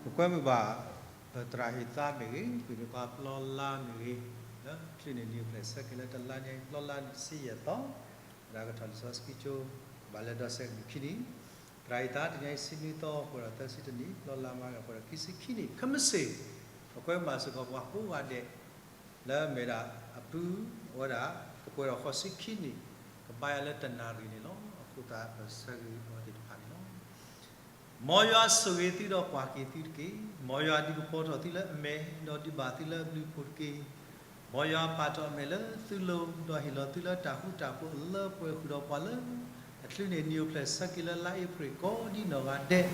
ပကွဲမုာ်ဘၣ် ပသရၣ်ဟ့ၣ်သါမ့ၢ်ဂ့ၤ, ပမ့ၢ်ကွၢ်ပျီလါမ့ၢ်ဂ့ၤ, လၢချံးန့ၣ် နံၣ်အိၣ်ဖျဲၣ်ဆၢက့ၤလၢတလါညါအံၤ ပျီလါတဆံယဲၢ်သီ, သရၣ်ကထီၣ်လံာ်စီဆှံကၠိ ဘၣ်လၢဒီးစဲးမုၢ်ခံနံၤ, သရၣ်အံၤသးတနံၤအံၤ ဆံနွံသီ ပှဲၤဒီးသၢဆံတနံၣ်, လီၤလးမၤဂၤပှဲၤဒီးခံဆံခံနံၣ်, ခဲမုၢ်ဆ့ၣ် ပကွဲမၤစ့ၢ်ကီးပှၤကိးဂၤဒဲး လၢအမ့ၢ်ဒၣ်အပုၢ်, အဝဲဒၣ် ကပှဲၤဒီးဃိးဆံခံနံၣ်, ကဘါယွၤလၢတနၣ်ရံၣ်န့ၣ်လီၤ. အဃိသတးပဆၢဂ့ၤအီၤသ့ၣ်တဖၣ်န့ၣ်လီၤ. မ်ယွၤဆိၣ်ဂ့ၤသုဒီးကွၢ်က့ၤသုတက့ၢ်. မ်ယွၤဒုးကပီၤထီၣ်သုလၢအမဲာ်, ဒီးဒုးဘၣ်သုလၢအဘျုးအဖှိၣ်တက့ၢ်. မ်ယွၤပာ်ထီၣ်အမဲာ်လၢသုလိၤ, ဒီးဟ့ၣ်လီၤသုလၢတၢ်ဃူတၢ်ဖိးအလၢပှဲၤဃုာ်ဒီးပှၤလၢ အချုးန့ၢ်နံၣ်အိၣ်ဖျဲၣ်ဆၢက့ၤလၢလါအ့ဖြ့ၣ်ကိးဒ်နီၢ်ဂၤဒဲး,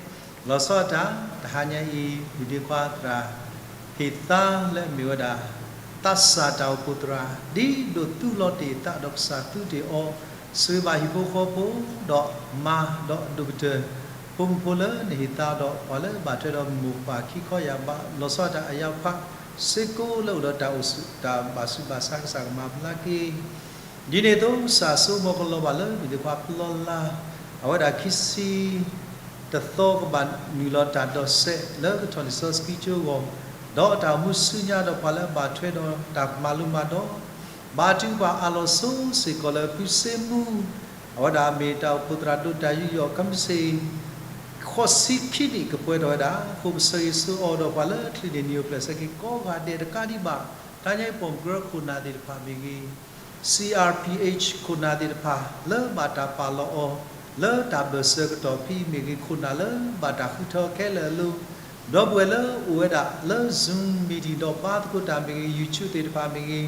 လီၤဆီဒၣ်တၢ်, တဟါညါအံၤ မုၢ်ဒ့ခွါသရၣ် ဟ့ၣ်သါလၢအမ့ၢ်ဝဲဒၣ် သးစၢ်တၢ်အိၣ်ဖှိၣ်သရၣ် ဒ်ဒိၣ်သုလီၤတ့ၢ်သးဒီးကစၢ်သုတ့ၢ်အီၤ, ဆှၢဘၣ်ဟံၣ်ဖိဃီဖိ ဒီးမါဒီးအဒိၣ်ကတၢၢ် ဖိမုၣ်ဖိလၢနဟ့ၣ်သါဒီး ပှၤလၢဘၣ်ထွဲဒီးမိၢ်ပၢ်ခံခီယၢ်ဘး လီၤဆီဒၣ်တၢ်အယါဖး စ့ၢ်ကီးလၢအိၣ်ဒီးတၢ်အိၣ်ဆူၣ်တၢ်ဘၣ်ဆူးဘၣ်ဆါ ကစၢ်ကမၤဘျါက့ၤ ဒ်န့ၣ်အသိး ကစၢ်အစိကမီၤကလီၤဘၣ်လၢ မုၢ်ဒ့ခွါပျီလါ အဝဲဒၣ်ခံဆံတသီ ကဘၣ်နုာ်လီၤတၢ်ဒိးစဲးလၢကထီၣ်လံာ်စီဆှံကၠိအဂီၢ်, ဒီးတၢ်အိၣ်မူဆူညါဒီးပှၤလၢအဘၣ်ထွဲဒီးတၢ်ကမၤလိမၤဒိး, ဘါထုကဖၣ်အးလီၤဆိစ့ၢ်ကီးလၢဖုစ့မူ အဝဲဒၣ်မ့ၢ်တၢ်အိၣ်ဖှိၣ်သရၣ်ဒိၣ်တၢ်ယူးယီၣ် ခဲမုၢ်ဆ့ၣ် ဃိးဆံခံနံၣ်ကပှဲၤထီၣ်ဝဲဒၣ်, အဃိပဆၢဂ့ၤဆၢဝါအီၤဒီးပှၤလၢအချုးန့ၢ်နံၣ်အိၣ်ဖျဲၣ်ဆၢက့ၤကိးဂၤဒဲးတကးဒံးဘၣ်, တဟါညါအံၤပိာ်မုၣ်ကရၢခိၣ်နၢ်သ့ၣ်တဖၣ်မ့ၢ်ဂ့ၤ, C R P H ခိၣ်နၢ်သ့ၣ်တဖၣ် လၢဘၣ်တၢ်ပာ်လီၤအီၤ လၢတၢ်ဘၢၣ်စၢၤကတီၢ်ဖဲအံၤမ့ၢ်ဂ့ၤ, ခိၣ်နၢ်လၢဘၣ်တၢ်ဃုထၢခဲလၢာ်အလိၤ, ဒီပုၢ်ဝဲၢ်လၢအိၣ်ဝဲဒၣ်လၢ Zoom meeting ဒီးဘါသကိးတၢ်မ့ၢ်ဂ့ၤ, YouTube သ့ၣ်တဖၣ်မ့ၢ်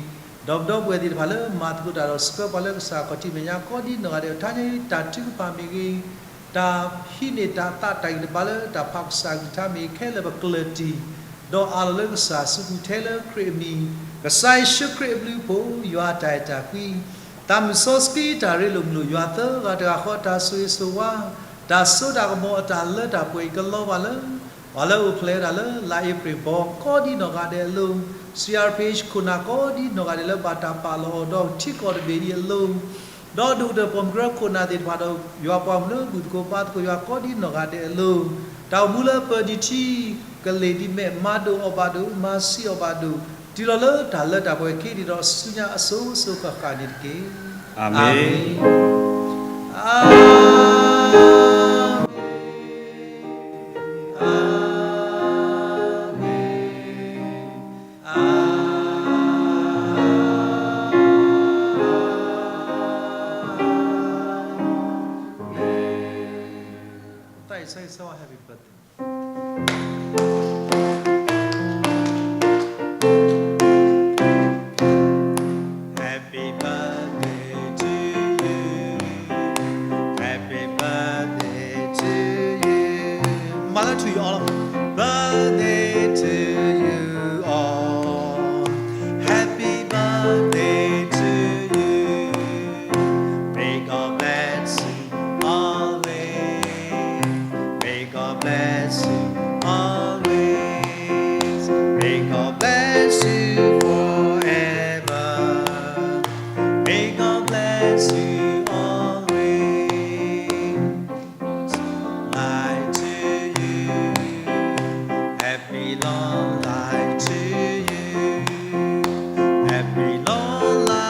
ဂ့ၤ, ဒီးဒီပုၢ်ဝဲၢ်သ့ၣ်တဖၣ်လၢမၤသကိးတၢ်ဒီးဆှၢပှၤလၢကစၢ်ခီၣ်ထံးမဲာ်ညါကိးဒ်နီၢ်ဂၤဒဲး တဟါညါအံၤ တၢ်ထုကဖၣ်မ့ၢ်ဂ့ၤ, တၢ်ဟံးန့ၢ်တၢ်သးတၢ်ဂံၢ်တဘါလၢတၢ်ဖးကစၢ်အကလုၢ်ကထါမ့ၢ်ဂ့ၤ ခဲလၢာ်ပကျၢၢ်တံၢ်, ဒီးအးလီၤလၢကစၢ်စုပူၤထဲလၢခရံာ်အမံၤ, ကစၢ်ယ့ၣ်ၡူးခရံာ်အဘျုးအဖှိၣ်, ယွၤအတၢ်အဲၣ်တၢ်ကွံ, တၢ်မုၢ်စီဆှံတၢ်ရ့လိာ်မုာ်လိာ် ယွၤသၢဂၤတဂၤဃီတၢ်ဆိၣ်ဂ့ၤဆိၣ်ဝါ, တၢ်စိတၢ်ကမီၤအတၢ်လၢတၢ်ပှဲၤအံၤကလီၤဘၣ်လၢ ပှၤလၢအအိၣ်ဖျဲၣ်ဝဲဒၣ်လၢလါအ့ဖြ့ၣ်ဘီ ကိးဒ်နီၢ်ဂၤဒဲးအလိၤ, C R P H ခိၣ်နၢ်ကိးဒ်နီၢ်ဂၤဒဲးလၢဘၣ်တၢ်ပာ်လီၤအီၤဒီးထံကီၢ်တဘ့ၣ်အံၤအလိၤ, ဒီးဒိၣ်ကတၢၢ်ပိာ်မုၣ်ကရၢခိၣ်နၢ်သ့ၣ်တဖၣ်ဒီး ယွၤပှၤမုၣ်လၢဘူၣ်သကိးဘါသကိးယွၤကိးဒ်နီၢ်ဂၤဒဲးအလိၤ, တၢ်အိၣ်မူလၢပၢၤဒံးထံ ကလ့ၢ်ဒ်မဲာ် မၤဒိၣ်အီၣ်ဘၣ်ဒိၣ် မၤဆံးအီၣ်ဘၣ်ဒိၣ် တုၤလီၤလၢတၢ်လၢတၢ်ပှဲၤခံဒံးဒီးဆူညါအစိၤစိၤဃၣ်ဃၣ်န့ၣ်တက့ၢ်. အၤမ့ၣ်.